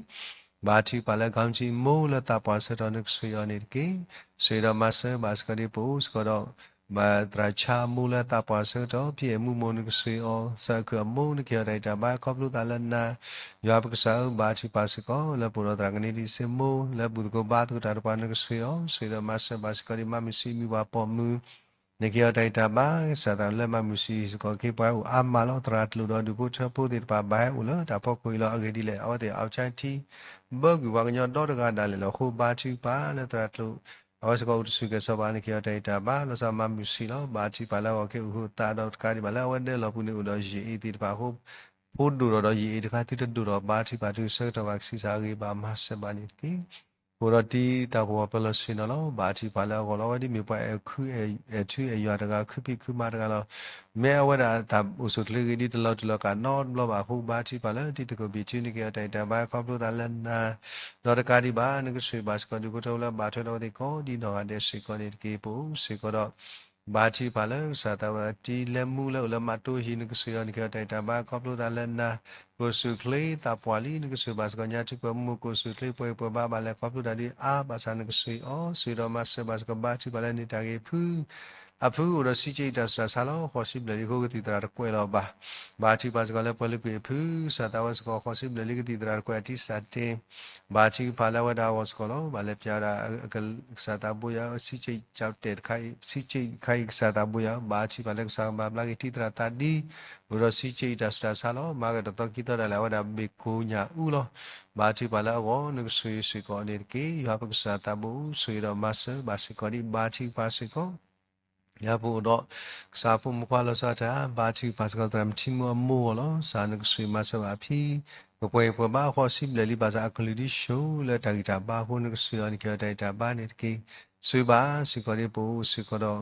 ဘါထုကဖၣ်လၢ ကီမံထံမိၢ်လၢသးပှၢ်ဆၢကတီၢ် နကဆိၣ်ဂ့ၤအီၤန့ၣ်တက့ၢ်. ဆိၣ်ဂ့ၤဒီးမၤစၢၤဘၣ်စ့ၢ်ကီးဒ် ပအိၣ်စ့ၢ်ကီးဒီး ဘၣ်သရၣ်ဆါအမိၢ်လၢသးပှၢ်ဆၢကတီၢ် ဖံအဲၣ်မူမိၢ် နကဆှ့ၣ်အီၤ စၢ်အခုၣ်အမိၢ် နကဟ့ၣ်အီၤတၢ်ဂံၢ်တၢ်ဘါ ခီဖျိသးလၢနၤ, ယွၤပကစၢ်ဧၢ, ဘါထုကဖၣ်စ့ၢ်ကီး လၢပအိၣ်ဒီးသရၣ်ကန့ဒံၣ်စ့မိၢ် လၢဘူၣ်သကိးဘါသကိးတၢ်တဖၣ် နကဆှ့ၣ်အီၤ ဆှ့ၣ်ဒီးမၤစၢၤဘၣ်စ့ၢ်ကီးဒံး မၤမုာ်ဆံးမံၤပှၤပိာ်မုၣ် နကဟ့ၣ်အီၤတၢ်ဂံၢ်တၢ်ဘါ ကစၢ်သးလၢမၤမုာ်ဆံးစ့ၢ်ကီး က့ၤပှၤအိၣ်အါမးလီၤ သရၣ်ကျိာ်ဒီးဒူၣ်ဖိထၢဖိသ့ၣ်တဖၣ် ဘၣ်ဟဲအိၣ်လၢတၢ်ဖီခိၣ်အံၤလီၤ အဂ့ၢ်ဒ်လဲၣ် အဝဲသ့ၣ် အဝ်ဆါထံ ဘၢကွံာ်ပှၤကညီဒီတဂၤဒၣ်လဲာ်လီၤ အဃိဘါထုကဖၣ်လၢသရၣ်ကျိာ် အဝဲစ့ၢ်ကီးအိၣ်တဆူၣ်ကဲၤစီၤဘၣ် နကဟ့ၣ်အီၤတၢ်ဂံၢ်တၢ်ဘါ လီၤဆီမၤမုာ်ဆံးလီၤ ဘါထုကဖၣ်လၢအဂီၢ်က့ၤအိၣ်ဃုာ်သးဒီးတကးဒံးဘၣ်လၢအဝဲဒၢလီၢ်ပူၤန့ၣ်အိၣ်ဒီးယံာ်အ့ၣ်သ့ၣ်တဖၣ်အဃိ ဖိဒိၣ်ထီၣ်ဒီးယံာ်အ့ၣ်တခါ သုတဒိၣ်ထီၣ်ဘါထုကဖၣ် သုဆၢကတီၢ်ဘၣ်ကဆံးစၢ်အဂ့ၤဘၣ်မၤစၢၤဘၣ်န့ၣ်တက့ၢ်. အိၣ်ဒီးတံၤသးပှၢ်ပၢၤလီၢ်ဆ့ၣ်နီၤလီၤ ဘါထုကဖၣ်လၢအဂီၢ်လီၤ အဝဲဒ်မ့ၢ်ပှၤအဲၣ်ခုအဲၣ်ထုအဲၣ်ယွၤတဂၤ ခုဖံးခုမၤတဂၤလီၤ. မ့ၢ်အဝဲဒၣ်တၢ်အိၣ်ဆူၣ်အိၣ်ချ့ဂ့ၤဒ်တလီၤတူာ်လီၤကာ်နီတဘျီဘၣ်အဃိ ဘါထုကဖၣ်လၢတံၤသကိးဘ့ၣ်ထု နကဟ့ၣ်အီၤတၢ်ဂံၢ်တၢ်ဘါ ခီဖျိသးလၢနၤ ဒီးတကးဒံးဘၣ် နကဆှ့ၣ်ဘၣ်စ့ၢ်ကီးဒူၣ်ဖိထၢဖိလၢအဘၣ်ထွဲဒီးအဝဲသ့ၣ်ကိးဒံးနီၢ်ဂၤဒဲးစ့ၢ်ကီးန့ၣ်တက့ၢ်. ပအိၣ်စ့ၢ်ကီးဒီး ဘါထုကဖၣ်လၢကစၢ်သးဝဲအတံၤ လဲၤမူလၢအိၣ်လၢမးတိဟံၣ် နကဆှ့ၣ်အီၤ နကဟ့ၣ်အီၤတၢ်ဂံၢ်တၢ်ဘါ ခီဖျိသးလၢနၤ ကအိၣ်ဆူၣ်အိၣ်ချ့သးပှၢ်လံ နကဆှ့ၣ်ဘၣ်စ့ၢ်ကီး ညါထူပှဲၤမူ ကအိၣ်ဆူၣ်အိၣ်ချ့ပှဲၤပှဲၤဘါဘၣ်လဲၣ် ခီဖျိတၢ်ဒ်အါဘၣ်ဆၣ် နကဆှ့ၣ်အီၤ ဆှ့ၣ်ဒီးမၤစၢၤဘၣ်စ့ၢ်ကီး ဘါထုကဖၣ်လၢန့ၢ်တၢ်ဂ့ၤဖု အဖုအိၣ်ဒီးဆံးက့အတၢ်ဆူးတၢ်ဆါလီၤ. ဃိးဆံဘျဲၣ်လံအဃိ ကသံၣ်သရၣ်တကွဲးလီၤဘၣ်. ဘါထုကဖၣ်စ့ၢ်ကီးလၢပှၤလၢကွံာ်အဖု ကစၢ်သးဝဲစ့ၢ်ကီး ဃိးဆံဘျဲၣ်လံ ကသံၣ်သရၣ်တကွဲးအတံၤစၢ်တ့ ဘါထုကဖၣ်လၢအဝဲဒၣ်အဂီၢ်စ့ၢ်ကီးလီၤ. ဘၣ်လဲၤပျးဝဲဒၣ် ကစၢ်သးဘိယွၤ ဆံးက့ကၠီတဲာ်တခါအံၤ ဆံးက့တခါအံၤ ကစၢ်သးဘိယွၤ ဘါထုကဖၣ်လၢကစၢ်ကဘၣ်ဘျါက့ၤတံၤသရၣ်သးဒ် အိၣ်ဒီးဆံးက့အတၢ်ဆူးတၢ်ဆါလီၤ. မၤကဒီးသီခံသီဒၣ်လဲာ် အဝဲဒၣ်ဘ့ၣ်ကိညၣ်အူလီၤ. ဘါထုကဖၣ်လၢအဂီၢ် နကဆှ့ၣ်စ့ၢ်ကီးန့ၣ်တက့ၢ်. ယွၤပကစၢ်သးဘိ ဆှ့ၣ်ဒီးမၤစၢၤဘၣ်စ့ၢ်ကီးဒံး ဘါထုကဖၣ်စ့ၢ်ကီး ယၤပအိၣ်ဒီး ကစၢ်ဖိမုၣ်ဖိခွါလီၤဆီတၢ် ဘါထုကဖၣ်စ့ၢ်ကီး သရၣ်မထံမူအမိၢ်အဂီၢ်လီၤ. ကစၢ်နကဆှ့ၣ်မၤစၢၤဘၣ်အဖံ ကပှဲၤပှဲၤဘါ ဃိးဆံဘျဲၣ်လံ ဘၣ်ဆၣ်အကလုၢ်ဒ်ဆှိလၢတၢ်ဂံၢ်တၢ်ဘါအဃိ နကဆှ့ၣ်အီၤ နကဟ့ၣ်အီၤတၢ်ဂံၢ်တၢ်ဘါန့ၣ်တက့ၢ်. ဆှ့ၣ်ဘၣ်စ့ၢ်ကီးဒံး ပအိၣ်စ့ၢ်ကီးဒီး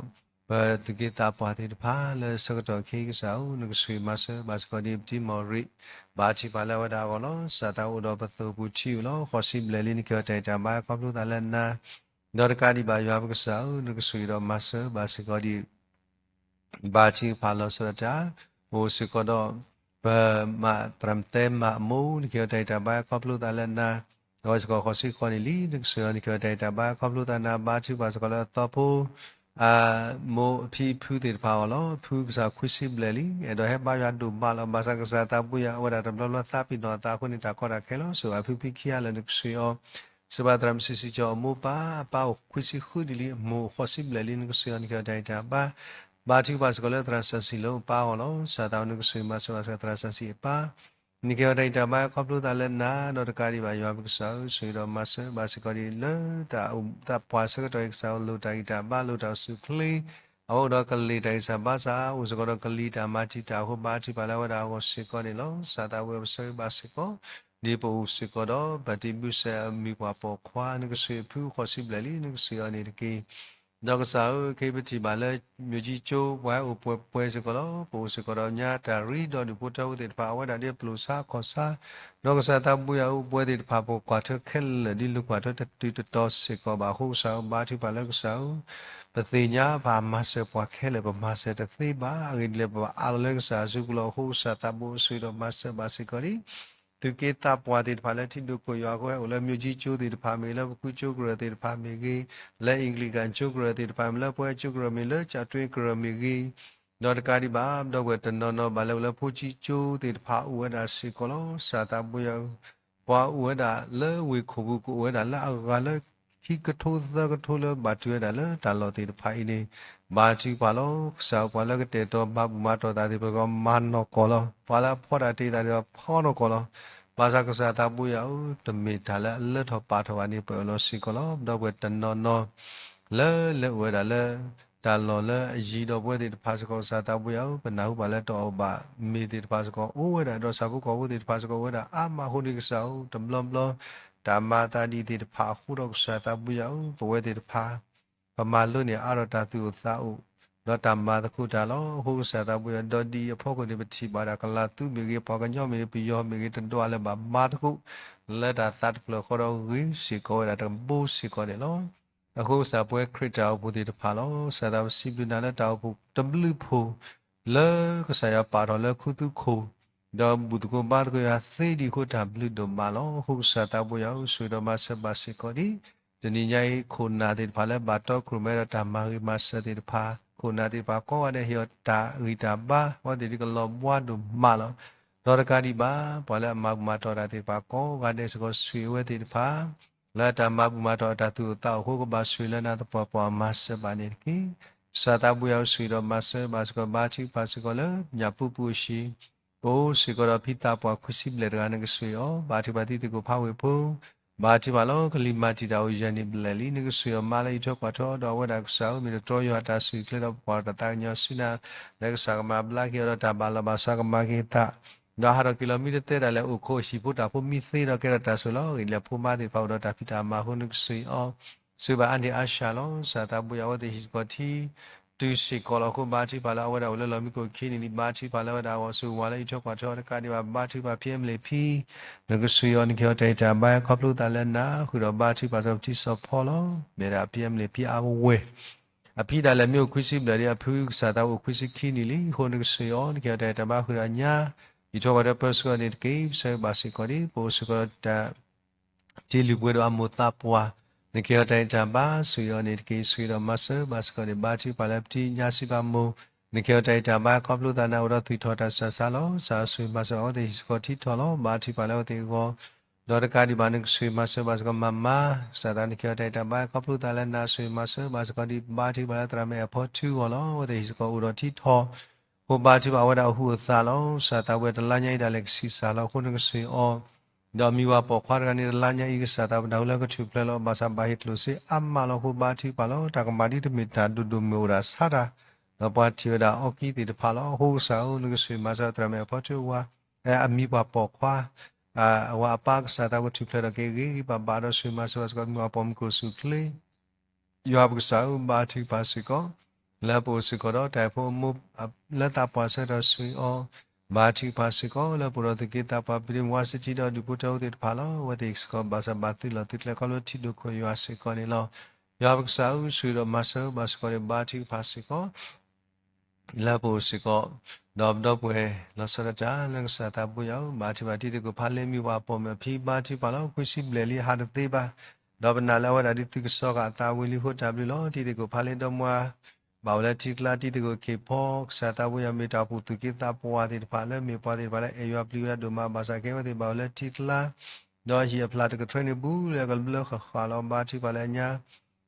ပသုးက့သးပှၢ်သ့ၣ်တဖၣ်လၢဆၢကတီၢ်ခဲအံၤ ကစၢ်ဧၢ နကဆှ့ၣ်မၤစၢၤဘၣ်စ့ၢ်ကီးဒံး ပတံၤမီၢ်ရံး ဘါထုကဖၣ်လၢအဝဲဒၣ်အဂီၢ်လီၤ. ကစၢ်သးအိၣ်ဒီးပသိၣ်ပူၤထံၣ်အုးလီၤ. ဃိးဆံဘျဲၣ်လံ နကဟ့ၣ်အီၤတၢ်ဂံၢ်တၢ်ဘါ ခီဖျိသးလၢနၤ ဒီးတကးဒံးဘၣ် ယွၤပကစၢ်ဧၢ နကဆှ့ၣ်ဒီးမၤစၢၤဘၣ်စ့ၢ်ကီးဒံး ဘါထုကဖၣ်လီၤဆီဒၣ်တၢ် အိၣ်စ့ၢ်ကီးဒီး ပမၤသရၣ်မသဲမၤအမိၢ် နကဟ့ၣ်အီၤတၢ်ဂံၢ်တၢ်ဘါ ခီဖျိသးလၢနၤ အဝဲစ့ၢ်ကီးဃိးဆံဃိးနံၣ်လံ နကဆှ့ၣ်အီၤ နကဟ့ၣ်အီၤတၢ်ဂံၢ်တၢ်ဘါ ခီဖျိသးနၤ ဘါထုကဖၣ်စ့ၢ်ကီးလၢအသီဖိ အမိၢ်အဖံအဖုသ့ၣ်တဖၣ်အဂီၢ်လီၤ. ဖုကစၢ်ခွံဆံဘျဲၣ်လံ အဲၣ်ဒိးဟဲဘါယွၤဒိၣ်မးလီၤ. ဘၣ်ဆၣ်ကစၢ်သးဘိယွၤ အဝဲဒၣ်တဘျီဘျီသးပ့ၤနီၣ်အသးအဃိန့ၣ် တၢ်ကီတၢ်ခဲလီၤ. ဆိၣ်ဂ့ၤဖုဖံခံဂၤလၢနကဆှ့ၣ်အီၤ ဆိၣ်ဂ့ၤသရၣ်မုၣ်စံးစံးကၠီအမိၢ်ပၢ် အပၢ်အိၣ်ခွံဆံဃုနံၣ်လံ အမိၢ်အိၣ်ဃိးဆံဘျဲၣ်လံ နကဆှ့ၣ်အီၤ နကဟ့ၣ်အီၤတၢ်ဂံၢ်တၢ်ဘါ ဘါထုကဖၣ်စ့ၢ်ကီးလၢသရၣ်စီဆှံလၢအပၢ်အဂီၢ်လီၤ. ကစၢ်သးဘိယွၤ နကဆှ့ၣ်မၤစၢၤဘၣ်စ့ၢ်ကီးသရၣ်စီဆှံအပၢ် နကဟ့ၣ်အီၤတၢ်ဂံၢ်တၢ်ဘါ ခီဖျိသးလၢနၤ ဒီးတကးဒံးဘၣ် ယွၤပကစၢ်ဧၢ ဆှ့ၣ်ဒီးမၤစၢၤဘၣ်စ့ၢ်ကီးဒံးလၢ တၢ်အိၣ်သးပှၢ်ဆၢကတီၢ်အံၤ ကစၢ်အလိၤတၢ်ဂံၢ်တၢ်ဘါ လိၤတၢ်အိၣ်ဆူၣ်အိၣ်ချ့ အဝဲအိၣ်ဒီးကလံၤတၢ်ဂံၢ်စၢ်ဘါစၢ် အိၣ်စ့ၢ်ကီးဒီးကလံၤတၢ်မၤတံာ်တာ်အဃိ ဘါထုကဖၣ်လၢအဝဲဒၣ်အဂီၢ်စ့ၢ်ကီးန့ၣ်လီၤ. ကစၢ်သးဘိယွၤ ပဆၢဂ့ၤဘၣ်စ့ၢ်ကီး ဒ်ပအိၣ်စ့ၢ်ကီးဒီး ပတံၤဘုစဲးအမံၤပှၢ်ပိာ်ခွါ နကဆှ့ၣ်ဖုဃိးဆံဘျဲၣ်လံ နကဆှ့ၣ်အီၤန့ၣ်တက့ၢ်. ဒီးကစၢ်ဧၢ ခဲအံၤပထံၣ်ဘၣ်လၢ မၠိၣ်ကၠံကၠိ ပှၤဟဲအိၣ်ပှဲၤပှဲၤစ့ၢ်ကီးလီၤ. ပအိၣ်စ့ၢ်ကီးဒီးညါတၢ်ရ့ဒီးဒူၣ်ဖိထၢဖိသ့ၣ်တဖၣ် အဝဲဒၣ်ဒ်ပျိာ်ဆါခီၣ်ဆါ ဒီးကစၢ်သးဘိယွၤဧၢ ပဝဲသ့ၣ်တဖၣ် ပကွၢ်ထွဲခဲလၢာ် ဒ်လူၤကွၢ်ထွဲတတုၤတတီၤစ့ၢ်ကီးဘၣ်အဃိ ကစၢ်ဧၢ ဘါထုကဖၣ်လၢကစၢ်ဧၢ ပသ့ၣ်ညါပမၤစၢၤပှၤခဲလၢာ် ပမၤစၢၤတသ့ဘၣ်. အဂ့ၢ်ဒ်လဲၣ် ပဘၣ်အးလီၤလၢကစၢ်အစုပူၤလီၤ. အဃိကစၢ်သးဘိယွၤ ဆှ့ၣ်ဒီးမၤစၢၤဘၣ်စ့ၢ်ကီးဒံး သုးက့သးပှၢ်သ့ၣ်တဖၣ်လၢထံဒိၣ်ခိၣ်ယွၤအဃိ ဟဲအိၣ်လၢမၠိၣ်ကၠံကၠိသ့ၣ်တဖၣ်မ့ၢ်ဂ့ၤ လၢပဖုကၠိကရၢၢ်သ့ၣ်တဖၣ်မ့ၢ်ဂ့ၤ လၢအ့ၣ်ကလံးကၣ်ကၠိကရၢၢ်သ့ၣ်တဖၣ်မ့ၢ် လၢပှၤကၠိကရၢၢ်မ့ၢ် လၢကၠီၣ်တွ့ကရၢၢ်မ့ၢ်ဂ့ၤ ဒီးတကးဒံးဘၣ် ဒီပုၢ်ဝဲၢ်တနီၤနီၤ ဘၣ်လဲၤအိၣ်လၢဖိဆံကၠိသ့ၣ်တဖၣ် အိၣ်ဝဲဒၣ်စ့ၢ်ကီးလီၤ. ကစၢ်သးဘိယွၤဧၢ ပှၤအိၣ်ဝဲဒၣ်လၢဝ့ၢ်ခိၣ်ပူၤ ကအိၣ်ဝဲဒၣ်လၢအဂၤလၢခံကထိသၢကထိလၢဘၣ်တုၤဝဲဒၣ်လၢတၢ်လီၢ်သ့ၣ်တဖၣ်အံၤန့ၣ် ဘါထုကဖၣ်လီၤ. ကစၢ်ဧၢ ပှၤလၢကတဲာ်ကတီၤမၤဘူၣ်မၤတီၢ်သးသ့ၣ်တဖၣ် မၤနီၢ်ကီၢ်လီၤ. ပှၤလၢအဖီတၢ်တ့ၢ်သးသ့ၣ်တဖၣ် ဖီနီၢ်ကီၢ်လီၤ. ဘၣ်ဆၣ်ကစၢ်သးဘိယွၤဧၢ တမ့ၢ်တၢ်လၢအလၢထီၣ်ပာ်ထီၣ်ဘၣ်န့ၣ် ပအၢၣ်လီၤစ့ၢ်ကီးလီၤ. ဒီပုၢ်ဝဲၢ်တနီၤနီၤ လၢလဲၤအိၣ်ဝဲဒၣ်လၢ တၢ်လီၢ်လၢအယံၤဒီးပဝဲသ့ၣ်တဖၣ်စ့ၢ်ကီး ကစၢ်သးဘိယွၤဧၢ ပနၢ်ဟူဘၣ်လၢတအီၣ်ဘၣ်မ့ၤသ့ၣ်တဖၣ်စ့ၢ်ကီး အိၣ်ဝဲဒၣ်ဒီးဆၣ်ဖိကီၢ်ဖိသ့ၣ်တဖၣ်စ့ၢ်ကီး အိၣ်ဝဲဒၣ်အါမးအဃိန့ၣ် ကစၢ်ဧၢ တဘျီဘျီ တၢ်မၤအသးဒ်အံၤသ့ၣ်တဖၣ်အဃိဒီး ကစၢ်သးဘိယွၤဧၢ ပဝဲသ့ၣ်တဖၣ် ပမၤလိန့ၢ်အါထီၣ်တၢ်သူၣ်အိၣ်သးအိၣ် ဒီးတၢ်မၤသကိးတၢ်လီၤ. အဃိကစၢ်သးဘိယွၤ ဒီးဒ်အံၤအဖီခိၣ်န့ၣ် ပထံၣ်ဘၣ်ဒၣ်ကလၤသူမ့ၢ်ဂ့ၤ ပှၤကညီမ့ၢ်ဂ့ၤ ပယီၤမ့ၢ်ဂ့ၤ တဒွးလၢၤဘၣ် မၤသကိး လၢတၢ်သးတဖျၢၣ်ဃီဒီးဂ့ၤစ့ၢ်ကီးဝဲဒၣ်တဘိစ့ၢ်ကီးန့ၣ်လီၤ. အဃိကစၢ်ပဝဲခရံာ်တၢ်အိၣ်ဖှိၣ်သ့ၣ်တဖၣ်လီၤ. ကစၢ်သးဘိယွၤ ပစံးဘျုးနၤလၢတၢ်အိၣ်ဖှိၣ်တဘျုးဖှိၣ် လၢကစၢ်ယွၤပာ်ထီၣ်လၢခူသူၣ်ခိၣ် ဒီးဘူၣ်သကိးဘါသကိးယွၤသ့ဒံးအဃိ တၢ်ဘျုးဒိၣ်မးလီၤ. အဃိကစၢ်သးဘိယွၤဧၢ ဆိၣ်ဂ့ၤဒီးမၤစၢၤဘၣ်စ့ၢ်ကီးဒံး တနံၤညါအံၤ ခိၣ်နၢ်သ့ၣ်တဖၣ်လၢဘၣ်တီခိၣ်ရိၣ်မဲဒီးတၢ်မၤဂ့ၤမၤစၢၤသ့ၣ်တဖၣ် ခိၣ်နၢ်သ့ၣ်တဖၣ်ကိးဂၤဒဲး ဟ့ၣ်အီၤတၢ်ဂံၢ်တၢ်ဘါ အဝဲသ့ၣ်ဒ်ကလီၤဘှါဒိၣ်မးလီၤ. ဒီးတကးဒံးဘၣ် ပှၤလၢအမၤဘူၣ်မၤတီၢ်တၢ်သ့ၣ်တဖၣ်ကိးဂၤဒဲးစ့ၢ်ကီး ဆှံးအဝဲသ့ၣ်တဖၣ် လၢတၢ်မၤဘူၣ်မၤတီၢ်အတၢ်သူၣ်အိၣ်သးအိၣ်အဃိ ကဘၣ်ဆှံးလၢနၤသပှၢ်ပှၢ်မၤစၢၤဘၣ်န့ၣ်တက့ၢ်. ကစၢ်သးဘိယွၤဧၢ ဆှံးဒီးမၤစၢၤဘၣ်စ့ၢ်ကီး ဘါထုကဖၣ်စ့ၢ်ကီးလၢညၣ်ပူၤပူၤအဟံၣ် ပအိၣ်စ့ၢ်ကီးဒီးဖံသးပှၢ်ခွံဆံဘျဲၣ်တဂၤ နကဆှံးအီၤ ဘါထုကဖၣ်တံၤသကိးဖးဝ့ၢ်ဖိ ဘါထုကဖၣ်လီၤ ကလံၤမၤတံာ်တာ်အိၣ်ယဲၢ်နံၣ်ဘျဲၣ်လံ နကဆှံးအီၤမါလၢအံးထွဲကွၢ်ထွဲဒီးအဝဲဒၣ်ကစၢ်ဧၢ မ့ၢ်တတြီယွၤအတၢ်ဆိၣ်ဂ့ၤချၢဒီးပပှၤတၢ်သးကညီၤဆူနၤ လၢကစၢ်ကမၤဘျါက့ၤအီၤဒီးတၢ်ဘၣ်လီၤဘၣ်စးကမၤက့ၤအသး ဒီးဟးထီၣ်က့ၤလီၤမံတသ့ဒၣ်လဲာ်အိၣ်ခိးဟံၣ်ဖိတၢ်ဖိမံသ့ဒီးကဲထီၣ်တၢ်ဆိၣ်လီၤ ဂ့ၤလၢဖိမါသ့ၣ်တဖၣ်အိၣ်ဒီးတၢ်ဖံးတၢ်မၤအဃိ နကဆှံးအီၤ စၢၤဘၣ်အါန့ၢ်အါဆှးလီၤ. ကစၢ်သးဘိယွၤ အဝဲသ့ၣ်ဟံၣ်စ့ၢ်ကီးထံ တုၤစ့ၢ်ကီးလီၤအဃိ ဘါထုကဖၣ်လၢအဝဲဒၣ်အိၣ်လၢလီၢ်မံခိၣ်ခံနံၣ်လံ ဘါထုကဖၣ်လၢအဝဲဒၣ်အဂီၢ်ဆူဝးလၢအံးထွဲကွၢ်ထွဲတကးဒံးဘၣ် ဘါထုကဖၣ်ဖံအမလ့ၣ်ဖံ နကဆှံးအီၤ နကဟ့ၣ်အီၤတၢ်ဂံၢ်တၢ်ဘါ ခီဖျိသးလၢနၤ ဃုာ်ဒီးဘါထုကဖၣ်စ့ၢ်ကီးပထံၣ်စီၤဖီလီၤ မ့ၢ်ဒၣ်ဖံအမလ့ၣ်ဖံအဝဲၢ် အဖံဒၣ်လဲာ်မ့ၢ်အိၣ်ခွံဆံဘျဲၣ်လံ အဖုကစၢ်သးအိၣ်ခွံဆံခံနံၣ်လံအဃိ နကဆှံးအီၤ နကဟ့ၣ်အီၤတၢ်ဂံၢ်တၢ်ဘါဃုာ်ဒီးညါ အံးထွဲကွၢ်ထွဲပၢဆှၢအီၤန့ၣ်တက့ၢ်. ပဆၢဂ့ၤဘၣ်စ့ၢ်ကီးဒံး ပအိၣ်စ့ၢ်ကီးဒီးတၢ် တ့လုၢ်ပှဲၤဒိၣ်အမိၢ်သးပှၢ် နကဟ့ၣ်အီၤတၢ်ဂံၢ်တၢ်ဘါ ဆှံးအီၤန့ၣ်တက့ၢ်. ဆှံးဒီးမၤစၢၤဘၣ်စ့ၢ်ကီးန့ၣ် ဘါထုကဖၣ်လၢပထံၣ်ညါစံးဘၣ်မိၢ် နကဟ့ၣ်အီၤတၢ်ဂံၢ်တၢ်ဘါ ခီဖျိသးနၤအိၣ်ဒီးသွံၣ်ထီၣ်တၢ်ဆးဆါလီၤ. ကစၢ်ဆှံးမၤစၢၤအဝဲသ့ၣ်ဟံၣ်စ့ၢ်ကီးထံထီၣ်လီၤ. ဘါထုကဖၣ်လၢအဝဲသ့ၣ်အဂီၢ် ဒီးတကးဒံးဘၣ် နကဆှံးမၤစၢၤဘၣ်စ့ၢ်ကီးမၤမၤ ကစၢ်သးနကဟ့ၣ်အီၤတၢ်ဂံၢ်တၢ်ဘါ ခီဖျိသးလၢနၤ ဆှံးမၤစၢၤဘၣ်စ့ၢ်ကီးဒံး ဘါထုကဖၣ်လၢသရၣ်မုၣ်အဲၣ်ဖီထူအဂီၢ်လီၤ. အဝဲသ့ၣ်ဟံၣ်စ့ၢ်ကီးအိၣ်ဒီးထံထီၣ် အဃိဘါထုကဖၣ်အဝဲဒၣ်အဟူးအသးလီၤ. ကစၢ်သးဝဲတလါညါအံၤဒၣ်လဲာ်ကဆံးစၢ်လီၤ. အဃိနကဆှံးအီၤ ဒီးမံၤဝၤပိာ်ခွါတဂၤန့ၣ် တလါညါအံၤ ကစၢ်သးပတၢ်ဟူးလၢကထူၣ်ဖျဲးလီၤ. ဘၣ်ဆၣ်ဘၣ်ဟ့ၣ်ကျိၣ်စ့အါမးလီၤ. အဃိဘါထုကဖၣ်လီၤ. တၢ်ကမၣ်ဒ်တမ့ၢ်တၢ်ဒိၣ်ဒိၣ်မုၢ်အိၣ်ဒၣ်ဆါတၢ် ဒီးပှၤထံၣ်ဝဲဒၣ်အီကံသ့ၣ်တဖၣ်လီၤ. အဃိကစၢ်ဧၢ နကဆှံးမၤစၢၤသရၣ်မုၣ်အဲၣ်ဖီထူအဝၤ အမံၤပှၤပိာ်ခွါ အဝၤအပၢ်ကစၢ်သးဝဲထူၣ်ဖျဲးဒီးက့ၤဂ့ၤဂ့ၤဘၣ်ဘၣ်ဒီး ဆှံးမၤစၢၤဘၣ်စ့ၢ်ကီး မံၤပှၤပိာ်မုၣ်ကအိၣ်ဆူၣ်အိၣ်ချ့ ယွၤပကစၢ်ဧၢ ဘါထုကဖၣ်စ့ၢ်ကီး လၢပအိၣ်စ့ၢ်ကီးဒီးတၢ်အဲၣ်ဖိအမိၢ် လၢသးပှၢ်ဆၢကတီၢ်ဆှံးအီၤ ဘါထုကဖၣ်စ့ၢ်ကီး လၢပအိၣ်ဒီးသုးက့သးပှၢ် ပဒ့မုၣ်ဝါစတံဒီးဒူၣ်ဖိထၢဖိသ့ၣ်တဖၣ်လီၤ. အဝဲသ့ၣ်စ့ၢ်ကီးဘၣ်ဆၣ်ဘၣ်သုးလီၢ်သုးကျဲခီဖျိထံဒိၣ်ခိၣ်ယွၤစ့ၢ်ကီးန့ၣ်လီၤ. ယွၤပကစၢ်ဧၢ ဆှံးဒီးမၤစၢၤဘၣ်စ့ၢ်ကီးန့ၣ် ဘါထုကဖၣ်စ့ၢ်ကီး လၢပအိၣ်စ့ၢ်ကီး ဒီးပဒီပုၢ်ဝဲၢ် လီၤဆီဒၣ်တၢ်လၢကစၢ်သးဘိယွၤဧၢ ဘါထုကဖၣ်တံၤသကိးဖးလ့ မံၤဝၤပိာ်မုၣ်အဖံ ဘါထုကဖၣ်လီၤ. ခွံဆံဘျဲၣ်လံ အဟးတသ့ဘၣ် ဒီးပနာ်လၢအဝဲဒၣ်ဒ်သုးကစီၣ်ဃာ်အသးဝံၤလံအဃိ တၢ်ဘျုးလီၤ. တံၤသကိးဖးလ့ဒီမါ ဘၣ်အိၣ်လၢထံကျါ တံၤသကိးခ့ၣ်ဖီ ကစၢ်သးဘိယွၤမ့ၢ်တၢ်အိၣ်ဖှိၣ်သုးက့သးပှၢ်သ့ၣ်တဖၣ်လၢမ့ၢ်ပှၤသ့ၣ်တဖၣ်လၢအဲၣ်ယွၤပျံၤယွၤဒိၣ်မးဘၣ်ဆၣ်က့ အဝဲသ့ၣ်ဘၣ်အိၣ်လၢထံကျါ ဒီးဟံၣ်အဖျၢၣ်တကထြၢန့ၣ်ဘူးလၢကဘျၢဃၣ်ဃၣ်လီၤ. ဘါထုကဖၣ်လၢညါ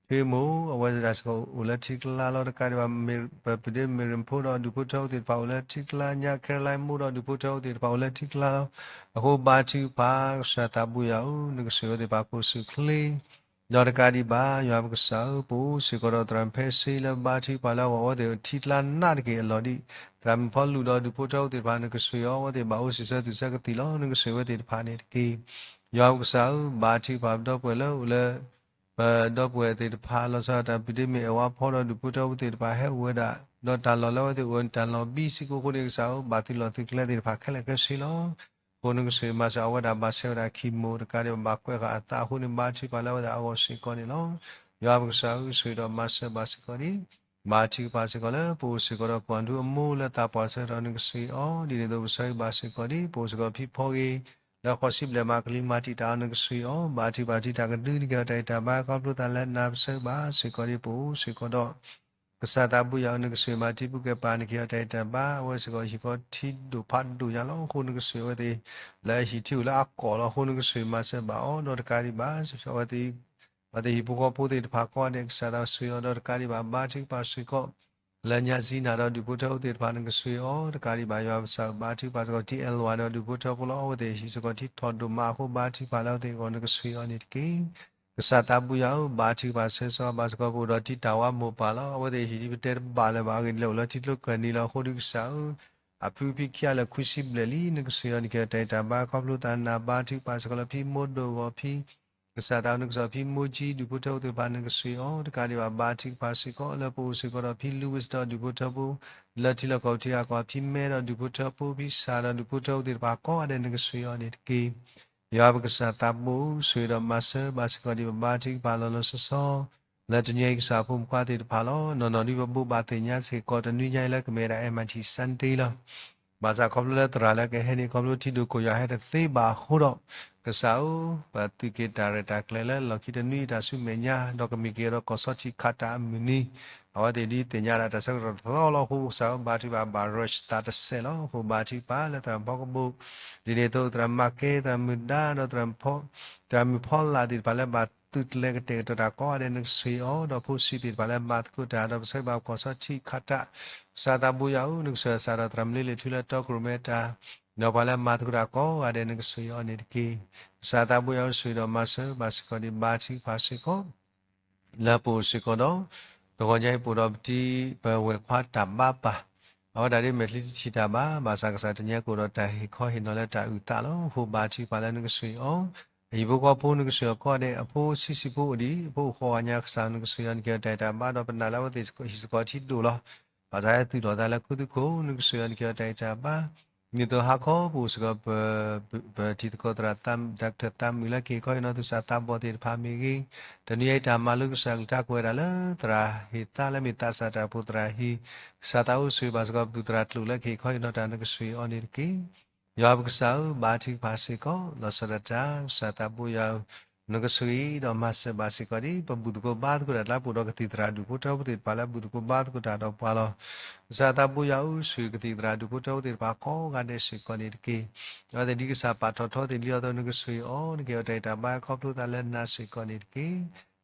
ထွ့မိၢ် အဝဲဒၣ်စ့ၢ်ကီးအိၣ်လၢထံကျါလီၤ. တကးဒံးဘၣ် ပပဒ့မ့ၢ်ရ့ၣ်ဖိဒီးဒူၣ်ဖိထၢဖိသ့ၣ်တဖၣ်အိၣ်လၢထံကျါညါ ခဲရလါမိၢ်ဒီးဒူၣ်ဖိထၢဖိသ့ၣ်တဖၣ် အိၣ်လၢထံကျါလီၤ. အဃိဘါထုကဖၣ် ကစၢ်သးဘိယွၤဧၢ နကဆှံးဝဲသ့ၣ်တဖၣ်ကအိၣ်ဆူၣ်အိၣ်ချ့ ဒီးတကးဒံးဘၣ် ယွၤပကစၢ်ဧၢ ပအိၣ်စ့ၢ်ကီးဒီးသရၣ်မုၣ်ဖဲစ့လၢ ဘါထုကဖၣ်လၢအဝဲသ့ၣ်ထံကျါနးတက့ၢ်အလီၢ်ဒံး သရၣ်မုၣ်ဖီလူၤဒီးဒူၣ်ဖိထၢဖိသ့ၣ်တဖၣ် နကဆှံးအီၤ အဝဲသ့ၣ်ဘၣ်အိၣ်ဆံးဆၢသူၣ်ဆၢကသံၣ်လီၤ. နကဆှံးဝဲသ့ၣ်တဖၣ်န့ၣ်တက့ၢ်. ယွၤပကစၢ်ဧၢ ဘါထုကဖၣ်ပဒီပုၢ်ဝဲၢ်လၢအိၣ်လၢ ပဒီပုၢ်ဝဲၢ်သ့ၣ်တဖၣ် လီၤဆီဒၣ်တၢ် ပဒ့မ့ၢ်အဲၣ်ဝါဖီဒီးဒူၣ်ဖိထၢဖိသ့ၣ်တဖၣ်ဟဲအိၣ်ဝဲဒၣ် ဒီးတၢ်လီၢ်လၢအဝဲသ့ၣ်အိၣ်ဝဲန့ၣ် တၢ်လီၢ်ဘံစ့ၢ်ကီးအဃိန့ၣ် ကစၢ်ဧၢ ဘၣ်သုလီၢ်သုကျဲသ့ၣ်တဖၣ်ခဲလၢာ်ခဲဆ့လီၤ. အဃိနကဆှံးမၤစၢၤအဝဲဒၣ် ဘၣ်ဆဲးဝဲဒၣ်ခံမိၢ်တကးဒံးဘၣ် ဘၣ်ကွဲးဃာ်အသးအဃိန့ၣ် ဘါထုကဖၣ်လၢအဝဲဒၣ်အဂီၢ်စ့ၢ်ကီးန့ၣ်လီၤ. ယွၤပကစၢ်ဧၢ ဆှံးဒီးမၤစၢၤဘၣ်စ့ၢ်ကီးန့ၣ် ဘါထုကဖၣ်စ့ၢ်ကီးလၢပအိၣ်စ့ၢ်ကီးဒီးကွၢ်ဒူအမိၢ်လၢသးပှၢ်ဆၢကတီၢ် နကဆှံးအီၤ ဒ်န့ၣ်အသိးပဆၢဂ့ၤဘၣ်စ့ၢ်ကီးဒ် ပအိၣ်စ့ၢ်ကီးဖံဖီဂ့ၤ လၢဃိးဆံဘျဲၣ်မး ကလံၤမၤတံာ်တာ်အီၤ နကဆှံးအီၤ ဘါထုကဖၣ်တံၤတၢ်ကဒု နကဟ့ၣ်အီၤတၢ်ဂံၢ်တၢ်ဘါ ခီဖျိသးလၢနၤပဆၢဂ့ၤဘၣ်စ့ၢ်ကီးဒ် ပအိၣ်စ့ၢ်ကီးဒီး ကစၢ်သးဘိယွၤဧၢ နကဆှံးမၤတံၤပူၤကဲပၤ နကဟ့ၣ်အီၤတၢ်ဂံၢ်တၢ်ဘါ အဝဲစ့ၢ်ကီးဟံၣ်ဃီထံဒိၣ်ဖးဒိၣ်ညါလီၤ. အဃိနကဆှံးအဝဲသ့ၣ် လၢဟံၣ်ထံအိၣ်လၢအကီၢ်လီၤ. အဃိနကဆှံးမၤစၢၤဘၣ်အီၤ ဒီးတကးဒံးဘၣ် အဝဲသ့ၣ် အဝဲသ့ၣ်ဟံၣ်ဖိဃီဖိသ့ၣ်တဖၣ်ကိးဂၤဒဲး ကစၢ်သးဆှံးအီၤ ဒီးတကးဒံးဘၣ် ဘါထုကဖၣ်စ့ၢ်ကီး လၢညါစံနၤဒီးဒူၣ်ဖိထၢဖိသ့ၣ်တဖၣ် နကဆှံးအီၤ တကးဒံးဘၣ် ယွၤပကစၢ်ဘါထုကဖၣ်စ့ၢ်ကီး ထံအဲၣ်လဝါဒီးဒူၣ်ဖိထၢဖိလီၤ. အဝဲသ့ၣ်ဟံၣ်စ့ၢ်ကီးထံထီၣ်ဒိၣ်မးအဃိ ဘါထုကဖၣ်လၢအဝဲသ့ၣ်အဂီၢ် နကဆှံးအီၤန့ၣ်တက့ၢ်. ကစၢ်သးဘိယွၤဧၢ ဘါထုကဖၣ်ဆၢဂ့ၤဘၣ်စ့ၢ်ကီး ပအိၣ်ဒီးတံၤတၢ်ဝါမိၢ်ပၢ်လီၤ. အဝဲသ့ၣ်ဟံၣ်ဒ်ပတဲတဘၣ်လၢၤဘၣ် အဂ့ၢ်ဒ်လဲၣ်အိၣ်လၢထံကျိကၢၢ်နံၤလီၤ. အဃိဒ်ကစၢ်ဧၢ အဖုဖံခံဂၤလၢာ်ခွံဆံဘျဲၣ်လံ နကဆှံးအီၤ နကဟ့ၣ်အီၤတၢ်ဂံၢ်တၢ်ဘါ ခီဖျိသးနၤ ဘါထုကဖၣ်စ့ၢ်ကီးလၢဖံမိၢ်ဒိၣ်ဂီၤဖံ ကစၢ်သးနကစၢ်ဖံမိၢ်ကၠံ ဒူၣ်ဖိထၢဖိသ့ၣ်တဖၣ် နကဆှံးအီၤ တကးဒံးဘၣ် ဘါထုကဖၣ်စ့ၢ်ကီး လၢပအိၣ်စ့ၢ်ကီးဒီးဖံ Louis ဒီးဒူၣ်ဖိထၢဖိ လၢထံလီၢ်ကီၢ်ပူၤထံဂၤကီၢ်ဂၤ ဖံမဲဒီးဒူၣ်ဖိထၢဖိ ဖံစၢ်ဒီးဒူၣ်ဖိထၢဖိသ့ၣ်တဖၣ်ကိးဂၤဒဲး နကဆှံးအီၤန့ၣ်တက့ၢ်. ယွၤပကစၢ်သးဘိ ဆှံးဒီးမၤစၢၤဘၣ်စ့ၢ်ကီးဒ်ပဘါထုကဖၣ်လီၤလီၤဆီဆီ လၢတနံၤအံၤကစၢ်ဖိမုၣ်ဖိခွါသ့ၣ်တဖၣ်လီၤ. နီၢ်နီၢ်ဒ်ပဘိးဘၣ်သ့ၣ်ညါစ့ၢ်ကီး တနွံညါအံၤလၢကမ့ၢ်ဝဲဒၣ် Almighty Sunday လီၤ. ဘၣ်ဆၣ်ခီဖျိလၢသရၣ်လၢကဟဲန့ၣ် ခီဖျိထံဒိၣ်ခိၣ်ယွၤဟဲတသ့ဘၣ်အဃိဒီး, ကစၢ်ဧၢ, ပသုးက့ၤတၢ်ရဲၣ်တၢ်ကျဲၤလၢလီၢ်ခံတနွံအံၤတၢ်ဆူမဲာ်ညါ, ဒီးကမ့ၢ်က့ၤဒီးကီၢ်ဆီထံးခးတၢ်အမုၢ်နံၤ, အဝဲသ့ၣ်ဒ်သ့ၣ်ညါဒၣ်တၢ်ဆၢကတီၢ်တသီလီၤအဃိ ကစၢ်ဧၢ, ဘါထုကဖၣ်ဘၣ် rush သးတစဲးလီၤ. အဃိဘါထုကဖၣ်လၢသရၣ်မုၣ်ဖီကဘိၣ်, ဒ်န့ၣ်အသိးသရၣ်မၤကဲ သရၣ်မုၣ်ဒါ ဒီး သရၣ်မုၣ်ဖီလာ်သ့ၣ်တဖၣ်လၢဘၣ်သုးကျဲၤကတဲာ်ကတီၤတၢ်ကိးဂၤဒဲး နကဆိၣ်ဂ့ၤအီၤ, ဒီးဖိဆံးသ့ၣ်တဖၣ်လၢမၤသကိးတၢ် ဒီးပဆၢဂ့ၤဘၣ်ကီၢ်ဆီထံးခးတၢ်, ကစၢ်သးဘိယွၤဧၢ, နကစၢ်စးဒီးသရၣ်မုၣ်လ့လ့ၣ်ထူလၢတီခိၣ်ရိၣ်မဲတၢ်, ဒီးပှၤလၢမၤသကိးတၢ်ကိးဂၤဒဲး နကဆိၣ်ဂ့ၤအီၤန့ၣ်တက့ၢ်. ကစၢ်သးဘိယွၤဧၢ, ဆိၣ်ဂ့ၤဒီးမၤစၢၤဘၣ်စ့ၢ်ကီးဒံး ဘါထုကဖၣ်စ့ၢ်ကီး လၢပအိၣ်စ့ၢ်ကီးဒီး တဂီၤညါအံၤပအိၣ်ဒီးပတံၤ ပဝဲၢ်ခွါတၢ်ဘါပၢ်, အဝဲဒၣ်ဒ်မဲာ်ချံတထံၣ်တၢ်ဘါ, ဘၣ်ဆၣ်ကစၢ်တနံၤညါကအိၣ်ဒီးတၢ်ဟ့ၣ်ခီဟ့ၣ်နီၤလၢတၢ်အုၣ်သးလီၤ. အဃိဘါထုကဖၣ်လၢနကဆိၣ်ဂ့ၤအီၤ, အဟံၣ်ဖိဃီဖိနကဆိၣ်ဂ့ၤအီၤကိးဂၤဒဲး, အဖိဆံးဆံးဖိအိၣ်ဒံး, အဖိအိၣ်ဃိးဂၤညါ ကစၢ်နကဆိၣ်ဂ့ၤအီၤ နကဟ့ၣ်အီၤတၢ်အုၣ်တၢ်ဘါ ဒီးပနာ်လၢအဝဲသ့ၣ်ဟံၣ်စ့ၢ်ကီးထံဒိၣ်လီၤ. ဘၣ်ဆၣ်ဟဲသူၣ်ထီၣ်သးလၢခူသူၣ်ခိၣ် နကဆိၣ်ဂ့ၤအီၤ နကဟ့ၣ်အီၤတၢ်အုၣ်တၢ်ဘါ ဒ်သိးဟါခီပအိၣ်စ့ၢ်ကီး ပထံသကိးသရၣ် Doctor သးမုာ်လၢကဟ့ၣ်ခီဟ့ၣ်နီၤသူၣ်စၢ်သးဘီၣ်သ့ၣ်တဖၣ်မ့ၢ်ဂ့ၤ, တနံၤအံၤတၢ်မၤလိကစၢ်ကလုၢ်ကထါ ကွဲးဒၣ်လၢသရၣ်ဟ့ၣ်သါလၢမ့ၢ်သးစၢ်တၢ်အိၣ်ဖှိၣ်သရၣ်ဟံၣ်, ကစၢ်သးအိၣ်ဆိၣ်ဂ့ၤဘၣ်စ့ၢ်ကီး ပပုၢ်သရၣ်ကျိာ်လၢကဟ့ၣ်ခီဟ့ၣ်နီၤတၢ် နကဆိၣ်ဂ့ၤအီၤန့ၣ်တက့ၢ်. ယွၤပကစၢ်ဧၢ, ဘါထုကဖၣ်စ့ၢ်ကီး လီၤဆီဒၣ်တၢ် ကစၢ်သးဘိယွၤဧၢ, နကဆိၣ်ဂ့ၤဒီးမၤစၢၤဘၣ်စ့ၢ်ကီးဒံး ပဘူၣ်သကိးဘါသကိးတၢ်လၢပအိၣ်ဒီးကသံၣ်သရၣ်ဒူၣ်ဖိထၢဖိသ့ၣ်တဖၣ်လၢဘူၣ်သကိးဘါသကိးတၢ်ဒီးပှၤလီၤ. ကစၢ်သးဘိယွၤဧၢ, ဆိၣ်ဂ့ၤကသံၣ်သရၣ်ဒူၣ်ဖိထၢဖိသ့ၣ်တဖၣ်ကိးဂၤဒဲးစ့ၢ်ကီးန့ၣ်တက့ၢ်. အဝဲသ့ၣ်ဒ်ကစၢ်ပာ်ထီၣ်ထီသ့ၣ်လံအသိး နကဆိၣ်ဂ့ၤအီၤ, နကဟ့ၣ်အီၤတၢ်အုၣ်တၢ်ဘါခီဖျိသးလၢနၤစ့ၢ်ကီးန့ၣ်တက့ၢ်.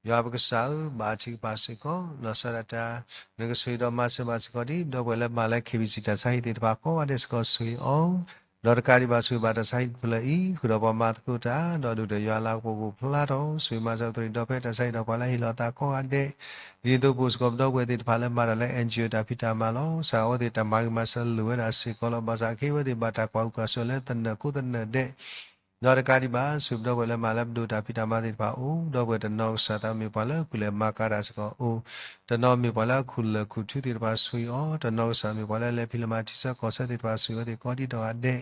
ယွၤပကစၢ်ဧၢ, ဘါထုကဖၣ်စ့ၢ်ကီး လီၤဆီဒၣ်တၢ်, နကဆိၣ်ဂ့ၤဒီးမၤစၢၤဘၣ်စ့ၢ်ကီးဒံး ပဒီပုၢ်ဝဲၢ်လၢမၤလၢ KBC တၢ်ဆါဟံၣ်သ့ၣ်တဖၣ်ကိးဂၤဒဲးစ့ၢ်ကီးဆိၣ်ဂ့ၤအီၤ, ဒီးတကးဒံးဘၣ်ဆိၣ်ဂ့ၤဘၣ်တၢ်ဆါဟံၣ်တဖျၢၣ်အံၤ ဃုာ်ဒီးပှၤမၤသကိးတၢ် ဒီးဒုၣ်ဒီးယွၤလၤကပီၤကအိၣ်ဖျါထီၣ် ဆိၣ်ဂ့ၤမၤစၢၤပသရၣ်ဒီဖဲတၢ်ဆါဟံၣ်ဒီးပှၤလၢဟ့ၣ်လီၤသးကိးဂၤဒဲး, ဒ်သိးပအိၣ်စ့ၢ်ကီးပဒီပုၢ်ဝဲၢ်သ့ၣ်တဖၣ်လၢမၤတၢ်လၢ NGO တၢ်ဖံးတၢ်မၤလီၤ. ကစၢ်အဝဲသ့ၣ်တၢ်မၤဂ့ၤမၤစၢၤလိၣ်ဝဲဒၣ်စ့ၢ်ကီးလီၤ. ဘၣ်ဆၣ်ခဲအံၤအဝဲသ့ၣ်ဘၣ်တၢ်ကွၢ်ဟုၣ်ကွၢ်စၢၤလၢသနၢၣ်ကိးသနၢၣ်ဒဲး ဒီးတကးဒံးဘၣ် ဆိၣ်ဂ့ၤပဒီပုၢ်ဝဲၢ်လၢမၤလၢပဒိၣ်တၢ်ဖံးတၢ်မၤသ့ၣ်တဖၣ်အအိၣ်, ဒီပုၢ်ဝဲၢ်တနီၤကစၢ်သးမ့ၢ်ပှၤလၢအကူၣ်လဲၤမၤကၤတၢ်စ့ၢ်ကီးအိၣ်, တနီၤမ့ၢ်ပှၤလၢအခူၣ်လၢၢ်ခူၣ်ထူသ့ၣ်တဖၣ်ဆိၣ်ဂ့ၤအီၤ, တနီၤကစၢ်မ့ၢ်ပှၤလၢအလဲၤဖံးလဲၤမၤထံဆၢကီၢ်ဆၢသ့ၣ်တဖၣ်ဆိၣ်ဂ့ၤအဝဲသ့ၣ်ကိးဒံးဒီးဂၤဒဲး,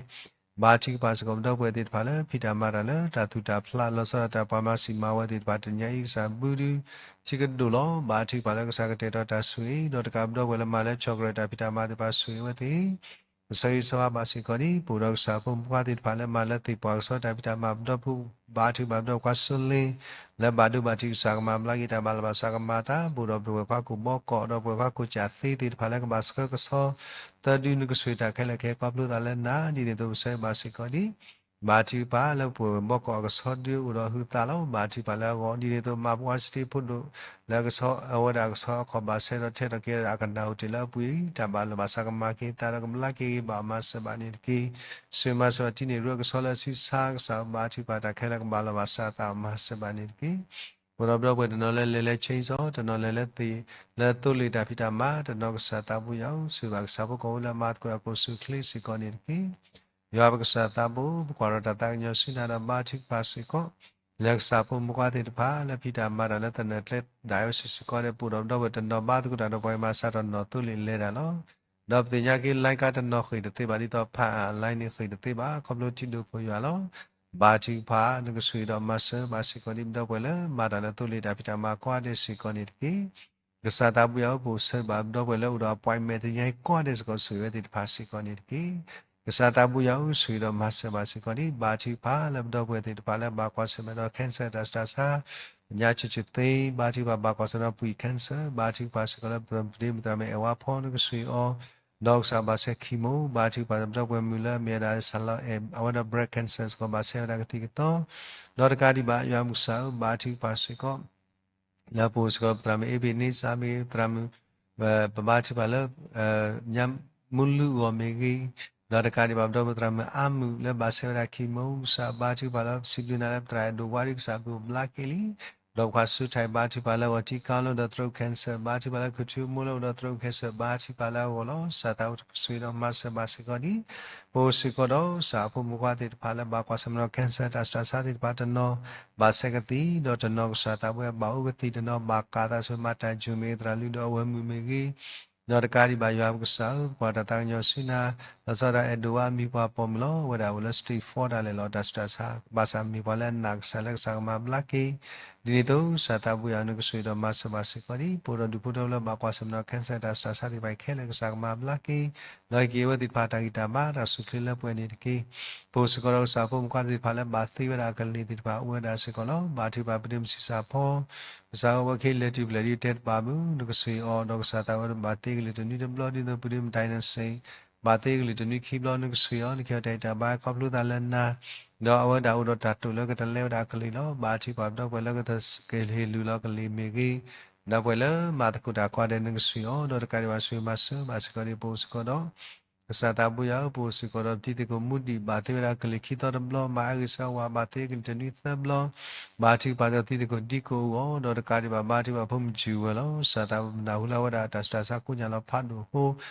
ဘါထုကဖၣ်စ့ၢ်ကီးပဒီပုၢ်ဝဲၢ်သ့ၣ်တဖၣ်လၢ ဖံးတၢ်မၤတၢ်လၢတၢ်သူၣ်တၢ်ဖျး လီၤဆီဒၣ်တၢ်ပှၤမၤစံးမၤဝဲသ့ၣ်တဖၣ်တနံၤအံၤ ကစၢ်ဘုဒုးထံကဒိၣ်လီၤ. ဘါထုကဖၣ်လၢကစၢ်ကတဲာ်ကတီၤတၢ်ဆိၣ်ဂ့ၤ, ဒီးတကးပဒီပုၢ်ဝဲၢ်လၢမၤလၢ chocolate တၢ်ဖံးတၢ်မၤသ့ၣ်တဖၣ်ဆိၣ်ဂ့ၤအဝဲသ့ၣ် ပဆၢဂ့ၤဆၢဝါဘၣ်စ့ၢ်ကီးဒံး ပအိၣ်ဒီးကစၢ်ဖိမုၣ်ဖိခွါသ့ၣ်တဖၣ်လၢမၤလၢသ့ၣ်ပှၢ်ကဆီတၢ်ဖံးတၢ်မၤပဒီပုၢ်, ဘါထုကဖၣ်ပဒီပုၢ်ခွါစိလ့ လၢဘၣ်ဒိဘၣ်ထံးကစၢ်ကမၤဘျါက့ၤတၢ်ဘၣ်လီၤဘၣ်စးကမၤသး, ပအိၣ်ဒီးပဝဲၢ်ခွါကိၣ်ဘီကီး ဒီးပဝဲၢ်ခွါကိၣ်ကၠၣ်သ့သ့ၣ်တဖၣ်လၢကဘၣ်ဆှၢကဆီ သၢဒု နကဆိၣ်ဂ့ၤတၢ်ခဲလၢာ်ခဲဆ့ခီဖျိသးလၢနၤ ဒ်န့ၣ်အသိးပဆၢဂ့ၤဘၣ်စ့ၢ်ကီးဒံး ဘါထုကဖၣ်လၢပဝဲၢ်ဘီကီးအကဆီဒုအိၣ်ဒီးဟုသးလီၤ. ဘါထုကဖၣ်လၢအဂီၢ် ဒ်န့ၣ်အသိးမၤပှၤစတ့ဖိဒိၣ် လၢအဝဲဒၣ်အကဆီအခီၣ်ဘၣ်ဆၢဒီးထဲထီၣ်က့ၤဝဲဒၣ်အကနၣ်ဟူးတ့ၢ်လၢအပှ့ၤ တၢ်ဘၣ်လီၤဘၣ်စးကမၤက့ၤသးဒီးကဘျါက့ၤဂ့ၤဘၣ်အီၤမၤစၢၤဘၣ်န့ၣ်တက့ၢ်. ဆိၣ်ဂ့ၤမၤစၢၤအီၤတံၤန့ၢ်ရူအကဆီလၢအစုဆါကစၢ် ဘါထုကဖၣ်တၢ်ခဲလၢာ်ကဘၣ်လီၤဘၣ်စးအသးအီၤမၤစၢၤဘၣ်န့ၣ်တက့ၢ်. ပအိၣ်ဒီးပဒီပုၢ်ဝဲၢ်တနီၤလၢလဲၤလၢ chainsaw တနီၤလဲၤလၢသ့ၣ် လၢသိလ့ၣ်တၢ်ဖံးတၢ်မၤ တနီၤကစၢ်သးဘိယွၤဧၢ ဆိၣ်ဂ့ၤဘၣ်ကစၢ်ဖိကိးဝဲလၢမၤသကိးတၢ်ကိးဆူၣ်ချ့စ့ၢ်ကီးန့ၣ်တက့ၢ်. ယွၤပကစၢ်သးဘိ ပကွၢ်ဒီးတၢ်သးကညီၤဆူနၤဒီးဘါထုကဖၣ်စ့ၢ်ကီး လၢကစၢ်ဖိမုၣ်ဖိခွါသ့ၣ်တဖၣ် လၢဖံးတၢ်မၤတၢ်လၢသနၢၣ်ကျဲဒၣ်ဝဲစုာ်စုာ်ကီးဒဲး ပအိၣ်ဒီးပဒီပုၢ်ဝဲၢ်တနီၤဘါသကိးတၢ်ဒီးပှၤအံၤမၤစးထီၣ်နီၢ်သိလ့ၣ်လဲၤတၢ်လီၤ. ဒီးပသ့ၣ်ညါက့ၤ လိုင်းကားတနီၤဃ့ၢ်တသ့ဘၣ် ဒ်သိးဖးအါ လိုင်းန့ၣ်ဃ့ၢ်တသ့ဘၣ် ခီဖျိထံဒိၣ်ခိၣ်ယွၤလီၤ. ဘါထုကဖၣ် နကဆိၣ်ဂ့ၤဒီးမၤစၢၤဘၣ်စ့ၢ်ကီးဒံးပဒီပုၢ်ဝဲၢ်လၢ မၤတၢ်လၢသိလ့ၣ်တၢ်ဖံးတၢ်မၤကိးဂၤဒဲးစ့ၢ်ကီးန့ၣ်တက့ၢ်. ကစၢ်သးဘိယွၤဧၢ ပအိၣ်ဆၢဂ့ၤဘၣ်ပဒီပုၢ်ဝဲၢ်လၢအိၣ်ဒီး appointment တနံၤအံၤကိးဂၤဒဲးစ့ၢ်ကီး ဆိၣ်ဂ့ၤဝဲသ့ၣ်တဖၣ်စ့ၢ်ကီးန့ၣ်တက့ၢ်. ကစၢ်သးဘိယွၤဧၢ ဆိၣ်ဂ့ၤဒီးမၤစၢၤဘၣ်စ့ၢ်ကီးဒံး ဘါထုကဖၣ်လၢပဒီပုၢ်ဝဲၢ်သ့ၣ်တဖၣ်လၢဘၣ်ကွၢ်ဆၢၣ်မဲာ်ဒီး cancer တၢ်ဆူးတၢ်ဆါ ညါဆူၣ်ဆူၣ်သ့ ဘါထုကဖၣ်ဘၣ်ကွၢ်ဆၢၣ်မဲာ်ဒီးပှံၢ် cancer ဘါထုကဖၣ်စ့ၢ်ကီးလၢပဒ့မုၣ်သရၣ်မုၣ်အဲၣ်ဝါဖီ နကဆိၣ်ဂ့ၤအီၤ ဒီးကစၢ်ဘၣ်ဆဲး chemo ဘါထုကဖၣ်ပဒီပုၢ်ဝဲၢ်မုၣ်လၢအမ့ၢ်ဝဲဒၣ် စၢ်လီၤအဲၣ် အဝဲဒီး breast cancer စ့ၢ်ကီး ဘၣ်ဆဲးဝဲဒၣ်ကသံၣ်ကသီ ဒီးတကးဒံးဘၣ် ယွၤမုၢ်ကစၢ်ဧၢ ဘါထုကဖၣ်စ့ၢ်ကီး လၢပအိၣ်စ့ၢ်ကီးပသရၣ်မုၣ် အ့ဘ့ၣ်နံစၢ် မ့ၢ်ဂ့ၤ ပသရၣ်မုၣ် ပဘါထုကဖၣ်လၢ ညါမူလူအဂီၢ်မ့ၢ်ဂ့ၤ, ဒီးတကးဒံးဘၣ် ပဒီပုၢ်ဝဲၢ်သရၣ်မုၣ်အါမုၣ်လၢဘၣ်ဆဲးဝဲဒၣ် chemo ကစၢ်ဘါထုကဖၣ်လၢ စံးဘျုးနၤလၢပသရၣ်အဲၣ်ဒိးဝါဒုး ကစၢ်ဘျုးဘျါက့ၤလံ, ဒီးပှၤစူးထီၣ်ဘါထုကဖၣ်လၢအဂီၢ် ထံကီၢ်လၢအိၣ်ဒီးသရိာ် cancer ဘါထုကဖၣ်လၢ ခူၣ်ထူမိၢ်လၢအိၣ်ဒီးသရိာ် cancer ဘါထုကဖၣ်လၢအဂီၢ်လီၤ. ကစၢ်သးဘိဆိၣ်ဂ့ၤဒီးမၤစၢၤဘၣ်စ့ၢ်ကီးဒံး ပအိၣ်စ့ၢ်ကီးဒီးကစၢ်အဖိမုၣ်ခွါသ့ၣ်တဖၣ်လၢဘၣ်ကွၢ်ဆၢၣ်မဲာ်ဒီး cancer တၢ်ဆူးတၢ်ဆါသ့ၣ်တဖၣ်တနီၤ ဘၣ်ဆဲးကသံၣ် ဒီးတနီၤကစၢ်သးဘိဘၣ်အိၣ်ကသံၣ် တနီၤဘၣ်ကးသးဆူမၤတၢ် Zoom မ့ၢ်ဂ့ၤ သရၣ်လုၢ်ဒီးအဝဲမုၣ်မ့ၢ်ဂ့ၤ, ဒီးတကးဒံးဘၣ် ယွၤပကစၢ်ဧၢ ပကွၢ်တၢ်သးကညီၤဆူနၤ, လီၤဆီဒၣ်တၢ်အဲၣ်ဒိးဝါအမံၤပှၤပိာ်မုၣ်လီၤ. အဝဲဒၣ်အိၣ်လၢ stage four တၢ်လဲၤလီၤတၢ်ဆူးတၢ်ဆါ ဘၣ်ဆၣ်မ့ၢ်ပှၤလၢအနာ်ကစၢ်လၢကစၢ်ကမၤဘျါက့ၤ ဒ်န့ၣ်အသိး ကစၢ်သးဘိယွၤဧၢ နကဆိၣ်ဂ့ၤဒီးမၤစၢၤဘၣ်စ့ၢ်ကီးဒံး ပအိၣ်ဒီးဒူၣ်ဖိထၢဖိလၢဘၣ်ကွၢ်ဆၢၣ်မဲာ်ဒီး cancer တၢ်ဆူးတၢ်ဆါသ့ၣ်တဖၣ်ခဲလၢာ် ကစၢ်ကမၤဘျါက့ၤ, ဒီးဟ့ၣ်က့ၤအဝဲသ့ၣ်တဖၣ်တၢ်ဂံၢ်တၢ်ဘါတၢ်စူၢ်ချ့လၢပှဲၤန့ၣ်တက့ၢ်. ပအိၣ်စ့ၢ်ကီးဒီးကစၢ်ဖိမုၣ်ခွါသ့ၣ်တဖၣ်လၢဘၣ်သ့ဝဲဒၣ်အကလံၤသ့ၣ်တဖၣ်အိၣ်ဝဲဒၣ်စ့ၢ်ကီးလီၤ. ဘါထုကဖၣ်ပဒ့မုၢ်ဆံးစၢ်ဖီ ကစၢ်ဧၢ အဝဲခဲအံၤလဲၤတုၤဖျဲၣ်ဒ်တဲတဘၣ်မုၢ် နကဆိၣ်ဂ့ၤအီၤ ဒီးကစၢ်သးဝဲဒၣ်ဘၣ်သ့ကလံၤတနွံတဘျီ ဒ်သိးပဒ့မုၢ် dynasty ဘၣ်သ့ကလံၤတနွံခံဘျီ နကဆိၣ်ဂ့ၤအီၤ နကဟ့ၣ်အီၤတၢ်ဂံၢ်တၢ်ဘါခီဖျိသးလၢနၤ, ဒီးအဝဲဒၣ်အိၣ်ဒီးတၢ်တိာ်လၢကတလဲဝဲဒၣ်အကလံၤလီၤ. ဘါထုကဖၣ်ပဒီပုၢ်ဝဲၢ်လၢကဟ့ၣ်လုၢ်လီၤကလံၤမ့ၢ်ဂ့ၤ, ဒီပုၢ်ဝဲၢ်လၢမၤသကိးတၢ်ကွၢ်ဒဲး နကဆိၣ်ဂ့ၤအီၤ ဒီးတကးဒံးဘၣ်ဆိၣ်ဂ့ၤမၤစၢၤဘၣ်စ့ၢ်ကီးဒံး ပအိၣ်စ့ၢ်ကီးဒီး ကစၢ်သးဘိယွၤဧၢ ပအိၣ်စ့ၢ်ကီးဒီးပတံၤသကိး မူဒံး ဘၣ်သ့ဝဲဒၣ်ကလံၤခံသီတဘျီ မၤအါဂ့ၤဆၢဝါ ဘၣ်သ့ကလံၤတနွံသၢဘျီ, ဘါထုကဖၣ်ဒီးတံၤသကိးဒံကိးအဂီၢ် ဒီးတကးဒံးဘၣ် ဘါထုကဖၣ်ဖိမုၣ်စူၤဝဲလီၤ. ကစၢ်သးဘိနၢ်ဟူလၢအဝဲဒၣ်တၢ်ဆူးတၢ်ဆါကိးညါလီၤဖးဒိၣ်အဃိ,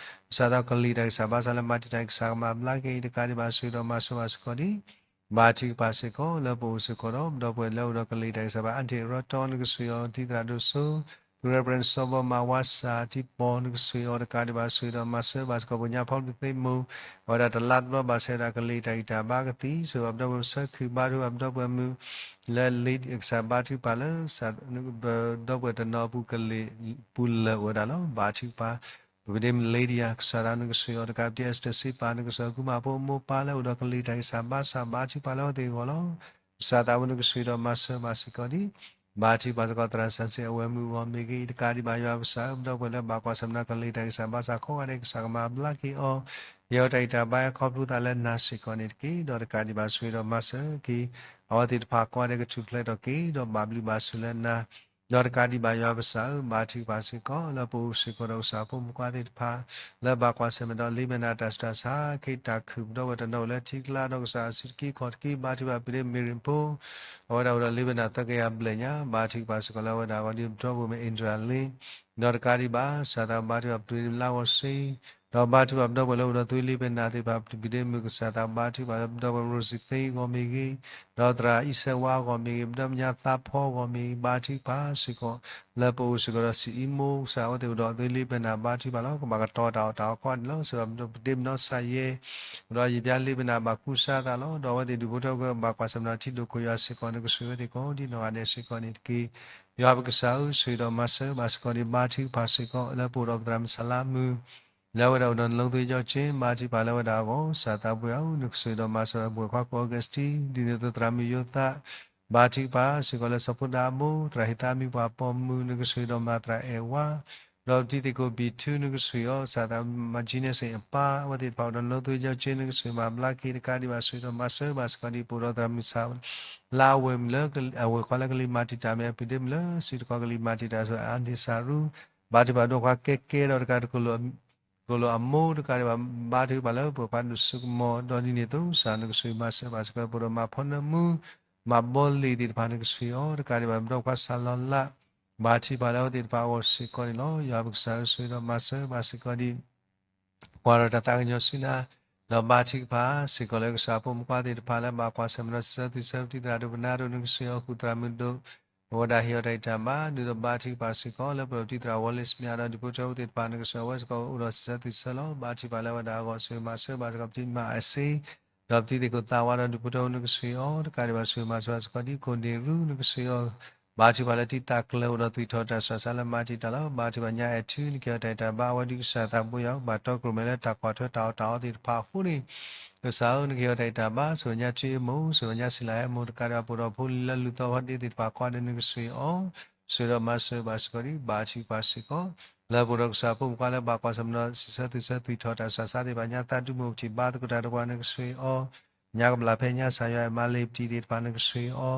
ကစၢ်သးကလံၤတၢ်ဂံၢ်စၢ်ဘါစၢ်လၢမၤတံာ်တာ် ကစၢ်ကမၤဘျါက့ၤ တကးဒံးဘၣ်ဆိၣ်ဂ့ၤဒီးမၤစၢၤဘၣ်စ့ၢ်ကီးဒံး ဘါထုကဖၣ်စ့ၢ်ကီး လၢပအိၣ်စ့ၢ်ကီးဒီး ဒီပုၢ်ဝဲၢ်လၢအိၣ်ဒီးကလံၤတၢ်ဂံၢ်စၢ်ဘါ အါတ့ၢ်ရီတီ နကဆိၣ်ဂ့ၤအီၤ တံၤသရၣ်ဒိၣ်စိ တံၤ Reverend စီၤဘီမၤဝါစၢ် တံၤပီ နကဆိၣ်ဂ့ၤအီၤ တကးဒံးဘၣ်ဆိၣ်ဂ့ၤဒီးမၤစၢၤဘၣ်စ့ၢ်ကီး ပှၤကညီဖိဒုးသ့မိၢ် အဝဲဒၣ်တလါတဘျီဘၣ်ဆၢဒၣ်ကလံၤတၢ်ဂံၢ်တၢ်ဘါကသံၣ် ဆိၣ်ဂ့ၤဘၣ်ပဒီပုၢ်ဝဲၢ်ဆၢခုၣ် ဘါထုကဖၣ်ပဒီပုၢ်ဝဲၢ်မုၣ် လၢလ့ကစၢ်ဘါထုကဖၣ်လၢ ပဒီပုၢ်ဝဲၢ်တနီၤအပူၤကလံၤပူၤလၢာ်အိၣ်ဝဲဒၣ်လီၤ. ဘါထုကဖၣ် ပပဒ့မုၣ် Lydia ကစၢ်သးနကဆိၣ်ဂ့ၤအီၤ တကးပတံၤ Esther စ့ပာ် နကဆိၣ်ဂ့ၤအကူမးဖိအမိၢ်ပၢ်လၢအိၣ်ဒီးကလံၤတၢ်ဂံၢ်စၢ်ဘါစၢ် ဘါထုကဖၣ်လၢအဝဲသ့ၣ်အဂီၢ်လီၤ. ကစၢ်သးဝဲနကဆိၣ်ဂ့ၤဒီးမၤစၢၤဘၣ်စ့ၢ်ကီးဒံး ဘါထုကဖၣ်စ့ၢ်ကီး သရၣ်စၢ်စ့ၣ် အဝဲမုၣ်အဂီၢ်မ့ၢ်ဂ့ၤ, တကးဒံးဘၣ်ယွၤပကစၢ်ဧၢ ပဒီပုၢ်ဝဲၢ်လၢဘၣ်ကွၢ်ဆၢၣ်မဲာ်ဒီးကလံၤတၢ်ဂံၢ်စၢ်ဘါစၢ်ခီဂာ်ဒဲး ကစၢ်ကမၤဘျါက့ၤအီၤ, ဟ့ၣ်အီၤတၢ်ဂံၢ်တၢ်ဘါခီဖျိသးလၢနၤစ့ၢ်ကီးန့ၣ်တက့ၢ်. ဒီးတကးဒံးဘၣ်ဆိၣ်ဂ့ၤဒီးမၤစၢၤက့ၤ အဝဲသ့ၣ်တဖၣ်ကိးဂၤဒဲး ကထူၣ်ဖျဲးထီၣ်က့ၤ ဒီးဘၣ်ဘျုးဘၣ်ဆိၣ်လၢနၤ, ဒီးတကးဒံးဘၣ်ယွၤပကစၢ်ဧၢ ဘါထုကဖၣ်စ့ၢ်ကီး လၢပအိၣ်စ့ၢ်ကီးဒီးကစၢ်ဖိမုၣ်ခွါသ့ၣ်တဖၣ် လၢဘၣ်ကွၢ်ဆၢၣ်မဲာ်ဒီး Lebanon တၢ်ဆူးတၢ်ဆါ ခ့တၢ်ခုၣ် ပဒီပုၢ်ဝဲၢ်တနီၤအိၣ်လၢထံကျါ ဒီးကစၢ်အစုတကံခီၣ်တကံ ဘါထုကဖၣ်ပဒ့မုၣ် Miriam ဖိ အဝဲဒၣ်အိၣ်ဒီး Lebanon သၢကယၤဘျဲၣ်ညါ ဘါထုကဖၣ်စ့ၢ်ကီးလၢအဝဲဒၣ်အဂီၢ်ဒ် ပဒီပုၢ်ဝဲၢ်မ့ၢ် Indra Lee, ဒီးတကးဒံးဘၣ် ကစၢ်သးဘါထုကဖၣ်ပဒ့မုၣ်လါဂီၤဆံ ဒီးဘါထုကဖၣ်ပဒီပုၢ်ဝဲၢ်လၢအိၣ်ဒီးသွံၣ် Lebanon သ့ၣ်တဖၣ် ပဒ့မုၣ် ကစၢ်သးဘါထုကဖၣ်လၢပဒီပုၢ်ဝဲၢ် Rosie သ့အဂီၢ်မ့ၢ်ဂ့ၤ, ဒီးသရၣ်အံၣ်စဲဝါအဂီၢ်မ့ၢ်ဂ့ၤ, ပဒီပုၢ်ဝဲၢ်ညါသးဖီအဂီၢ်မ့ၢ်ဂ့ၤ, ဘါထုကဖၣ်စ့ၢ်ကီး လၢပအိၣ်စ့ၢ်ကီးဒီး စံၣ်အံမိ ကစၢ်အဝဲသ့ၣ်အိၣ်ဒီးသွံၣ် Lebanon ဘါထုကဖၣ်လီၤ. ကဘၣ်ကတီၤတၢ်အီၣ်တၢ်အီခီန့ၣ်လီၤ. စ့ၢ်ကီးပဒ့မုၣ်နီၢ်စၢ်ယဲ အိၣ်ဒီးယံာ်ဘျါ Lebanon ဘၣ်ကူစါသးလီၤ. ဒီးအဝဲသ့ၣ်ဒူၣ်ဖိထၢဖိကဘၣ်ကွၢ်ဆၢၣ်မဲာ်ဒီးထံဒိၣ်ခိၣ်ယွၤစ့ၢ်ကီး နကဆိၣ်ဂ့ၤအဝဲသ့ၣ်ကိးဒ်နီၢ်ဂၤဒဲးစ့ၢ်ကီးန့ၣ်တက့ၢ်. ယွၤပကစၢ်ဧၢ ဆိၣ်ဂ့ၤဒီးမၤစၢၤဘၣ်စ့ၢ်ကီးဒံး ဘါထုကဖၣ်စ့ၢ်ကီး လၢပအိၣ်ဒီးပသရၣ်မုၣ်စၤလါမုၣ် လၢအဝဲဒၣ်အိၣ်ဒီးနလီသုယီကၠ့ ဘါထုကဖၣ်လၢအဝဲဒၣ်အဂီၢ် ကစၢ်သးဘိယွၤဧၢ နကဆိၣ်ဂ့ၤဒီးမၤစၢၤဒီး ပဝဲၢ်ခွါကိး Augustine ဒ်န့ၣ်အသိးသရၣ်မုၣ်ယိၤသး ဘါထုကဖၣ်စ့ၢ်ကီးလၢစီၤဖိဒါအမိၢ် သရၣ်ဟ့ၣ်သးမံပှၤပိာ်မုၣ် နကဆိၣ်ဂ့ၤဒီးမၤသရၣ်အဲၣ်ဝါ ဒီးပတံၤသကိးဘံၣ်ထူ နကဆိၣ်ဂ့ၤအီၤ ကစၢ်သးမၤကံန့ၣ်စ့ၣ်အပၢ် အဝဲသ့ၣ်တဖၣ်အိၣ်ဒီးနလီသုယီကၠ့ နကဆိၣ်ဂ့ၤမၤဘျါက့ၤ တကးဒံးဘၣ်ဆိၣ်ဂ့ၤဒီးမၤစၢၤဘၣ်စ့ၢ်ကီးဒံး ပအိၣ်ဒီးသရၣ်မုၣ်စၤလါဝဲၢ်မုၣ်လၢ အဝဲၢ်ခွါလၢကလံၤမၤတံာ်တာ်မ့ၢ်အပဒ့မုၣ်လၢ စုတကီၢ်ကလံၤမၤတံာ်တာ်ဆိၣ် အါန့ၢ်စၤရူ ဘါထုကဖၣ်ဒိၣ်ခွါကဲကဲဒီးတကးတကလုာ် တကလုာ်အမိၢ် တကးဒံးဘၣ် ဘါထုကဖၣ်လၢပဝဲၢ်ခွါဒိၣ်စိကမီၤ ဒီးဒ်န့ၣ်အသိးကစၢ်နကဆိၣ်ဂ့ၤမၤစၢၤဘၣ်စ့ၢ်ကီး ပအိၣ်ဒီးမၤဖီနၢမူ မၤဘီလ့ၤသ့ၣ်တဖၣ် နကဆိၣ်ဂ့ၤအီၤ တကးဒံးဘၣ် ပဒီပုၢ်ဝဲၢ်ခွါစၤလီၤလး ဘါထုကဖၣ်လၢအဝဲသ့ၣ်တဖၣ်အဂီၢ်စ့ၢ်ကီးန့ၣ်လီၤ. ယွၤပကစၢ်ဧၢ ဆိၣ်ဂ့ၤဒီးမၤစၢၤဘၣ်စ့ၢ်ကီးဒံး ပကွၢ်ဒီးတၢ်သးကညီၤဆူနၤ ဒီးဘါထုကဖၣ်စ့ၢ်ကီးလၢကစၢ်ဖိမုၣ်ခွါသ့ၣ်တဖၣ်လၢဘၣ်ကွၢ်ဆၢၣ်မဲာ်ဒီးစံးဆၢသွံၣ်ဆၢ ပတံၤသရၣ်ဒိၣ်ပနၢ်ဒိၣ် နကဆိၣ်ဂ့ၤအီၤ ဃုာ်သရၣ်မုၣ်ဒိၣ် အဝဲဒၣ်ဟ့ၣ်အီၤတၢ်ဂံၢ်တၢ်ဘါ ဒုးဒီးဘါထုကဖၣ်စ့ၢ်ကီး လၢပဒီပုၢ်ဝဲၢ်ပတံၤသရၣ် ဝီလ့ၣ်စမ့ၣ် ဒီးဒူၣ်ဖိထၢဖိသ့ၣ်တဖၣ် နကဆိၣ်ဂ့ၤအဝဲစ့ၢ်ကီး အိၣ်ဒီးစံးဆၢသွံၣ်ဆၢလီၤ. ဘါထုကဖၣ်လၢအဝဲဒၣ်အဂီၢ် ဆိၣ်ဂ့ၤမၤစၢၤဘၣ်စ့ၢ်ကီး ပတံၤမၤအစ့ ဒီးပတံၤသကိးသးဝါ ဒီးဒူၣ်ဖိထၢဖိ နကဆိၣ်ဂ့ၤအီၤ တကးဒံးဘၣ် ဆိၣ်ဂ့ၤမၤစၢၤဘၣ်စ့ၢ်ကီး ဒ်ကိၣ်ဒ့ရူ နကဆိၣ်ဂ့ၤအီၤ ဘါထုကဖၣ်လၢတံၤသးကျၢၤ အိၣ်ဒီးသွံၣ်ထီၣ်တၢ်ဆူးတၢ်ဆါလၢမၤတံာ်တာ်လီၤ. ဘါထုကဖၣ်ညါအဲၣ်ထူ နကဟ့ၣ်အီၤတၢ်ဂံၢ်တၢ်ဘါ အဝဲဒ်ကစၢ်သးဘိယွၤ ဘၣ်တီကြိၣ်မဲာ်လၢတၢ်ကွၢ်ထွဲတၢ်အီၣ်တၢ်အီသ့ၣ်တဖၣ်အဃိန့ၣ် ကစၢ်ဧၢ နကဟ့ၣ်အီၤတၢ်ဂံၢ်တၢ်ဘါ ဆိၣ်ဂ့ၤညါထူအမိၢ် ဆိၣ်ဂ့ၤညါစံလၤဟဲမိၢ် တကးဒံးဘၣ် ပအိၣ်ဒီးဖိလံၤလၢလူၤသီဖီဒ့သ့ၣ်တဖၣ်ကိးဂၤဒဲး နကဆိၣ်ဂ့ၤအီၤ ဆိၣ်ဂ့ၤဒီးမၤစၢၤဘၣ်စ့ၢ်ကီးဒံး ဘါထုကဖၣ်စ့ၢ်ကီး လၢပအိၣ်ဒီးကစၢ်ဖိမုၣ်ခွါလၢဘၣ်ကွၢ်ဆၢၣ်မဲာ်ဒီး စံးဆၢသွံၣ်ဆၢသွံၣ်ထီၣ်တၢ်ဆူးတၢ်ဆါသ့ၣ်တဖၣ် ညါသးဒူမိၢ်ပထံၣ်ဘါသကိးတၢ်ဒီးပှၤ နကဆိၣ်ဂ့ၤအီၤ ညါကဘျၣ်ဖဲညါစၢ်ယွၤအဲၣ်မါလ့ၤပတံၤသ့ၣ်တဖၣ် နကဆိၣ်ဂ့ၤ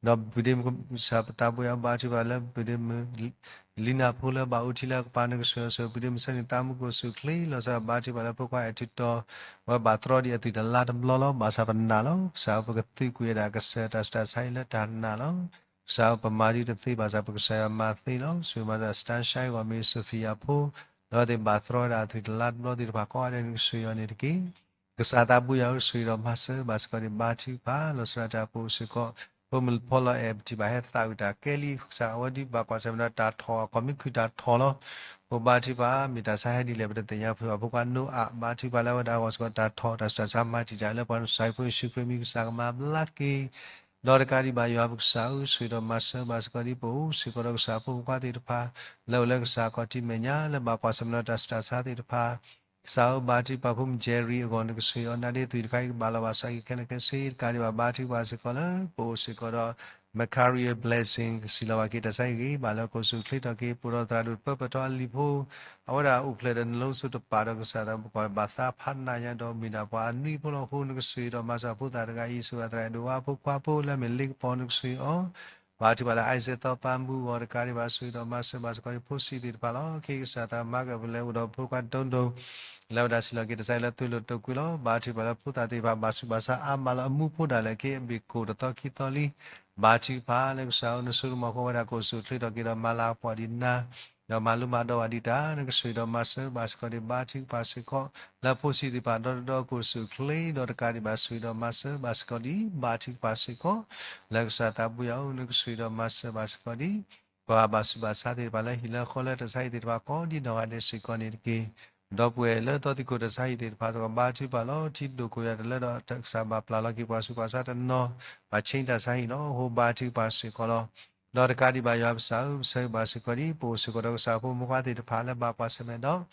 အီၤ ဒီးပဒ့မုၣ်ကစၢ်ပသးဘိယွၤ ဘါထုကဖၣ်လၢပဒ့မုၣ် လံနၢ်ဖိလၢဘၣ်အိၣ်ထံလၢကပၤ နကဆိၣ်ဂ့ၤအီၤ ဆိၣ်ဂ့ၤပဒ့မုၣ်ဆၢန့ၣ် သးမုၢ်ကိၣ်စူၣ်ချ့ လီၤဆီဒၣ်တၢ် ဘါထုကဖၣ်လၢဖိခွါအဲၣ်ထူတီၤ အဝဲဘၣ်တြီဒံးအသွံၣ်တလါတဘျီလီၤ. ဘၣ်ဆၣ်ပနာ်လီၤ ကစၢ်ဧၢ ပကသံကွံာ်ဝဲဒၣ်ကစၢၢ်တၢ်ဆူးတၢ်ဆါအံၤလၢတၢ်နာ်လီၤ. ကစၢ်ဧၢ ပမၤဒ်တသ့ဘၣ်ဆၣ် ပကစၢ်ယွၤမၤသ့လီၤ. ဆိၣ်ဂ့ၤမၤစၢၤ Sunshine ဂီၢ်မ့ၢ် Sophia ဖိ ဒီးအဝဲသ့ၣ်ဘၣ်တြီဝဲဒၣ်အသွံၣ်တလါတဘျီသ့ၣ်တဖၣ်ကိးဂၤဒဲး နကဆိၣ်ဂ့ၤအီၤန့ၣ်တက့ၢ်. ကစၢ်သးဘိယွၤဧၢ ဆိၣ်ဂ့ၤဒီးမၤစၢၤဘၣ်စ့ၢ်ကီးဒံး ဘါထုကဖၣ် လီၤဆီဒၣ်တၢ် ပအိၣ်စ့ၢ်ကီး ဖိမုၣ်ဖီလီၤအဲၣ် ပထံၣ်ဘၣ်ဟဲသးဝံၣ်တၢ်ကဲလံ ကစၢ်ဧၢ အဝဲဒ်ဘၣ်ကွၢ်ဆၢၣ်မဲာ်ဒီးတၢ်ထီၣ် အခီၣ်မ့ၢ်ခုၣ်တၢ်ထီၣ်လီၤ. ပဘါထုကဖၣ် မ့ၢ်တၢ်ဆါဟဲဒ်လဲၣ် ပတသ့ၣ်ညါ ပဖိခွါနိအၣ် ဘါထုကဖၣ်လၢအဝဲဒၣ်အဂီၢ်စ့ၢ်ကီး တၢ်ထီၣ်တၢ်ဆူးတၢ်ဆါ မၤတံာ်တာ်လၢပှၤ ကစၢ်ယ့ၣ်ၡူးခရံာ်အမံၤ ကစၢ်ကမၤဘျါက့ၤ ဒီးတကးဒံးဘၣ်ယွၤပကစၢ်ဧၢ, ဆိၣ်ဂ့ၤဒီးမၤစၢၤဘၣ်စ့ၢ်ကီးဒ်ပအိၣ်စ့ၢ်ကီးဒီးကစၢ်ဖိမုၣ်ဖိခွါသ့ၣ်တဖၣ် လၢအိၣ်လၢကစၢ်ခီၣ်ထံးမဲာ်ညါ လၢဘၣ်ကွၢ်ဆၢၣ်မဲာ်ဒီးတၢ်ဆူးတၢ်ဆါသ့ၣ်တဖၣ်, ကစၢ်ဧၢ ဘါထုကဖၣ်ဖိမုၣ် Jerry အဂီၢ် နကဆိၣ်ဂ့ၤအီၤ နါဒ့သွံၣ်တခါအံၤ ကဘၣ်လီၤဘၣ်စးက့ၤခဲလၢာ်ခဲဆ့, တကးဒံးဘၣ် ဘါထုကဖၣ်စ့ၢ်ကီးလၢ ပအိၣ်စ့ၢ်ကီးဒီး Makaria Blessing ကစံးလီၤဘၣ်က့ၤတၢ်ဆါဟံၣ်ဂ့ၤ ဘၣ်လၢကီၢ်စူၣ်ချ့ထီၣ်က့ၤ ပအိၣ်ဒီးသရၣ်ဒိၣ်တပၢပၢၢ်ထီအလံာ်ဖိ အဝဲဒၣ်အိၣ်ဖျဲၣ်ဒီးနလိၤစိၤတပာ်ဒီးကစၢ်သးပကီၢ်ဘၣ်သးဖးနးညါဒီးမ့ၢ်ဒၣ်ပှၤအနွံဖိလီၤအဃိ နကဆိၣ်ဂ့ၤဒီးမၤစၢၤဖိသၣ်တဂၤအံၤ ဆိၣ်ဂ့ၤသရၣ်ဒိၣ်ဝါဖိခွါဖိလၢအမ့ၢ်လ့ကပီၤ နကဆိၣ်ဂ့ၤအီၤ ဘါထုကဖၣ်လၢ Isaac သီပၢ်မူအဂီၢ် တကးဒံးဘၣ် ဆိၣ်ဂ့ၤဒီးမၤစၢၤဘၣ်စ့ၢ်ကီးဒ်ဖိဆံးသ့ၣ်တဖၣ်လီၤ. ခဲကစၢ်သးမၤကပလဲၤအိၣ်ဒီးဖိခွါဒိၣ်ဒိၣ် လၢအဝဲဒၣ်စံးလီၤက့ၤတၢ်ဆါဟံၣ်လၢသုးလိာ်တိာ်ကွံာ်လီၤ. ဘါထုကဖၣ်လၢဖိသၣ်သ့ၣ်တဖၣ် ဘၣ်ဆူးဘၣ်ဆါအါမးလၢအမူဖိဒၣ်လဲာ် က့အဘ့ၣ်ကိၣ်တသီခံသီလံ ဘါထုကဖၣ်လၢကစၢ်ဧၢ နဆိကမိၣ်ဃီဝဲဒၣ် ကီၢ်စူၣ်ချ့ထီၣ်က့ၤဒီးမၤလၤကပီၤဒံးနၤ ဒီးမၤလိမၤဒိးဘၣ်ဒံးတၢ် နကဆိၣ်ဂ့ၤဒီးမၤစၢၤဘၣ်စ့ၢ်ကီးဒံး ဘါထုကဖၣ်စ့ၢ်ကီး လၢဖိဆံးသ့ၣ်တဖၣ်ဒီတဒီကီၢ်စူၣ်ချ့ ဒီးတကးဒံးဘၣ် ဆိၣ်ဂ့ၤဒီးမၤစၢၤဘၣ်စ့ၢ်ကီးဒံး ဘါထုကဖၣ်စ့ၢ်ကီး လၢကစၢ်သးဘိယွၤဧၢ နကဆိၣ်ဂ့ၤဒီးမၤစၢၤဘၣ်စ့ၢ်ကီးဒံး ပှၤဘၣ်ဆူးဘၣ်ဆါသ့ၣ်တဖၣ်လၢဟံၣ်လၢဃီလၢတၢ်ဆါဟံၣ်သ့ၣ်တဖၣ်ကိးဒ်နီၢ်ဂၤဒဲးစ့ၢ်ကီးန့ၣ်တက့ၢ်. ဒီပုၢ်ဝဲၢ်လၢသီသံၣ်ခိၣ်တၢ်ဆါဟံၣ်သ့ၣ်တဖၣ်စ့ၢ်ကီး ဘါထုကဖၣ်လီၤ. ထံဒိၣ်ခိၣ်ယွၤတလၢဒီးကစၢ်ဘၣ်ပျၢ်လီၤက့ၤပှၤဆူးပှၤဆါတနီၤ ဘၣ်ဆ့တၢ်ဆါဟံၣ်လီၤ. အဃိဘါထုကဖၣ်စ့ၢ်ကီးလီၤ. ဒီးတကးဒံးဘၣ်ယွၤပကစၢ်ဧၢ ပဆၢဂ့ၤဘၣ်စ့ၢ်ကီးဒံး ပအိၣ်စ့ၢ်ကီးဒီးကစၢ်ဖိမုၣ်ဖိခွါသ့ၣ်တဖၣ်လၢဘၣ်ကွၢ်ဆၢၣ်မဲာ်ဒီး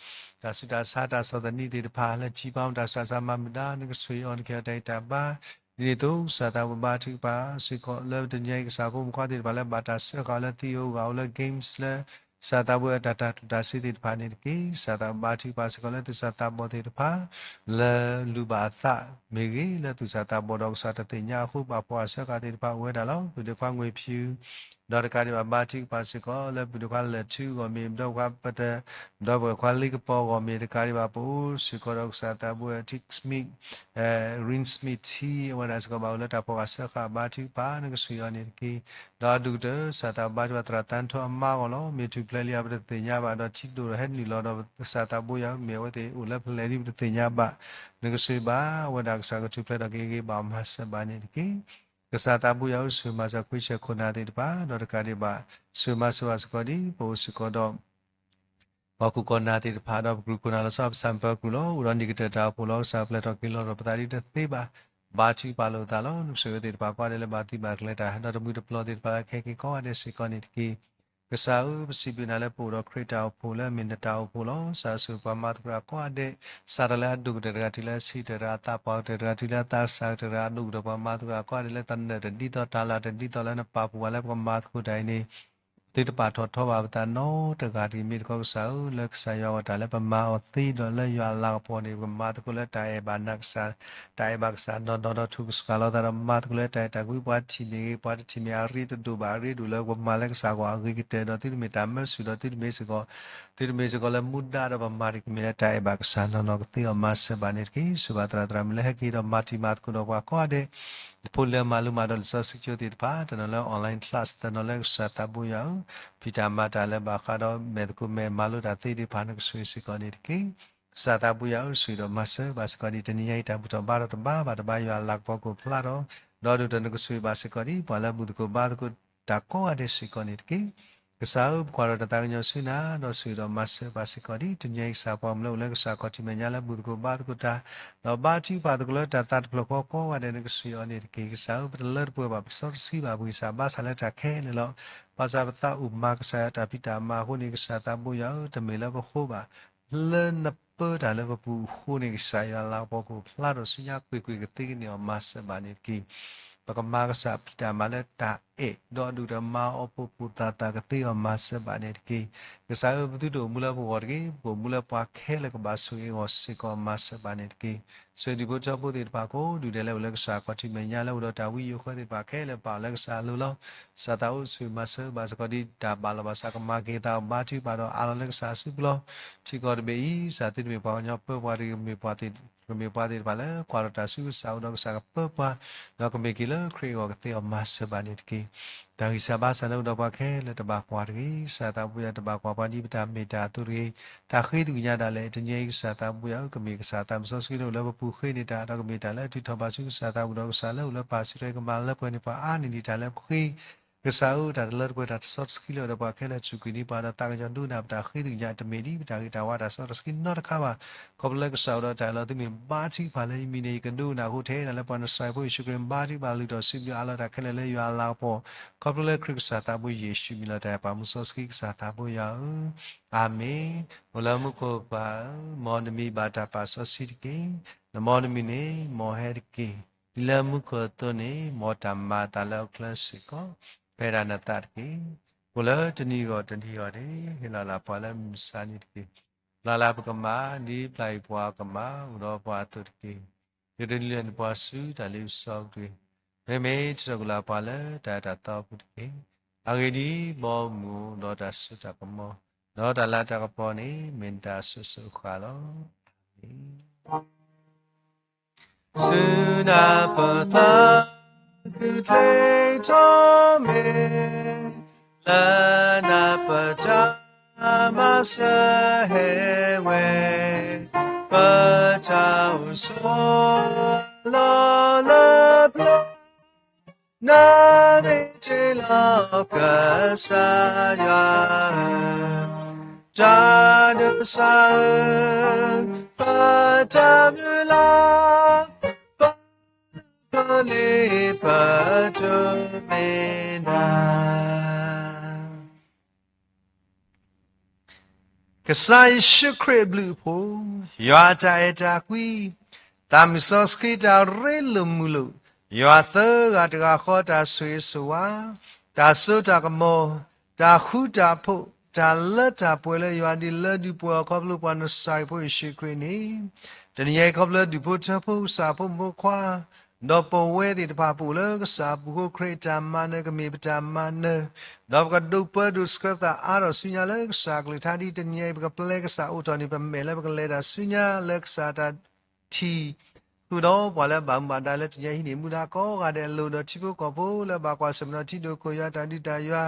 တၢ်ဆူးတၢ်ဆါတၢ်ဆီၣ်သနံးသ့ၣ်တဖၣ် လၢကံပၤမတၢ်ဆူးတၢ်ဆါမၤမုာ်ဒါ နကဆိၣ်ဂ့ၤအီၤ နကဟ့ၣ်အီၤတၢ်ဂံၢ်တၢ်ဘါ ဒ်န့ၣ်အသိး ကစၢ်သးဘိယွၤဘါထုကဖၣ်စ့ၢ်ကီး လၢပတနံၤအံၤ ကစၢ်ဖိမုၣ်ဖိခွါသ့ၣ်တဖၣ်လၢဘၣ်တၢ်စၢဃာ်အီၤလၢသံအိၣ်ဂၢၢ်အိၣ်လၢ games လၢ ကစၢ်သးဘိယွၤအတၢ်တၤကျိၣ်တၤစ့သ့ၣ်တဖၣ်န့ၣ်တက့ၢ်. ကစၢ်သးဘိဘါထုကဖၣ်စ့ၢ်ကီးလၢသူၣ်စၢ်သးဘီၣ်သ့ၣ်တဖၣ် လၢလူၤဘၣ်အသးမ့ၢ်ဂ့ၤ လၢသူၣ်စၢ်သးဘီၣ်ဒီးကစၢ်တသ့ၣ်ညါအဃိ ပာ်ဖှိၣ်အစၢဃာ်သ့ၣ်တဖၣ်အိၣ်ဝဲဒၣ်လီၤ. ပုၢ်ဒ့ခွါငွေဖြူ ဒီးတကးဒံးဘၣ် ဘါထုကဖၣ်စ့ၢ်ကီး လၢပုၢ်ဒ့ခွါလၢၢ်ထူအဂီၢ်မ့ၢ် ဒီပုၢ်ဝဲၢ်ခွါပတၢၢ် ဒီပုၢ်ဝဲၢ်ခွါလ့ကပီၤအဂီၢ်မ့ၢ် တကးဒံးဘၣ် ပအိၣ်စ့ၢ်ကီးဒီးကစၢ်သးဘိယွၤ Tick Smith Green Smith Tea အဝဲဒၣ်စ့ၢ်ကီး ဘၣ်အိၣ်လၢတၢ်ဖီၣ်ဃာ်စၢဃာ် ဘါထုကဖၣ် နကဆိၣ်ဂ့ၤအီၤန့ၣ်တက့ၢ်. ဒီးအဒိၣ်ကတၢၢ် ကစၢ်သးဘိဘါထုကဖၣ်သရၣ်သၢထီအမါအဂီၢ်လီၤ. မ့ၢ်ထူၣ်ဖျဲးလံဧါ ပတသ့ၣ်ညါဘၣ် ဒီးထံဒိၣ်ဒီးဟဲနုာ်လီၤဒီး ကစၢ်သးဘိယွၤ မ့ၢ်အဝဲသ့ၣ်အိၣ်လၢဖဲလဲၣ်ဒ်ပတသ့ၣ်ညါဘၣ် နကဆိၣ်ဂ့ၤဘၣ်ဝဲဒၣ် ကစၢ်ကထူၣ်ဖျဲးထီၣ်က့ၤဂ့ၤဂ့ၤ ဘၣ်အီၤမၤစၢၤဘၣ်န့ၣ်တက့ၢ်. ကစၢ်သးဘိယွၤဧၢ ဆိၣ်ဂ့ၤမၤစၢၤခွံဆၢခိၣ်နၢ်သ့ၣ်တဖၣ် ဒီးတကးဒံးဘၣ် ဆိၣ်ဂ့ၤမၤစၢၤဘၣ်စ့ၢ်ကီးဒ် ပအိၣ်စ့ၢ်ကီးဒီး ပှၤခိၣ်ကီၢ်နၢ်သ့ၣ်တဖၣ် ဒီးပကရူၢ်ခိၣ်နၢ်လီၤဆီ ပဆၣ်ပၢၤကရူၢ်လီၤ. အိၣ်ဒီးနံၣ်ကတၢၢ်တၢ်အိၣ်ဖှိၣ်လီၤ. ကစၢ်ပျဲၢ်ထီၣ်က့ၤလီၤဒီးပသးဒ်တသ့ဘၣ် ဘါထုကဖၣ်လိာ်သးလီၤ. နကဆိၣ်ဂ့ၤသ့ၣ်တဖၣ်ကိးဂၤဒဲးလၢဘၣ်သံဘၣ်ကျဲၤတၢ် ဒီးတမှံၤတပျီၤသ့ၣ်တဖၣ်လၢခဲက့ၤကိးဂၤဒဲးစ့ၢ်ကီးန့ၣ်တက့ၢ်. ကစၢ်ဧၢ ပစံးဘျုးနၤလၢပအိၣ်ဒီးခရံာ်တၢ်အိၣ်ဖှိၣ်လၢအမ့ၢ်နတၢ်အိၣ်ဖှိၣ်လီၤ. ကစၢ်ဆိၣ်ဂ့ၤပှၤမၤသကိးတၢ်ကိးဂၤဒဲး စးထီၣ်လၢအဒိၣ်ကတၢၢ်တဂၤတုၤလၢအဆံးကတၢၢ်တဂၤ အသးပှၢ်ကတၢၢ်တဂၤတုၤလၢအသးစၢ်ကတၢၢ်တဂၤ အဒိၣ်ကတၢၢ်ပှၤမၤသကိးတၢ်ကိးဂၤဒဲးလၢတၢ်နၢၤတဒ်သိးတၢ်လၢ်တဒ်သိးလၢနပာ်ဖှိၣ်ပှၤလၢပကမၤသကိးတၢ်အံၤန့ၣ် သုတပာ်ထီၣ်ထီဘၣ်ပသးနီတဂၤတဂ့ၤ မ့ၢ်တခီကစၢ်ဧၢ လၢကစၢ်ယွၤအတၢ်လၢပမၤအီၤသ့ဒီးလၢယွၤအလၤကပီၤန့ၣ် ပကမၤသကိးလၢတၢ်အဲၣ်ဘၣ်နၤကစၢ် တၢ်အဲၣ်ဘၣ်ကစၢ်နီၢ်နီၢ်ဒီးထူၣ်ကစှၤလိာ်သးဒီးမၤသကိးလၢတၢ်အဲၣ်တၢ်ကွံ ပှၤထံၣ်မ့ၢ်ဂ့ၤ ပှၤတထံၣ်မ့ၢ်အရ့တဒိၣ်ဘၣ် အရ့ဒိၣ်လၢပမၤလၢကစၢ်ဂီၢ်အဂ့ၤကတၢၢ်ဒီးသုတမ့ၢ်တၢ်မၢဆူၣ်ဒီးသုတမ့ၢ်စ့ၢ်ကီး သုတမ့ၢ်စ့ၢ်ကီးလၢမူဒါဒီးပမၤတကမ့ၢ်လၢတၢ်အဲၣ်ဘၣ်ကစၢ်နီၢ်နီၢ်ကသ့အီၤ မၤစၢၤဘၣ်န့ၣ်တက့ၢ်. ဆိၣ်ဂ့ၤဘၣ်သရၣ်သရၣ်မုၣ်လၢဟဲက့ၤဒီးမၤတံၤမၤသကိးဒီးပှၤကိးဂၤဒဲး ဖိလံၤမၤလိမၤဒိးလံာ်စီဆှံကၠိသ့ၣ်တဖၣ် တနီၤလၢ online class တနီၤလၢကစၢ်သးဘိယွၤဧၢ ဖံးတၢ်မၤတၢ်လၢဘၣ်ဃးဒီးမဲာ်သကိးမဲာ်မၤလိတၢ်သ့သ့ၣ်တဖၣ် နကဆိၣ်ဂ့ၤစ့ၢ်ကီးန့ၣ်တက့ၢ်. ကစၢ်သးဘိယွၤဧၢ ဆိၣ်ဂ့ၤဒီးမၤစၢၤဘၣ်စ့ၢ်ကီးဒ်တနံၤညါအံၤ တၢ်ဘူၣ်ထီၣ်ဘါထီၣ်တဘၣ်ဘၣ်တဘၣ် ယွၤအလၤကပီၤကအိၣ်ဖျါထီၣ် ဒီးဒိၣ်ကတၢၢ်နကဆိၣ်ဂ့ၤဘၣ်စ့ၢ်ကီးဒ် ပှၤလၢဘူၣ်သကိးဘါသကိးတၢ်ကိးဂၤဒဲးစ့ၢ်ကီးန့ၣ်တက့ၢ်. ကစၢ်ဧၢ ပကွၢ်ထီၣ်တၢ်သးကညီၤဆူနၤ ဒီးဆိၣ်ဂ့ၤဒီးမၤစၢၤဘၣ်စ့ၢ်ကီးဒ် တနံၤညါအံၤ ကစၢ်ပှၤကမျၢၢ်အိၣ်လၢကစၢ်ခီၣ်ထံးမဲာ်ညါလၢဘူၣ်သကိးဘါသကိးတၢ် ဒီးဘါထုကဖၣ်သကိးလၢတၢ်သးတဖျၢၣ်ဃီကိးဂၤဒဲး နကဆိၣ်ဂ့ၤအီၤန့ၣ်တက့ၢ်. ကစၢ်ဧၢ ပတလၢတပှဲၤဘၣ် ပစီတဆှံဘၣ် ပဂံၢ်စၢ်ဘါစၢ်လၢတၢ်ခဲလၢာ်လီၤ. ဘၣ်ဆၣ်ပသးအိၣ်မၤကစၢ်ယွၤတၢ်ဖံးတၢ်မၤအဃိန့ၣ် ကစၢ်သးဘိယွၤဧၢ တမ့ၢ်လၢပဃိဘၣ် လၢနပၢတၢ်လၢပပူၤအဃိန့ၣ် ကစၢ်ယွၤလၤကပီၤကအိၣ်ဖျါထီၣ်ဆူညါ ကွ့ၢ်ကွ့ၢ်ကသ့ကန့ၢ်အီၤ မၤစၢၤဘၣ်န့ၣ်တက့ၢ်. ပကမၤကစၢ်ဖံးတၢ်မၤလၢတၢ်အဲၣ် ဒီးဒိၣ်ကတၢၢ်မၤအီၤပိာ်ပိာ်သၣ်သၣ်ကသ့အီၤ မၤစၢၤဘၣ်န့ၣ်တက့ၢ်. ကစၢ်ဧၢ ပသုတအိၣ်မူလၢပဂီၢ်တဂ့ၤ ပကအိၣ်မူလၢပှၤခဲလၢာ်ကဘၣ်ဆိၣ်ဂ့ၤအဂီၢ်စ့ၢ်ကီး မၤစၢၤဘၣ်န့ၣ်တက့ၢ်. ဆိၣ်ဂ့ၤဒံဖိထီဖိသ့ၣ်တဖၣ်ကိးဒူၣ်ဒဲးလၢအိၣ်လၢကစၢ်ခီၣ်ထံးမဲာ်ညါလၢအိၣ်ဒီးတၢ်ဝံယိၤဃၢသ့ၣ်တဖၣ်ခဲလၢာ် ပာ်အီၤလၢကစၢ်အလိၤလီၤ. ကစၢ်သးအိၣ်ဆိၣ်ဂ့ၤမၤစၢၤဘၣ်စ့ၢ်ကီးဒ်တၢ်ဘၣ်လီၤဘၣ်စး ကမၤက့ၤသးအီၤ ဘါထုကဖၣ်ဒီးအးလီၤလၢကစၢ်အစုပူၤလီၤ. ထံကီၢ်တဘ့ၣ်အံၤ ကစၢ်သုတမ့ၢ်ပှၤကညီပၢပှၤတဂ့ၤ ကမ့ၢ်ပှၤသ့ၣ် ကမ့ၢ်ပှၤသ့ၣ်တဖၣ်လၢ ကွၢ်ထီၣ်တၢ်ဆူကစၢ်အိၣ်ဒီးကစၢ်ကပၢပှၤ ဒီးကမ့ၢ်က့ၤလၢခရံာ်အဂီၢ်ကသ့အီၤ မၤစၢၤဘၣ်န့ၣ်တက့ၢ်. တၢ်ဂံၢ်စၢ်ဘါစၢ်လၢအိၣ်ဒီးပှၤခဲလၢာ်တဘၣ်ကွၢ်တဂ့ၤ ကစၢ်သးဘိယွၤတဘၣ်ကွၢ်ပှၤဒ်ပတၢ်မ့ၢ်တၢ်အသိးတဂ့ၤ တၢ်ဃ့သုကညါဒၣ်လဲာ် တနံၤအံၤကစၢ်သးဘိယွၤဧၢ ကမ့ၢ်ကစၢ်သးစီဆှံလၢအိၣ်လၢပပူၤဃ့န့ၢ်တၢ် ဒီးကမ့ၢ်တၢ်လၢအထုးထီၣ်ဘၣ်ဆူကစၢ်သးပူၤဒီးကစၢ်လၢအိၣ်လၢပၢ်စုထွဲကမၤလၢပှဲၤန့ၢ်ပှၤအါန့ၢ်ဒံးတၢ်လၢပဃ့ ကစၢ်ဧၢ, တၢ်တလၢတပှဲၤ တၢ်တစီတဆှံလၢအအိၣ်ဒီးပှၤခဲလၢာ် စူၢ်က့ၤန့ၢ်ပှၤဒီးသးကညီၤဒိကနၣ်ပတၢ်ဃ့သ့ၣ်ညါ တမ့ၢ်ဒ်ပတၢ်ဂ့ၤတၢ်ဝါတၢ်စီတဆှံနီတခါဘၣ်. ခီဖျိလၢကစၢ်အိၣ်ဒီးတၢ်အၢၣ်လီၤ သုမ့ၢ်ဘါထုကဖၣ်လၢယမံၤန့ၣ် ယကဒိကနၣ်အဃိ ထဲဒၣ်လၢပှၤနစၤရ့းဖိယ့ၣ်ၡူးခရံာ် ဘါထုကဖၣ်လုၢ်ထီၣ် စံးဘျုးအးလီၤတၢ်ခဲလၢာ်လၢယွၤအလၤကပီၤ, ခီဖျိလၢခရံာ်ကစၢ်သးဘိယ့ၣ်ၡူးမံၤလီၤတၢ် ပာ်မူစီဆှံကစၢ်သးဘိယွၤဧၢ, အၤမ့ၣ်. အိၣ်လၢမူခိၣ်ပၢ်ဧၢ, မ်နမံၤဘၣ်တၢ်ပာ်စီဆှံတက့ၢ်. နမ်နမံၤန့ၣ် မ်ဟဲတက့ၢ်. ဒ်လၢမူခိၣ်အသိးန့ၣ် မ်တၢ်မၤအသးလၢဟီၣ်ခိၣ်ချၢစ့ၢ်ကီး, ပှဲၤဒၣ်နသးတက့ၢ်. အိၣ်လၢတနံၤဂီၢ်တနံၤဂီၢ်န့ၣ် ဟ့ၣ်လီၤလၢပှၤလၢမုၢ်မဆါန့ၣ်တက့ၢ်. ပျၢ်လၢပကမၢ် ဒ်ပျၢ်ယွၤပှၤကမၢ် အိၣ်ဒီးပှၤအသိးတက့ၢ်. ယတလုၢ်လၢ်န့ၢ်ပှၤဆူတၢ်လ့ပစီအပူၤတဂ့ၤ. မ့မ့ၢ်ထုးထီၣ်ကွံာ်လၢပှၤလၢတၢ်အၢတၢ်သီအပူၤတက့ၢ်. အဂ့ၢ်ဒ်အံၤ, ဘီမုၢ်အိၣ်ဒီးတၢ်စိတၢ်ကမီၤ, ဒီးတၢ်လၤတၢ်ကပီၤန့ၣ် မ့ၢ်နတၢ်အစိၤစိၤအဃၣ်လီၤ. အၤမ့ၣ်. ဆူနၢ်ပၢၢ်သး ဃုထၢထီၣ်မ့ၢ်, လၢနၢ်ပၢၢ်တၢ်မၤစၢၤဟဲဝဲ, ပတၢ်အိၣ်ဆိးလီၤလၢပျၢၤ နမ့ၢ်တ့လီၤကစၢ်ယွၤဧၢ, တၢ်ဒိးစၢ်ဧၢ, ပတၢ်မုၢ်လၢ်, ပတၢ်ပလ့ၤပတိၢ်မ့ၢ်နၤ ကစၢ်ယ့ၣ်ၡူးခရံာ်အဘျုးအဖှိၣ်, ယွၤအတၢ်အဲၣ်တၢ်ကွံ, သးမုၢ်စီဆှံတၢ်ရ့လိာ်မုာ်လိာ်, ယွၤသၢဂၤတဂၤဃီတၢ်ဆိၣ်ဂ့ၤဆိၣ်ဝါ, တၢ်စိတၢ်ကမီၤ, တၢ်ဃူတၢ်ဖိး, တၢ်လၢတၢ်ပှဲၤလၢယွၤဒ်လၢဒုးပှဲၤအီၤခီဖျိပှၤနစၤရ့းဖိယ့ၣ်ၡူးခရံာ်န့ၣ်, တနံၤအံၤခီဖျိဒူၣ်ဖိထၢဖိကစၢ်ဖိမုၣ်ဖိခွါ ဒီးပဝဲသ့ၣ်တဖၣ်ပအိၣ်လၢကစၢ်အပူၤဃိ ခရံာ်အတၢ်မၤနၢၤကမ့ၢ်ပတၢ်မၤနၢၤ, ဒီးပကဒိးပၢဒိးဆှၢပသးအါထီၣ်ဆူညါလၢကစၢ်အကလုၢ်ကထါဒ်တနံၤအံၤ ပကပျဲကစၢ်အိးထီၣ်န့ၣ် ပမဲာ်လၢပကလဲၤတၢ်ဆူညါလၢကစၢ်တၢ်ထံၣ် ဃုာ်ဒီးပှၤလၢအဘၣ်မူဘၣ်ဒါလၢတနံၤအံၤဟံးန့ၢ်မူဒါကိးဂၤဒဲးအလိၤ ဒီးထံဖိကီၢ်ဖိလၢအဘၣ်ကွၢ်ဆၢၣ်မဲာ်ဒီးထံဒိၣ်ခိၣ်ယွၤတၢ်ဒုးတၢ်ယွၤ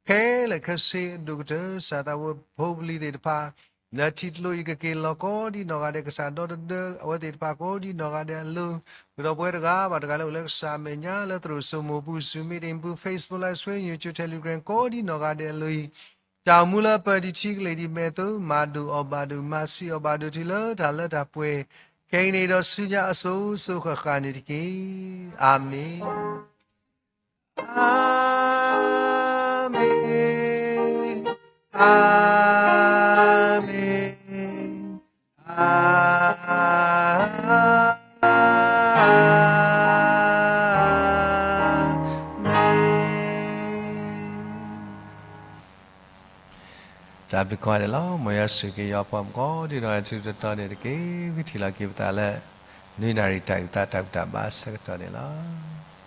ခဲလၢာ်ခဲဆ့အဒိၣ်ကတၢၢ် ကစၢ်သးဝဲဖိပလံၤသ့ၣ်တဖၣ် လၢထံကျိအံၤကက့ၤလီၤကိးဒ်နီၢ်ဂၤဒဲး ကစၢ်ဒီတဒၢအဝဲသ့ၣ်တဖၣ်ကိးဒ်နီၢ်ဂၤဒဲးအလိၤ, ဃုာ်ဒီးပဝဲတဂၤဘၣ်တဂၤလၢအိၣ်လၢကစၢ်အမဲာ်ညါလၢသရိာ်စိမိၤပူၤ Zoom meeting ပူၤ Facebook Live Stream YouTube Telegram ကိးဒ်နီၢ်ဂၤဒဲးအလိၤအံၤ, တၢ်အိၣ်မူလၢပၢၤဒံးထံကလ့ၢ်ဒံးမဲာ်အသိး မၤဒိၣ်အီၣ်ဘၣ်ဒိၣ် မၤဆံးအီၣ်ဘၣ်ဒိၣ်တုၤလၢတၢ်လၢတၢ်ပှဲၤ ခဲအံၤန့ၣ်ဒီးဆူညါအစိၤစိၤဃၣ်ဃၣ်န့ၣ်တက့ၢ်. အၤမ့ၣ်. အၤမ့ၣ်, အၤမ့ၣ်, အၤမ့ၣ်. တၢ်ဘျုးကိးဂၤဒဲးလီၤ. မ်ယွၤဆိၣ်ဂ့ၤက့ၤယွၤပှၤကိးဒ်နီၢ်ဂၤဒဲးထူးထူးတီၤတီၤန့ၣ်တက့ၢ်. ဝံထံၣ်လီၤက့ၤပသးလၢ နွံနၣ်ရံၣ်တၢ်အုၣ်သးတၢ်ဘူၣ်တၢ်ဘါအဆၢကတီၢ်န့ၣ်လီၤ.